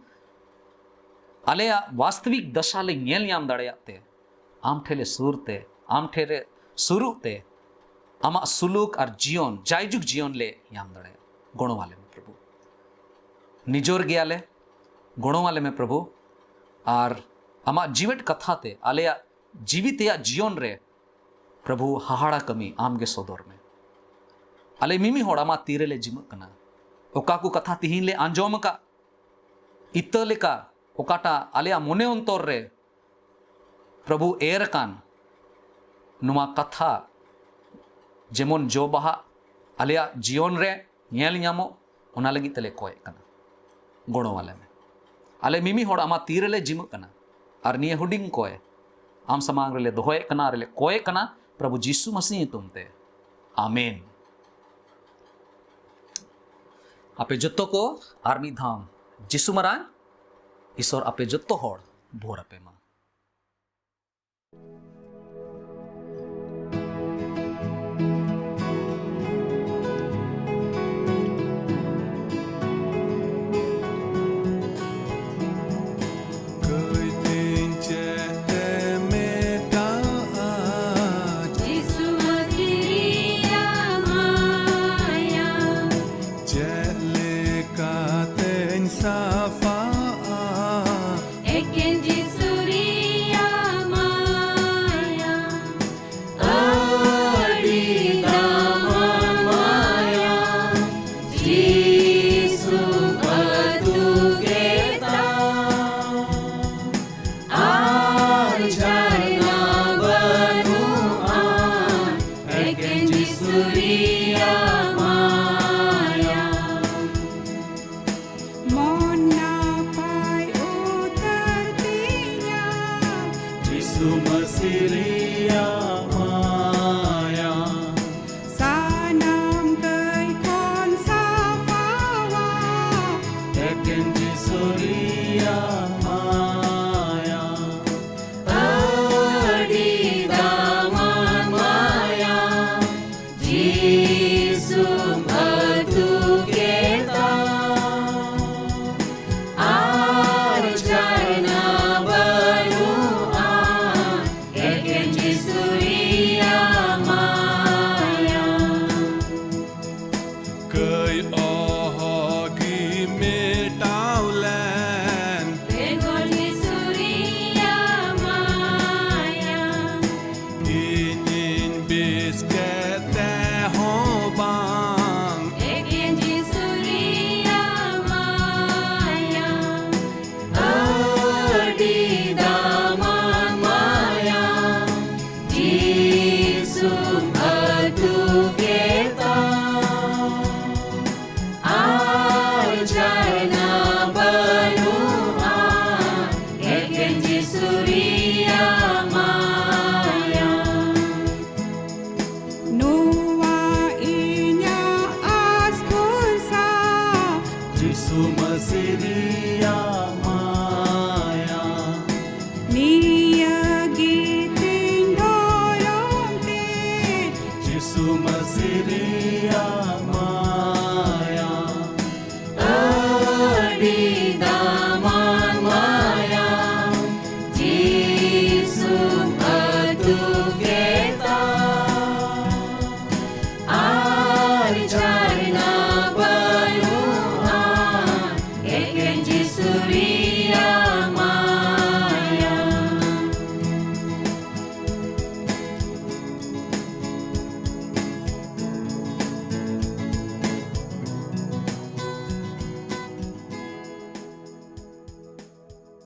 ᱟᱞᱮᱭᱟᱜ ᱵᱟᱥᱛᱚᱵᱤᱠ ᱫᱟᱥᱟ ᱞᱮ ᱧᱮᱞ ᱧᱟᱢ ᱫᱟᱲᱮᱭᱟᱜ ᱛᱮ, ᱟᱢ ᱴᱷᱮᱱ ᱞᱮ ᱥᱩᱨ ᱛᱮ, ᱟᱢ ᱴᱷᱮᱱ ᱨᱮ ᱥᱩᱨᱩᱜ ᱛᱮ ᱟᱢᱟᱜ ᱥᱩᱞᱩᱠ ᱟᱨ ᱡᱤᱭᱚᱱ, ᱡᱟᱭᱡᱩᱜᱽ ᱡᱤᱭᱚᱱ ᱞᱮ ᱧᱟᱢ ᱫᱟᱲᱮᱭᱟᱜᱼᱟ᱾ ᱜᱚᱲᱚ ᱟᱞᱮ ᱢᱮ ᱯᱨᱚᱵᱷᱩ, ᱱᱤᱡᱚᱨ ᱜᱮᱭᱟᱞᱮ, ᱜᱚᱲᱚ ᱟᱞᱮ ᱢᱮ ᱯᱨᱚᱵᱷᱩ᱾ ᱟᱨ ᱟᱢᱟᱜ ᱡᱤᱣᱮᱫ ᱠᱟᱛᱷᱟ ᱛᱮ ᱟᱞᱮᱭᱟᱜ ᱡᱤᱣᱤ ᱛᱮᱭᱟᱜ ᱡᱤᱭᱚᱱ ᱨᱮ ᱯᱨᱚᱵᱷᱩ ᱦᱟᱦᱟᱲᱟ ᱠᱟᱹᱢᱤ ᱟᱢ ᱜᱮ ᱥᱚᱫᱚᱨ ᱢᱮ᱾ ᱟᱞᱮ ᱢᱤᱢᱤ ᱦᱚᱲ ᱟᱢᱟᱜ ᱛᱤ ᱨᱮᱞᱮ ᱡᱤᱢᱟᱹᱜ ᱠᱟᱱᱟ᱾ ᱚᱠᱟ ᱠᱚ ᱠᱟᱛᱷᱟ ᱛᱤᱦᱤᱧ ᱞᱮ ᱟᱸᱡᱚᱢ ᱟᱠᱟᱫ, ᱤᱛᱟᱹ ᱞᱮᱠᱟ ᱚᱠᱟᱴᱟᱜ ᱟᱞᱮᱭᱟᱜ ᱢᱚᱱᱮ ᱚᱱᱛᱚᱨ ᱨᱮ ᱯᱨᱚᱵᱷᱩ ᱮᱨ ᱟᱠᱟᱱ, ᱱᱚᱣᱟ ᱠᱟᱛᱷᱟ ᱡᱮᱢᱚᱱ ᱡᱚ ᱵᱟᱦᱟ ᱟᱞᱮᱭᱟᱜ ᱡᱤᱭᱚᱱ ᱨᱮ ᱧᱮᱞ ᱧᱟᱢᱚᱜ, ᱚᱱᱟ ᱞᱟᱹᱜᱤᱫ ᱛᱮᱞᱮ ᱠᱚᱭᱮᱜ ᱠᱟᱱᱟ᱾ ᱜᱚᱲᱚ ᱟᱞᱮ ᱢᱮ᱾ ᱟᱞᱮ ᱢᱤᱢᱤ ᱦᱚᱲ ᱟᱢᱟᱜ ᱛᱤ ᱨᱮᱞᱮ ᱡᱤᱢᱟᱹᱜ ᱠᱟᱱᱟ ᱟᱨ ᱱᱤᱭᱟᱹ ᱦᱩᱰᱤᱧ ᱠᱚᱭ ᱟᱢ ᱥᱟᱢᱟᱝ ᱨᱮᱞᱮ ᱫᱚᱦᱚᱭᱮᱫ ᱠᱟᱱᱟ ᱟᱨ ᱞᱮ ᱠᱚᱭᱮᱫ ᱠᱟᱱᱟ ᱯᱨᱚᱵᱷᱩ ᱡᱤᱥᱩ ᱢᱟᱹᱥᱤ ᱧᱩᱛᱩᱢ ᱛᱮ᱾ ᱟᱢᱮᱱ᱾ ᱟᱯᱮ ᱡᱚᱛᱚ ᱠᱚ ᱟᱨ ᱢᱤᱫ ᱫᱷᱟᱣ ᱡᱤᱥᱩ ᱢᱟᱨᱟᱝ ᱤᱥᱚᱨ ᱟᱯᱮ ᱡᱚᱛᱚ ᱦᱚᱲ ᱵᱷᱳᱨ ᱟᱯᱮ ᱢᱟ᱾ ᱠᱟᱹᱭ ᱛᱤᱧ ᱪᱮᱫ ᱛᱮ ᱢᱮᱴᱟᱜᱼᱟ? ᱡᱤᱥᱩ ᱢᱟᱹᱥᱤ ᱨᱮᱭᱟᱜ ᱢᱟᱭᱟ᱾ ᱪᱮᱫ ᱞᱮᱠᱟᱛᱮᱧ ᱥᱟᱯᱷᱟᱜᱼᱟ? ᱮᱠᱮᱱ ᱡᱤᱥᱩ ᱨᱮᱭᱟᱜ ᱢᱟᱭᱟ᱾ ᱟᱹᱰᱤ ᱫᱟᱢᱟᱱ ᱢᱟᱭᱟ, ᱡᱤᱥᱩ ᱟᱹᱛᱩ ᱠᱮᱫᱟ᱾ ᱟᱨ ᱡᱷᱟᱨᱱᱟ ᱵᱟᱹᱱᱩᱜᱼᱟ, ᱮᱠᱮᱱ ᱡᱤᱥᱩ ᱨᱮᱭᱟᱜ ᱢᱟᱭᱟ᱾ ᱢᱚᱱ ᱱᱟᱯᱟᱭ ᱩᱛᱟᱹᱨ ᱛᱤᱧᱟ᱾ ᱡᱤᱥᱩ ᱢᱟᱹᱥᱤ ᱨᱮᱭᱟᱜ ᱢᱟᱭᱟ᱾ ᱥᱟᱱᱟᱢ ᱠᱟᱹᱭ ᱠᱷᱚᱱ ᱥᱟᱯᱷᱟᱣᱟ᱾ ᱮᱠᱮᱱ ᱡᱤᱥᱩ ᱨᱮᱭᱟᱜ ᱢᱟᱭᱟ᱾ ᱟᱹᱰᱤ ᱫᱟᱢᱟᱱ ᱢᱟᱭᱟ᱾ ᱡᱤᱥᱩᱢ ᱟᱹᱛᱩ ᱠᱮᱫᱟ᱾ ᱟᱨ ᱡᱷᱟᱨᱱᱟ ᱵᱟᱹᱱᱩᱜᱼᱟ, ᱮᱠᱮᱱ ᱡᱤᱥᱩ ᱨᱮᱭᱟᱜ ᱢᱟᱭᱟ᱾ ᱠᱟᱹᱭ ᱚᱦᱚᱜᱤ ᱢᱮᱴᱟᱣ ᱞᱮᱱ᱾ ᱡᱤᱥᱩ ᱢᱟᱹᱥᱤ ᱨᱮᱭᱟᱜ ᱢᱟᱭᱟ᱾ ᱱᱤᱭᱟᱹ ᱜᱮ ᱛᱤᱧ ᱫᱷᱚᱨᱚᱢ ᱛᱮ᱾ ᱡᱤᱥᱩ ᱢᱟᱹᱥᱤ ᱨᱮᱭᱟᱜ ᱢᱟᱭᱟ᱾ ᱟᱹᱰᱤ